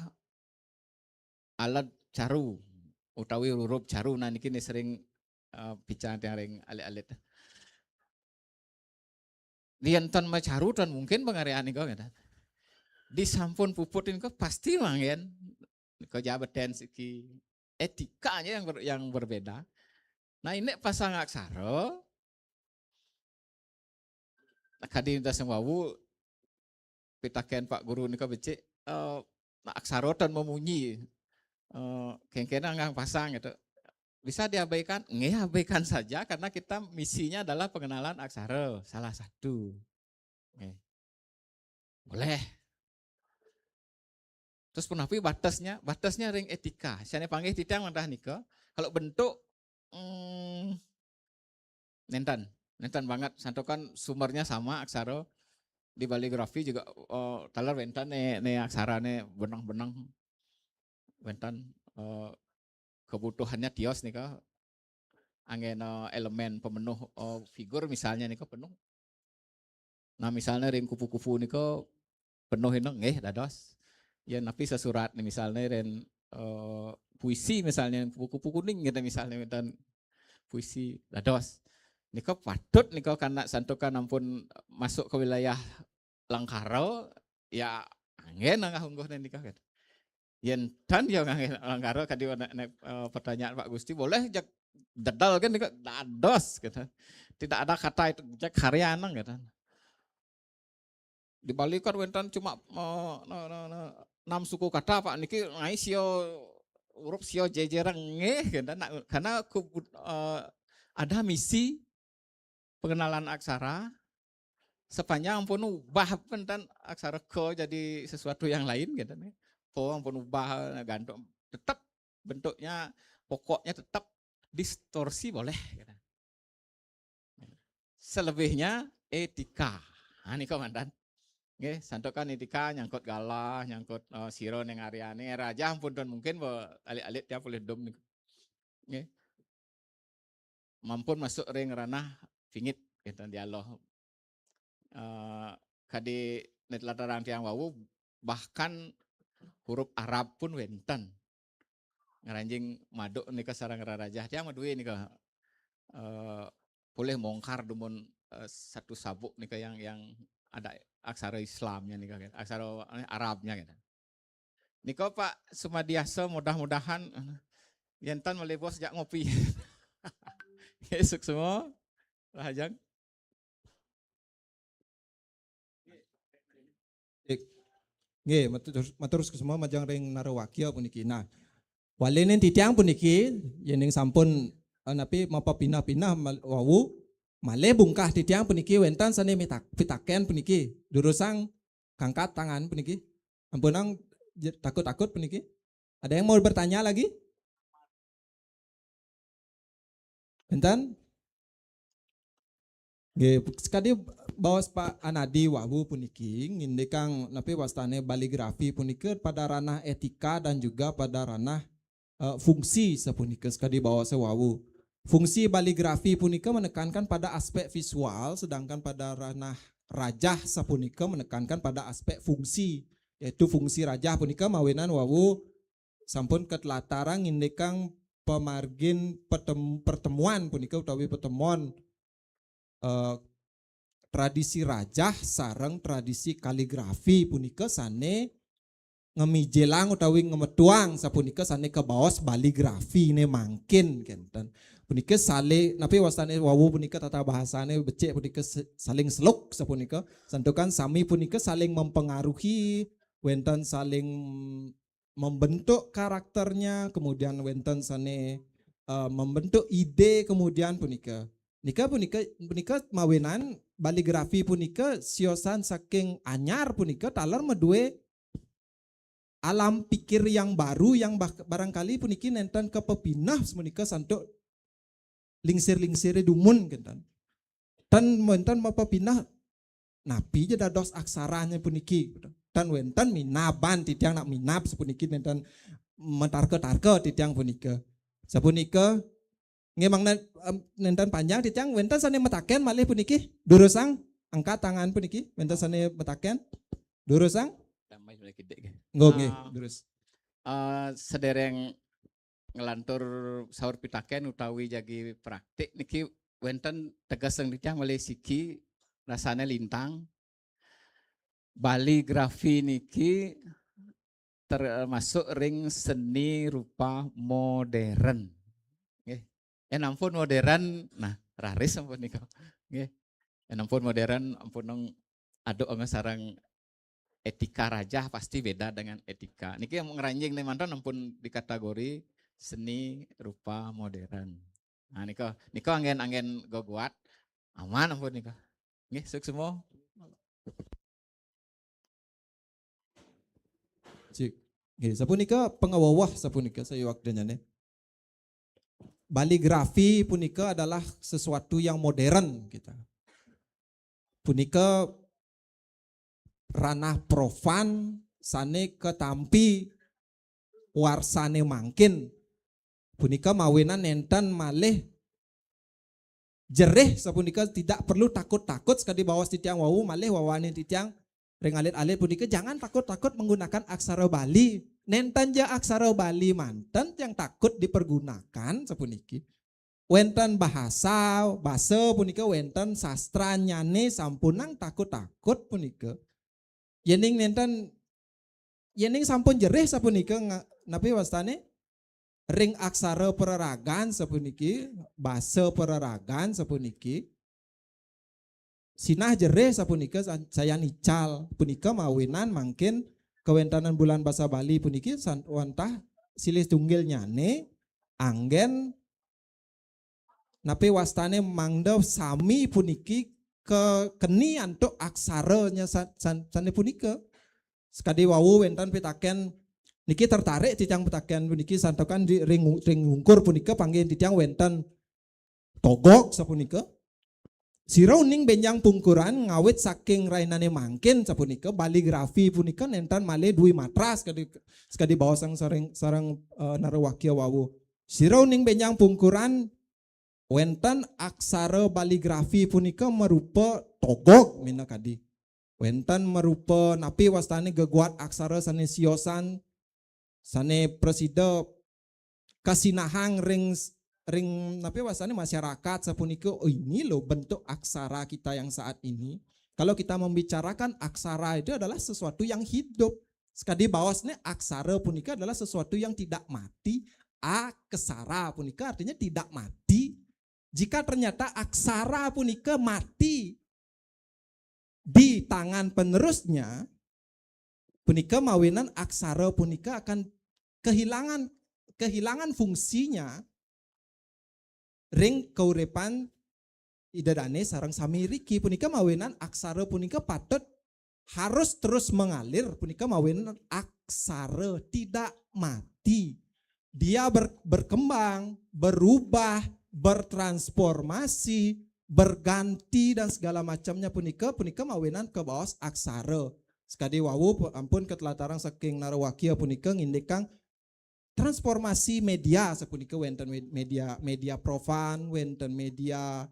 alat caru utawi rurup caru nah niki ne sering eh, bicara tiang ring alit-alit diantan macaru tan mungkin pengarian nika gitu. Disampun puput nika pasti manggen nika jabatan siki etikanya yang ber, yang berbeda. Nah ini pasang aksara kadi dasang wawu pitaken Pak Guru nika becik eh, nah, aksara tan memunyi eh, kengkena ngang pasang gitu. Bisa diabaikan? Nggih, abaikan saja karena kita misinya adalah pengenalan aksara, salah satu. Nggih. Boleh. Terus punapi batasnya, batasnya ring etika. Sané panggih titiang madah nika, kalau bentuk hmm, nénten, nénten banget. Santukan sumbernya sama aksara di baligrafi juga eh, taler wénten né, né aksara né benang-benang wénten eh, kebutuhannya tios nika anggéna elemen pemenuh eh, figur misalnya nika penuh. Nah, misalnya ring kupu-kupu nika penuh ini nggih dados. Ya napi sesurat nih misalnya ring eh, puisi misalnya kupu-kupu kuning gitu misalnya dan puisi dados. Nika patut nika karena santukan ampun masuk ke wilayah langkara ya anggén nanggah ungguh nika gitu. Yén tan ya nganggé langkara kadi nek eh, pertanyaan Pak Gusti boleh jak dedal kan nika dados gitu. Tidak ada kata itu jak karyanan gitu. Di Bali kan wénten cuma eh, no, no, no, enam suku kata Pak niki ngai sio huruf sio jejerang nggih gitu. Nah, karena aku eh, ada misi pengenalan aksara sepanjang ampun ubah pentan aksara ke jadi sesuatu yang lain gitu nih. Po ampun ubah gantung tetap bentuknya pokoknya tetap distorsi boleh gitu. Selebihnya etika. Nah, ini komandan. Nggih, santukan etika nyangkut galah, nyangkut uh, sira ning aryane raja ampun don mungkin alit-alit tiap boleh dom niku. Nggih. Mampun masuk ring ranah pingit gitu dialog. Uh, kadi nit latarang tiang wau bahkan huruf Arab pun wénten. Ngranjing maduk nika sareng rarajah tiang madué nika uh, boleh mongkar dumun uh, satu sabuk nika yang yang ada aksara Islamnya nika gitu. Aksara eh, Arabnya gitu. Nika Pak Sumadiasa mudah-mudahan yén tan malih bos jak ngopi. Esuk semua. Rahajeng. Nggih, matur matur semua majeng ring narawakya puniki. Nah, walenen titiang puniki yening sampun eh, napi mapapinah-pinah wau malih bungkah titiang puniki wénten sané mitak pitaken puniki. Durusang kangkat tangan puniki. Ampunang takut-takut puniki. Ada yang mau bertanya lagi? Enten? Nggih, sekadi baos Pak Anadi wau puniki ngindikang napi wastane baligrafi punika pada ranah etika dan juga pada ranah uh, fungsi sapunika sekadi baos wau. Fungsi baligrafi punika menekankan pada aspek visual sedangkan pada ranah rajah sapunika menekankan pada aspek fungsi yaitu fungsi rajah punika mawinan wau sampun katlatarang ngindikang pamargin pertemuan punika utawi pertemuan uh, tradisi rajah sareng tradisi kaligrafi punika sane ngemijelang utawi ngemetuang sapunika sane kebaos baligrafi ne mangkin kenten. Punika saling napi wastane wawu punika tata bahasane becik punika saling seluk sapunika santukan sami punika saling mempengaruhi wenten saling membentuk karakternya, kemudian wenten sane uh, membentuk ide kemudian punika. Nika punika punika mawinan baligrafi punika siosan saking anyar punika taler medue alam pikir yang baru yang barangkali puniki nenten kepepinah semenika santuk lingsir-lingsire dumun kenten. Tan wenten mapapinah napi ja dados aksaranya puniki. Tan wenten minaban titiang nak minab sapuniki nenten metarka-tarka titiang punika. Sapunika ngemang nenten panjang titiang wenten sane metaken malih puniki. Durusang angkat tangan puniki wenten sane metaken. Durusang. Damai sudah kidik. Nggih, nggih, uh, durus. Uh, sedereng ngelantur saur pitaken utawi jagi praktik niki wenten teges ring titiang malih siki rasane lintang. Baligrafi niki termasuk ring seni rupa modern. Nggih. Eh nampun modern, nah raris ampun nika. Nggih. Eh nampun modern ampun nang aduk sareng etika rajah pasti beda dengan etika. Niki yang ngeranjing nih mantan ampun di kategori seni rupa modern. Nah, nika, nika anggen, anggen gogoat. Aman ampun nika. Nggih, suksma. Cik. Nggih, sapunika pangaweweh sapunika sayuwakdanyané. Baligrafi punika adalah sesuatu yang modern kita. Punika ranah profan sané katampi warsané mangkin. Punika mawinan nénten malih jerih sapunika, tidak perlu takut-takut sakadi baos titiang wau, malih wawanin titiang ring alit-alit punika jangan takut-takut menggunakan aksara Bali. Nénten ja aksara Bali manten yang takut dipergunakan sapuniki. Wénten bahasa, basa punika wénten sastranyané, sampunang takut-takut punika. Yéning nénten, yéning sampun jerih sapunika nga-, napi wastané? Ring aksara peraragan sapuniki, basa peraragan sapuniki. Sinah jerih sapunika sa-, sayan ical. Punika mawinan mangkin kawéntenan Bulan Basa Bali puniki san-, wantah silih tunggilnyané anggén napi wastané mangda sami puniki ke-, keni antuk aksaranya sa-, san-, sané punika. Sakadi wau wénten pitakén, niki tertarik titiang pitakén puniki santukan di ring, ring ungkur punika panggih titiang wénten togog sapunika. Sira uning bénjang pungkuran ngawit saking rahinané mangkin sapunika, baligrafi punika nénten malih dwi matra sakadi, sakadi baosang sareng, sareng, eh, Narawakya wau. Sira uning bénjang pungkuran wénten aksara baligrafi punika marupa togog minakadi. Wénten marupa napi wastané gegoat aksara sané siosan, sané prasida kasinahang ring, ring napi wastané masyarakat sapunika, "Oh, ini loh bentuk aksara kita yang saat ini." Kalau kita membicarakan aksara itu adalah sesuatu yang hidup. Sakadi baosné aksara punika adalah sesuatu yang tidak mati. Aksara punika artinya tidak mati. Jika ternyata aksara punika mati di tangan penerusnya, punika mawinan aksara punika akan kehilangan, kehilangan fungsinya ring kauripan Ida Dané sareng sami riki. Punika mawinan aksara punika patut harus terus mengalir, punika mawinan aksara tidak mati. Dia ber-, berkembang, berubah, bertransformasi, berganti dan segala macamnya punika, punika mawinan kabaos aksara. Sakadi wau pu-, ampun katlatarang saking Narawakya punika ngindikang transformasi media sapunika wénten med-, media, media profan, wénten media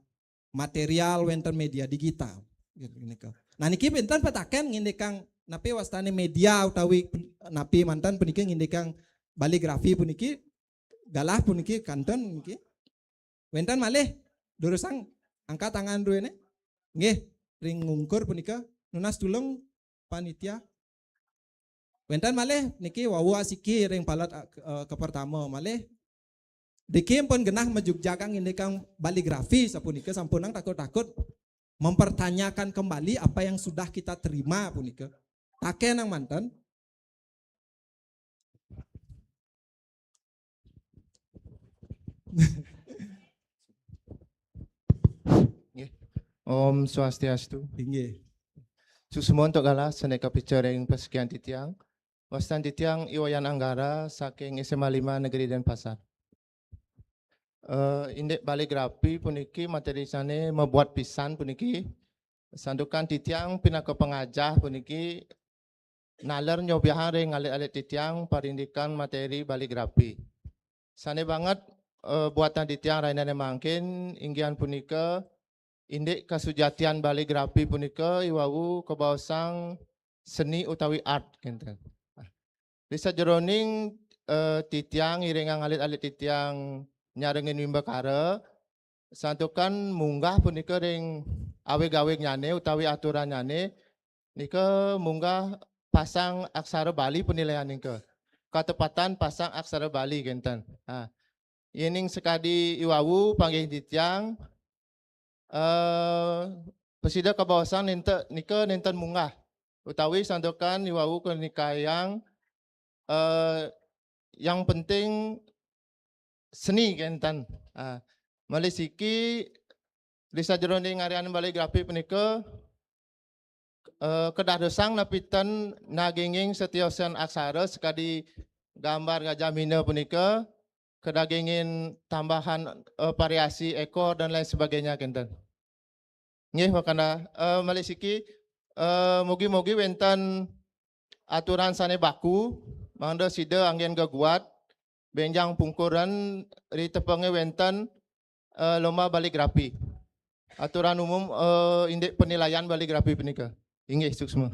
material, wénten media digital. Gitu, punika. Nah, niki pinten pitaken ngindikang napi wastané media utawi pen-, napi manten puniki ngindikang baligrafi puniki galah puniki kanten niki. Wénten malih durusang angkat tangan duéné. Nggih, ring ungkur punika nunas tulung panitia. Wénten malih niki wau asiki ring palet, eh, kapertama malih. Driki ampun genah majugjagang indikang baligrafi sapunika sampunang takut-takut mempertanyakan kembali apa yang sudah kita terima punika. Takenang manten. Nggih. Om Swastiastu. Inggih. Suksma antuk galah sané kapica ring pasekian titiang. Wastan titiang I Wayan Anggara saking S M A lima Negeri Denpasar. Eh, indik baligrafi puniki materi sané mabuat pisan puniki. Santukan titiang pinaka pangajah puniki naler nyobiahang ring alit-alit titiang parindikan materi baligrafi. Sané banget, eh, buatan titiang rahinané mangkin inggihan punika indik kasujatian baligrafi punika i wau kabaosang seni utawi art kénten. Di sajeroning, eh, titiang ngiringang alit-alit titiang nyarengin wimbakara, santukan munggah punika ring awig-awignyané utawi aturannyané, nika munggah pasang aksara Bali penilaian nika. Katepatan pasang aksara Bali kénten. Ha. Yéning sakadi i wau panggih titiang, eh, prasida kabaosang nénten, nika nénten munggah. Utawi santukan i wau kanikayang, eh, yang penting seni kenten. Ah, malih siki di sajeroning ngaryanin baligrafi punika, eh, kadadosang napi ten naginging setiosan aksara sakadi gambar Gajah Mina punika, kadagingin tambahan, eh, variasi ekor dan lain sebagainya kenten. Nggih, Wakanda. Eh, malih siki, eh, mugi-mugi wenten aturan sane baku, mangda sida anggen geguat, benjang pungkuran ri tepenge wenten, eh, lomba baligrafi. Aturan umum, eh, indik penilaian baligrafi punika. Inggih, suksma.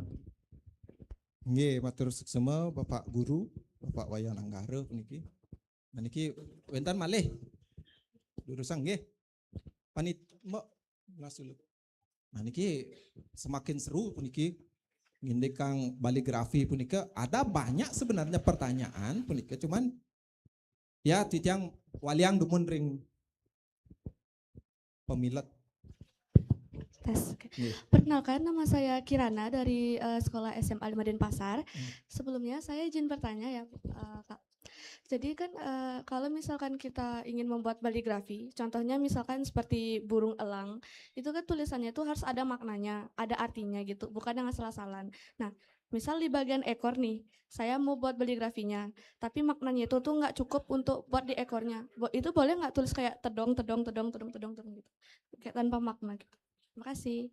Nggih, matur suksma Bapak Guru, Bapak Wayan Anggara puniki. Nah, niki wenten malih. Durusang nggih. Panit-, Mbok, jelas dulu. Nah, niki semakin seru puniki. Ngindik kang baligrafi punika ada banyak sebenarnya pertanyaan punika, cuman ya titiang waliang dumun ring pamilet. Tes. Oke. Nggih. Perkenalkan, nama saya Kirana dari eh, sekolah S M A lima Denpasar. Sebelumnya saya izin bertanya ya, eh, Kak. Jadi kan eh, kalau misalkan kita ingin membuat baligrafi, contohnya misalkan seperti burung elang, itu kan tulisannya itu harus ada maknanya, ada artinya gitu, bukan yang asal-asalan. Nah, misal di bagian ekor nih, saya mau buat baligrafinya, tapi maknanya itu tuh nggak cukup untuk buat di ekornya. Bo- Itu boleh nggak tulis kayak tedong, tedong, tedong, tedong, tedong, tedong gitu, kayak tanpa makna gitu. Makasih.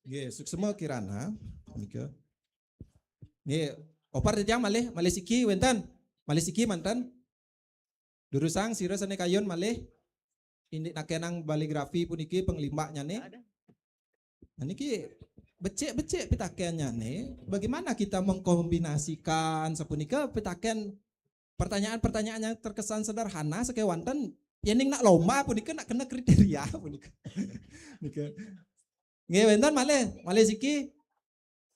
Nggih, suksma Kirana. Nika. Nggih, opar titiang malih, malih siki wenten. Malih siki manten. Durusang sira sane kayun malih. Indik nakenang baligrafi puniki panglimbaknyane. Nah, niki becik-becik pitakennyane, bagaimana kita mengkombinasikan sapunika pitaken, pertanyaan-pertanyaan yang terkesan sederhana sakewanten, yening nak lomba punika nak kena kriteria punika. Nika. Nggih, wenten malih, malih siki.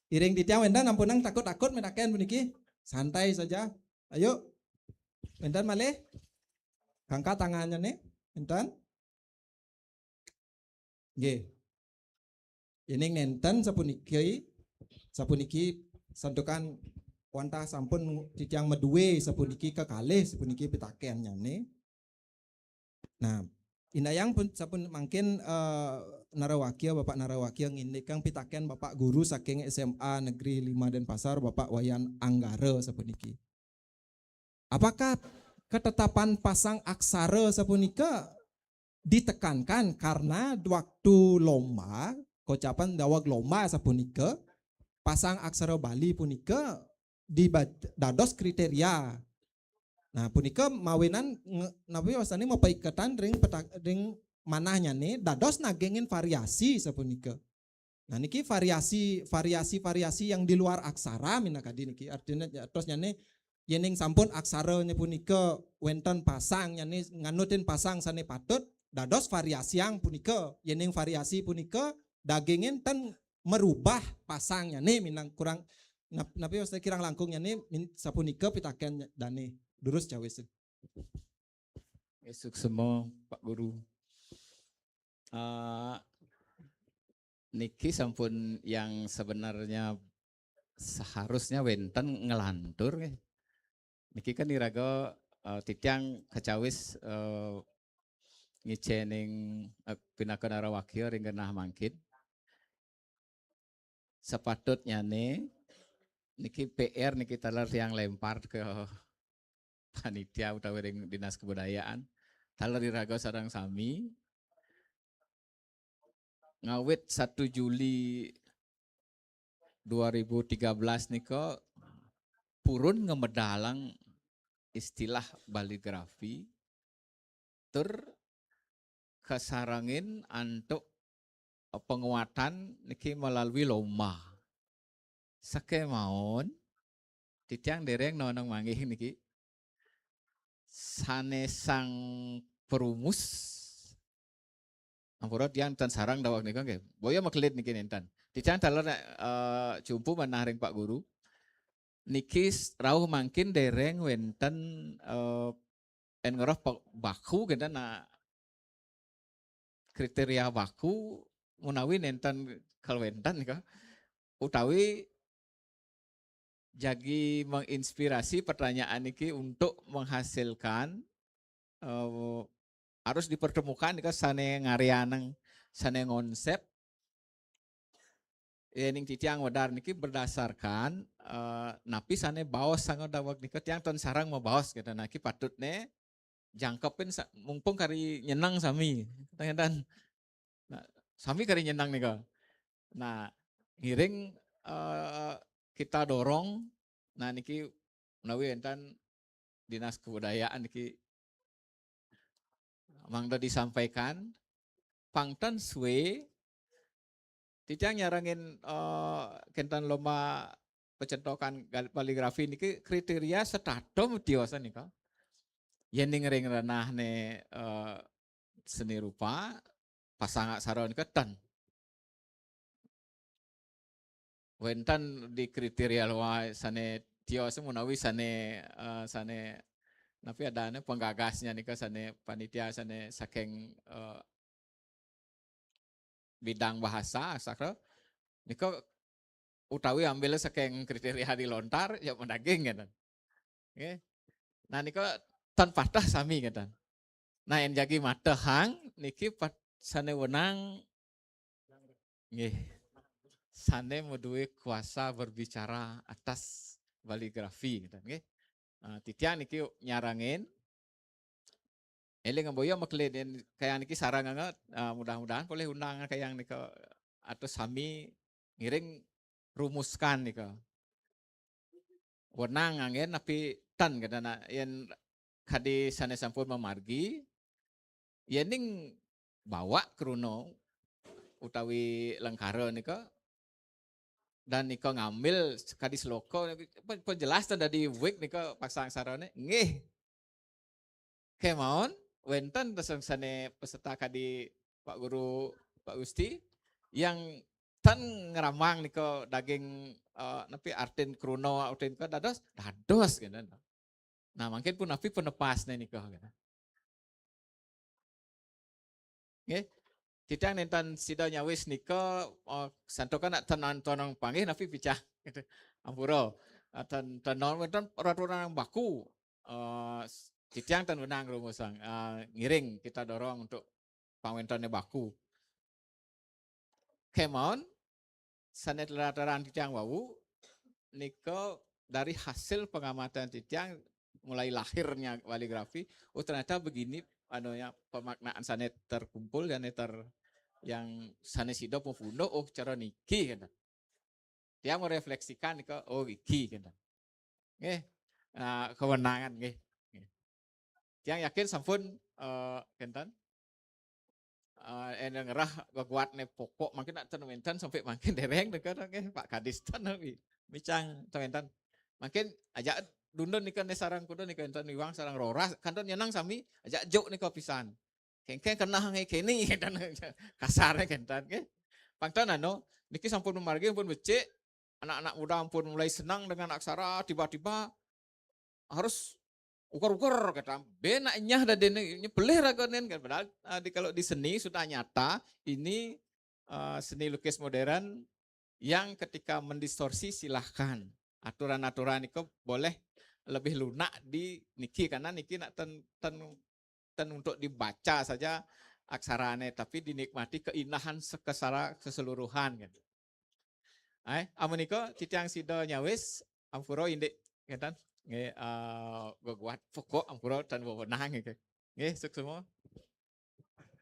Iring titiang wenten, ampunang takut-takut mitaken puniki. Santai saja. Ayo. Wenten malih. Angkat tangannyane. Wenten. Nggih. Yening nenten sapuniki, sapuniki santukan wantah sampun titiang madue sapuniki kekalih sapuniki pitakennyane. Nah, indayang pun sampun mangkin eh, Narawakya, Bapak Narawakya ngindikang pitaken Bapak Guru saking S M A Negeri lima Denpasar, Bapak Wayan Anggara sapuniki. Apakah ketetapan pasang aksara sapunika ditekankan karena waktu lomba, kocapan daweg lomba sapunika, pasang aksara Bali punika diba-, dados kriteria. Nah, punika mawinan nge-, napi wastane mapaiketan ring peta-, ring manahnyane dados nagingin variasi sapunika. Nah, niki variasi, variasi-variasi yang di luar aksara minakadi niki. Artinya terus nyane yening sampun aksaranya punika wenten pasang nyane nganutin pasang sane patut dados variasi yang punika. Yening variasi punika dagingin ten merubah pasangnyane minang kurang nap-, napi wastane kirang langkungnyane min-, sapunika pitaken dane. Durus cawis. Esuk semua Pak Guru. Eh, niki sampun yang sebenarnya seharusnya wenten ngelantur nggih. Niki kan iraga eh, titiang kacawis eh, ngicening eh, pinaka narawakya ring genah mangkin. Sepatutnyane niki P R niki taler tiang lempar ke panitia utawi ring Dinas Kebudayaan. Taler iraga sareng sami ngawit satu Juli dua ribu tiga belas nika purun ngemedalang istilah baligrafi tur kasarengin antuk penguatan niki melalui lomba. Sakemaon titiang dereng nonong manggih niki sanesang perumus. Ampura tiang tan sarang daweg nika nggih. Boya makelit niki nenten. Titiang taler eh, cumpu manah ring Pak Guru. Niki s- rauh mangkin dereng wenten eh, en ngeroh pa- baku kenten nah kriteria baku menawi nenten kalwenten nika. Utawi jagi menginspirasi pertanyaan niki untuk menghasilkan, eh, harus dipertemukan nika sane ngarianang, sane ngonsep. Yening titiang wedar niki berdasarkan, eh, napi sane baos sanga daweg nika, tiang ten sareng mabaos gitu. Nah, ki patutne jangkepin sa-, mumpung kari nyeneng sami. Kata ngetan. Nah, sami kari nyeneng nika. Nah, ngiring, eh, kita dorong. Nah, niki menawi enten Dinas Kebudayaan niki mangda disampaikan, pang ten suwe titiang nyarengin, eh, kenten lomba pecentokan gal-, kaligrafi niki kriteria setata tiosan nika. Yening ring ranahne, eh, seni rupa, pasang aksara nika ten. Wenten di kriteria lomba sane tios menawi sane, eh, sane napi adane penggagasnya nika sane panitia sane saking, eh, bidang bahasa sastra nika utawi ambil saking kriteria di lontar ya madaging ngeten. Nggih. Nah nika ten patah sami ngeten. Nah, yen jagi matehang niki pat-, sane wenang nggih. Sane maduwe kuasa berbicara atas kaligrafi ngeten nggih. Eh, titiang niki nyarengin eling boya makelin yen kayang niki sareng anget, eh, mudah-mudahan polih undangan kayang nika atus sami ngiring rumuskan nika. Wenang anggen napi ten kadana yen kadi sane sampun mamargi, yening bawa kruna utawi lengkara nika dan nika ngambil kadi sloka, pe-, pejelas ten dadi wig nika pasang sarane. Nggih. Kemawon wenten teseng sane peserta kadi Pak Guru, Pak Gusti yang ten ngramang nika daging, eh, napi artin kruna artin ka dados, dados kenten. Nah, mungkin pun napi penepasne nika kenten. Nggih. Titiang nenten sida nyawis nika, eh, santukan nak tenan tonong panggih napi picah. Ampura. Eh, ten, tenon wenten peraturan baku. Eh, s-, titiang ten wenang rumusang, eh, ngiring kita dorong untuk pangwentene baku. Kemawon sane telataran titiang wau nika dari hasil pengamatan titiang mulai lahirnya kaligrafi, oh ternyata begini anunya pemaknaan sane terkumpul dan ter-, yang sane sida pun puno, oh cara niki kenten. Tiang merefleksikan nika, oh iki kenten. Nggih. Nah, kewenangan nggih. Nggih. Tiang yakin sampun, eh, kenten. Eh, yen ngerah geguatne pokok mungkin nak ten wenten sampai mungkin dereng nika nggih Pak Kadis ten wi. Micang ten wenten. Mungkin aja dundun nika ne sarang kuda nika enten Iwang sarang Roras kantun nyenang sami aja juk nika pisan. Kengkeng kena ngai keni kenten kasarnya kenten nggih. Pangtan anu niki sampun margi pun becik, anak-anak muda pun mulai senang dengan aksara, tiba-tiba harus ukur-ukur kata bena nyah dadene nyepelih raganen kan padahal, eh, di, kalau di seni sudah nyata ini, eh, seni lukis modern yang ketika mendistorsi silahkan aturan-aturan itu boleh lebih lunak di niki karena niki nak ten, ten, ten untuk dibaca saja aksarane tapi dinikmati keindahan sekesara keseluruhan gitu. Ai, amunika titiang sida nyawis ampura indik ngeten. Nggih, eh, geguat pokok ampura tan wewenang nggih. Nggih, suksma.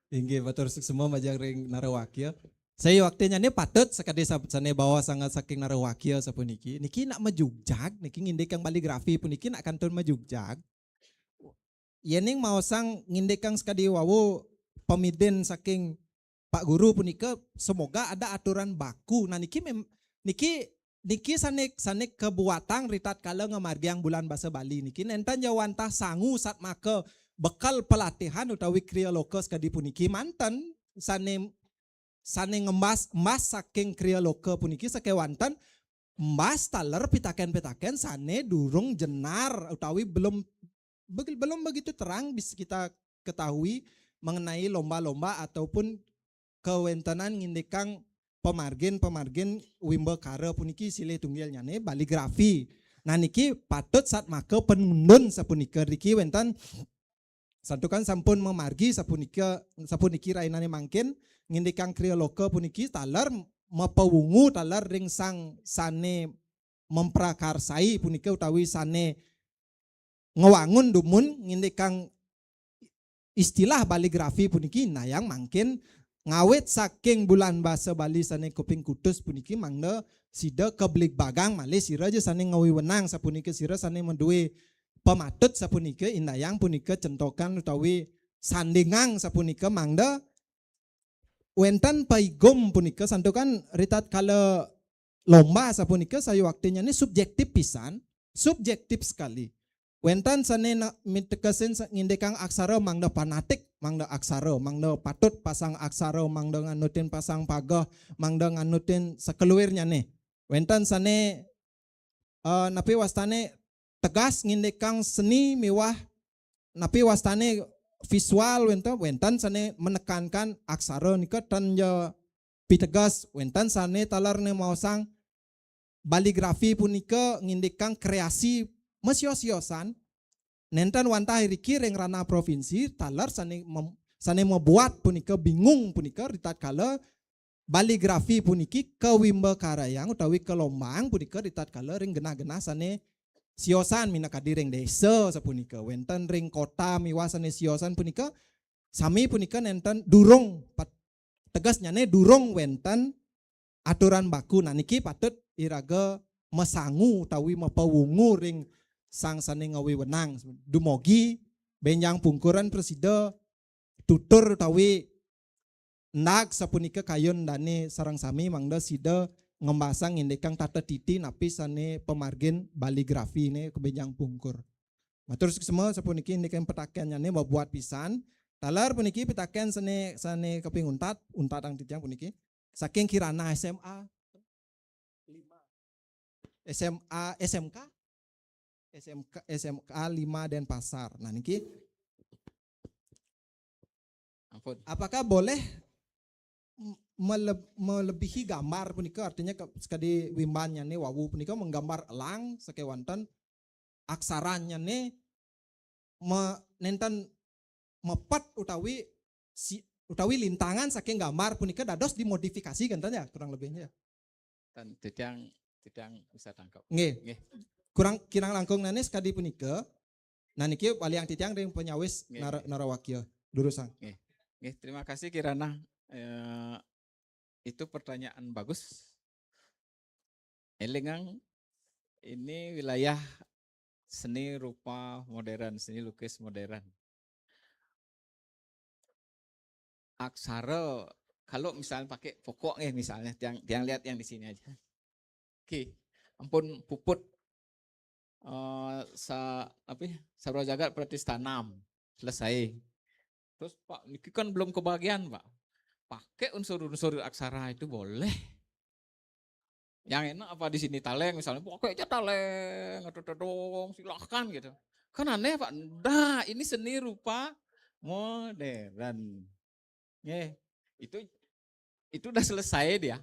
Inggih, matur suksma majeng ring narawakya. Saya waktunya ini patut sakadi sab-, sane bawa sangat saking narawakya sapuniki. Niki nak majugjag, niki ngindik kang kaligrafi puniki nak kantun majugjag. Yening maosang ngindik kang sakadi wau pamidin saking Pak Guru punika semoga ada aturan baku. Nah niki mem-, niki niki sane sane kebuatang ritatkala ngamargiang bulan basa Bali niki nenten jawantah sangu satmaka bekal pelatihan utawi kriya loka sakadi puniki manten sane sane ngembas embas saking kriya loka puniki sakewanten embas taler pitaken-pitaken sane durung jenar utawi belum beg-, belum begitu terang bisa kita ketahui mengenai lomba-lomba ataupun kewentenan ngindikang pamargin-pamargin wimbakara puniki silih tunggilnyane kaligrafi. Nah niki patut satmaka panundun sapunika. Niki wénten santukan sampun mamargi sapunika, sapuniki rahinané mangkin, ngindikang kriya loka puniki taler mapawungu taler ring sang sané mamprakarsai punika utawi sané ngwangun dumun ngindikang istilah baligrafi puniki indayang mangkin ngawit saking bulan basa Bali sané kuping kutus puniki mangda sida kabligbagang malih sira ja sané ngawiwenang sapunika sira sané madué pamatut sapunika indayang punika centokan utawi sandingang sapunika mangda wénten paigum punika santukan ritatkala lomba sapunika sayuwaktinyané subjektif pisan, subjektif sekali. Wénten sané na-, mitekesin sa-, ngindikang aksara mangda panatik, mangda aksara, mangda patut pasang aksara, mangda nganutin pasang pageh, mangda nganutin sakeluirnyané. Wénten sané eh, napi wastané tegas ngindikang seni miwah napi wastané visual wénten, wénten sané menekankan aksara nika tan ja piteges, wénten sané taler né maosang baligrafi punika ngindikang kreasi masios-siosan nénten wantah iriki ring ranah provinsi taler sané mem-, sané mabuat punika bingung punika ritatkala baligrafi puniki kawimbakarayang utawi kalombaang punika ritatkala ring genah-genah sané siosan minakadi ring désa sapunika, wénten ring kota miwah sané siosan punika, sami punika nénten durung pat-, tegesnyané durung wénten aturan baku. Nah niki patut iraga masangu utawi mapawungu ring sang sané ngawiwenang. Dumogi bénjang pungkuran prasida tutur utawi nag sapunika kayun dané sareng sami mangda sida ngembasang indikang tata titi napi sané pamargin baligrafiné kabénjang pungkur. Matur suksma sapuniki indikang pitakennyané mabuat pisan. Taler puniki pitakén sané, sané kaping untat, untatang titiang puniki. Saking Kirana S M A. S M A, S M K? S M K, S M K lima Denpasar. Nah, niki. Ampun. Apakah boleh m-, mele-, melebihi gambar punika, artinya ke-, sekadi wimbannyané wawu punika menggambar elang sakéwanten aksarannyané me-, nénten mepet utawi si-, utawi lintangan saking gambar punika dados dimodifikasi kénten ya, kurang lebihnya ya. Tan titiang, titiang bisa tangkep. Nggih. Nggih. Kurang kirang langkung nanis kadi punika. Nah niki waliang titiang ring panyawis nggih, nara-, nggih, narawakya. Durusang. Nggih. Nggih, terima kasih Kirana. Eh, itu pertanyaan bagus. Élingang ini wilayah seni rupa modern, seni lukis modern. Aksara, kalau misalnya pakai pokok nih misalnya, tiang, tiang lihat yang di sini aja. Oke, ampun puput. Eh, sa-, apa ya, Sarwa Jagat Pratistanam. Selesai. Terus Pak, niki kan belum kebagian, Pak. Pakai unsur-unsur aksara itu boleh. Yang enak apa di sini taléng misalnya, pakai aja taléng atau todong, silahkan gitu. Kan aneh Pak. Dah, ini seni rupa modern. Nggih. Itu, itu udah selesai dia.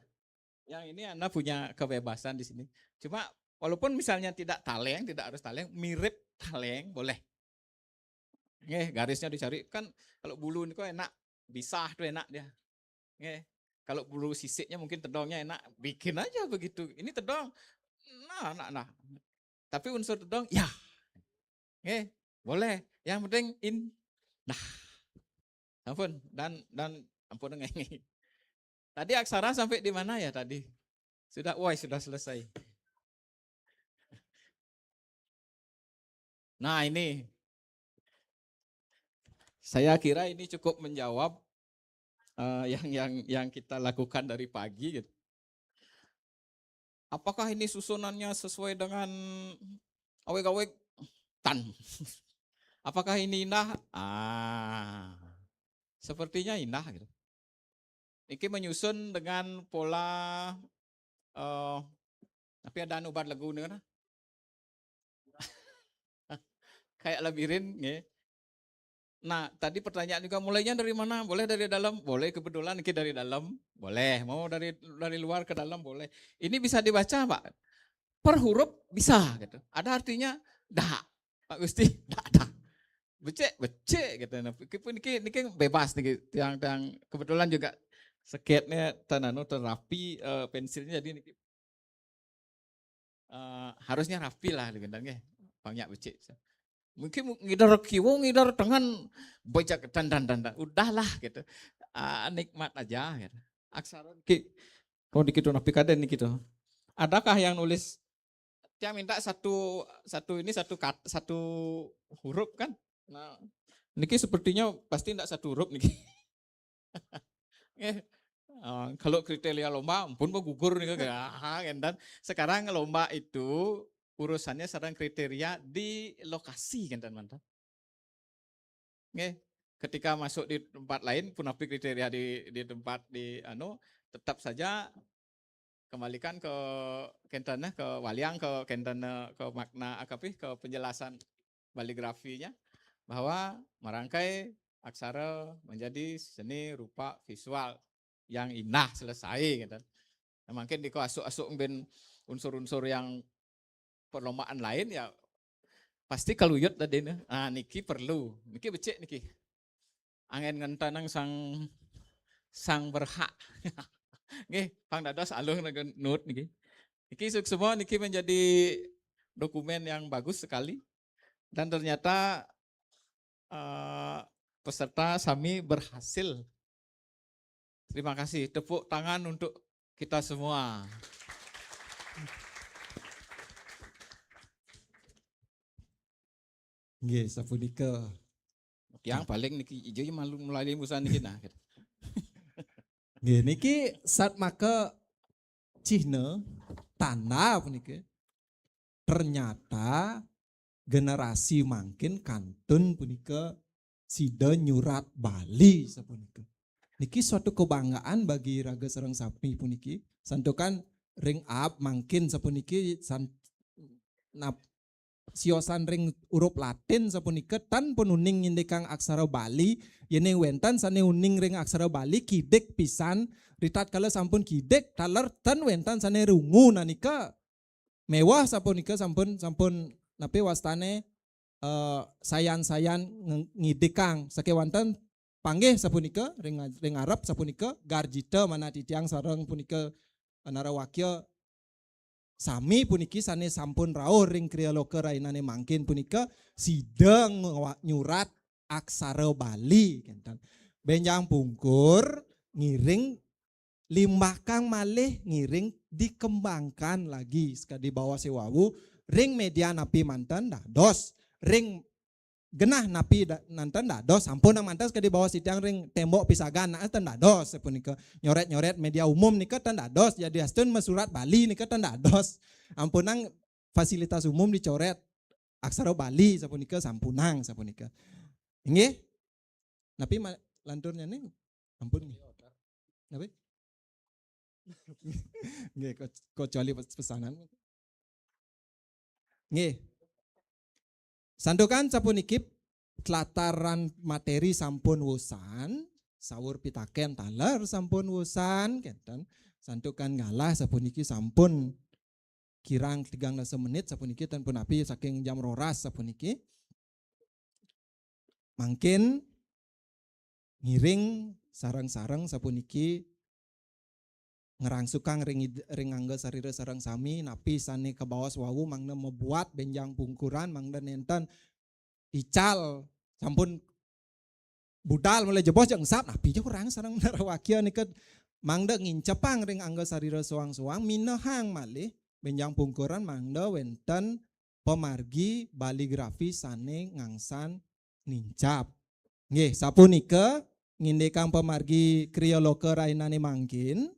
Yang ini Anda punya kebebasan di sini. Cuma walaupun misalnya tidak taléng, tidak harus taléng, mirip taléng boleh. Nggih, garisnya dicari. Kan kalau bulu ini kok enak, bisah tuh enak dia. Nggih. Kalau bulu sisiknya mungkin tedongnya enak, bikin aja begitu. Ini tedong. Nah, nah, nah. Tapi unsur tedong, ya. Nggih, boleh. Yang penting in-, nah. Ampun, dan, dan ampun nggih. Tadi aksara sampai di mana ya tadi? Sudah, wah, sudah selesai. Nah, ini. Saya kira ini cukup menjawab, eh, yang, yang, yang kita lakukan dari pagi gitu. Apakah ini susunannya sesuai dengan aweg-aweg? Tan. Apakah ini indah? Ah, sepertinya indah gitu. Niki menyusun dengan pola, eh, tapi ada anu ubat lagu nih kan? Kayak labirin, nggih. Nah, tadi pertanyaan juga, mulainya dari mana? Boleh dari dalam? Boleh, kebetulan niki dari dalam. Boleh. Mau dari, dari luar ke dalam? Boleh. Ini bisa dibaca, Pak. per huruf bisa gitu. Ada artinya dah. Pak Gusti, dah, dah. Becik, becik gitu. Nah, niki pun niki, niki bebas niki. Tiang, tiang kebetulan juga sketnya ten anu, ten rapi, eh, pensilnya, jadi niki, eh, harusnya rapi lah gitu nggih. Banyak becik. Mungkin mu-, ngidar kiwa, ngidar tengen, becik dan, dan, dan, dan. Udahlah gitu. Ah, nikmat aja gitu. Aksara niki, oh, dikit napi kaden niki to. Adakah yang nulis? Tiang minta satu, satu ini, satu kat-, satu huruf kan? Nah, niki sepertinya pasti ndak satu huruf niki. Eh, kalau kriteria lomba, ampun, bah gugur nih, ah, kan. Sekarang lomba itu urusannya sareng kriteria di lokasi, kan, teman-teman. Nggih, ketika masuk di tempat lain, punapi kriteria di, di tempat di anu, tetap saja kembalikan ke kenten, ke waliang, ke kenten, ke makna, apa pi, ke penjelasan baligrafinya, bahwa merangkai aksara menjadi seni rupa visual yang indah, selesai gitu. Nah, mungkin diko asuk-asuk ben unsur-unsur yang perlombaan lain ya pasti kaluyut tadi nih. Nah, niki perlu, niki becik niki. Angin ngentenang sang, sang berhak. Nggih, pang dados aluh nut niki. Niki suksma, niki menjadi dokumen yang bagus sekali. Dan ternyata, eh, peserta sami berhasil. Terima kasih. Tepuk tangan untuk kita semua. Nggih, sapunika. Tiang paling niki ijo ya malu mulai musan niki nah. Nggih, niki satmaka cihna, tanda punika. Ternyata generasi mangkin kantun punika sida nyurat Bali sapunika. Niki suatu kebanggaan bagi raga sareng sami puniki. Santukan ring aab mangkin sapuniki san-, nap-, siosan ring urup Latin sapunika tan pun uning ngindikang aksara Bali, yening wenten sane uning ring aksara Bali kidik pisan, ritatkala sampun kidik taler tan wenten sane rungu nanika mewah sapunika sampun, sampun napi wastane, eh, sayan-sayan nge-, ngidikang sakewanten panggih sapunika ring, ring arep sapunika garjita manah titiang sareng punika narawakya sami puniki sane sampun rauh ring kriya loka rainane mangkin punika sida ngawa-, nyurat aksara Bali kenten. Benjang pungkur ngiring limbakang malih ngiring dikembangkan lagi sekadi bawah sewawu ring media napi manten dados ring genah napi da-, nanten dados sampun nang manten sekadi bawah sitiang ring tembok pisagan nah ten dados sapunika nyoret-nyoret media umum nika ten dados jadi astun masurat Bali nika ten dados ampunang fasilitas umum dicoret aksara Bali sapunika sampunang sapunika inggih napi ma-, lanturnya nih ampun nggih. Napi? Nggih, ko-, kecuali pes-, pesanan. Nggih. Santukan sapuniki tlatah materi sampun wusan, saur pitaken taler sampun wusan, kenten. Santukan galah sapuniki sampun kirang tigang dasa menit sapuniki ten punapi saking jam roras sapuniki. Mangkin ngiring sareng-sareng sapuniki ngerangsukang ring id-, ring angga sarira sareng sami napi sane kabaos wau mangda mabuat benjang pungkuran mangda nenten ical sampun budal mulai jebos jeng sap napi ja orang sareng menara wakia nika mangda ngincepang ring angga sarira soang-soang minehang malih benjang pungkuran mangda wenten pamargi baligrafi sane ngangsan nincap. Nggih, sapunika ngindikang pamargi kriya loka rainane mangkin,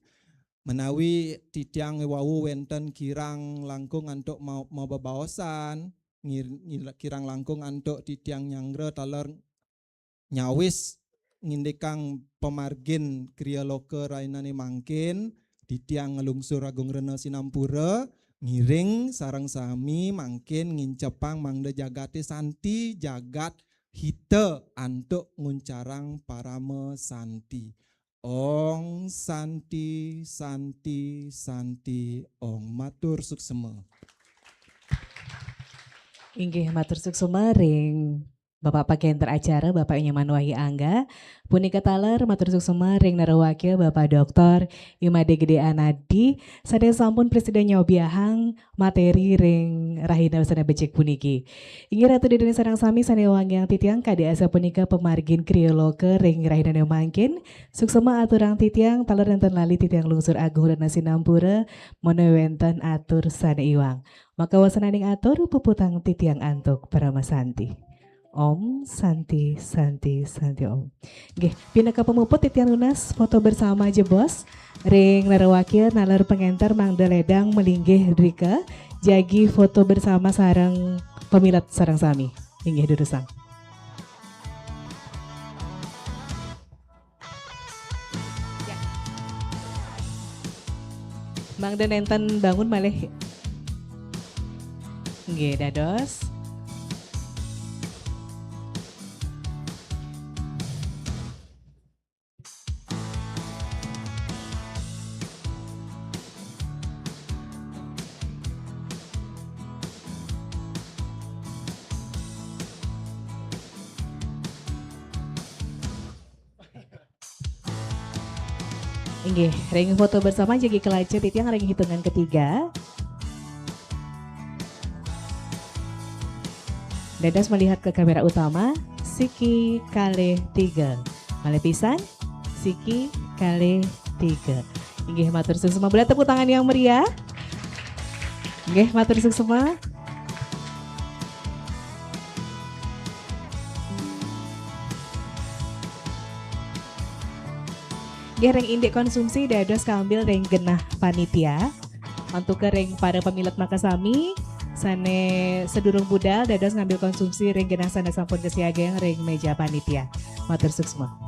menawi titiang wau wenten kirang langkung antuk ma-, mabebaosan, ngir-, ngir-, kirang langkung antuk titiang nyanggra taler nyawis ngindikang pamargin kriya loka rainane mangkin, titiang nglungsur agung rena sinampura, ngiring sareng sami mangkin ngincepang mangda jagate santi, jagat hita antuk nguncarang parama santi. Ong santi, santi, santi, ong. Matur suksema. Inggih, matur suksma ring Bapak pagenter acara, Bapak Nyoman Wahyu Angga. Punika taler matur suksma ring narawakia Bapak Doktor Imade Gede Anadi, sane sampun prasida nyobiahang materi ring rahina sane becik puniki. Inggih Ratu Ida Dane sareng sami sane wangiang titiang, kadi asapunika pamargin kriya loka ring rahinane mangkin. Suksma aturang titiang, taler nenten lali titiang lungsur agung rena sinampura, menawi wenten atur sane iwang. Maka wasananing atur puputang titiang antuk parama santi. Om Santi, Santi, Santi Om. Nggih, pinaka pamuput titiang nunas foto bersama jebos ring narawakia naler pangenter mangda ledang malinggih drika, jagi foto bersama sareng pamilet sareng sami. Inggih durusang. Ya. Mangda nenten bangun malih. Nggih, dados. Inggih, ring foto bersama jagi kalaca titiang ring hitungan ketiga. Dados melihat ke kamera utama, siki kalih tiga. Malih pisan, siki kalih tiga. Inggih, matur suksma. Boleh tepuk tangan yang meriah? Inggih, matur suksma. Nggih, ring indik konsumsi dados kaambil ring genah panitia. Antuk ring para pamilet makasami, sane sedurung budal dados ngambil konsumsi ring genah sane sampun kasiagang ring meja panitia. Matur suksma.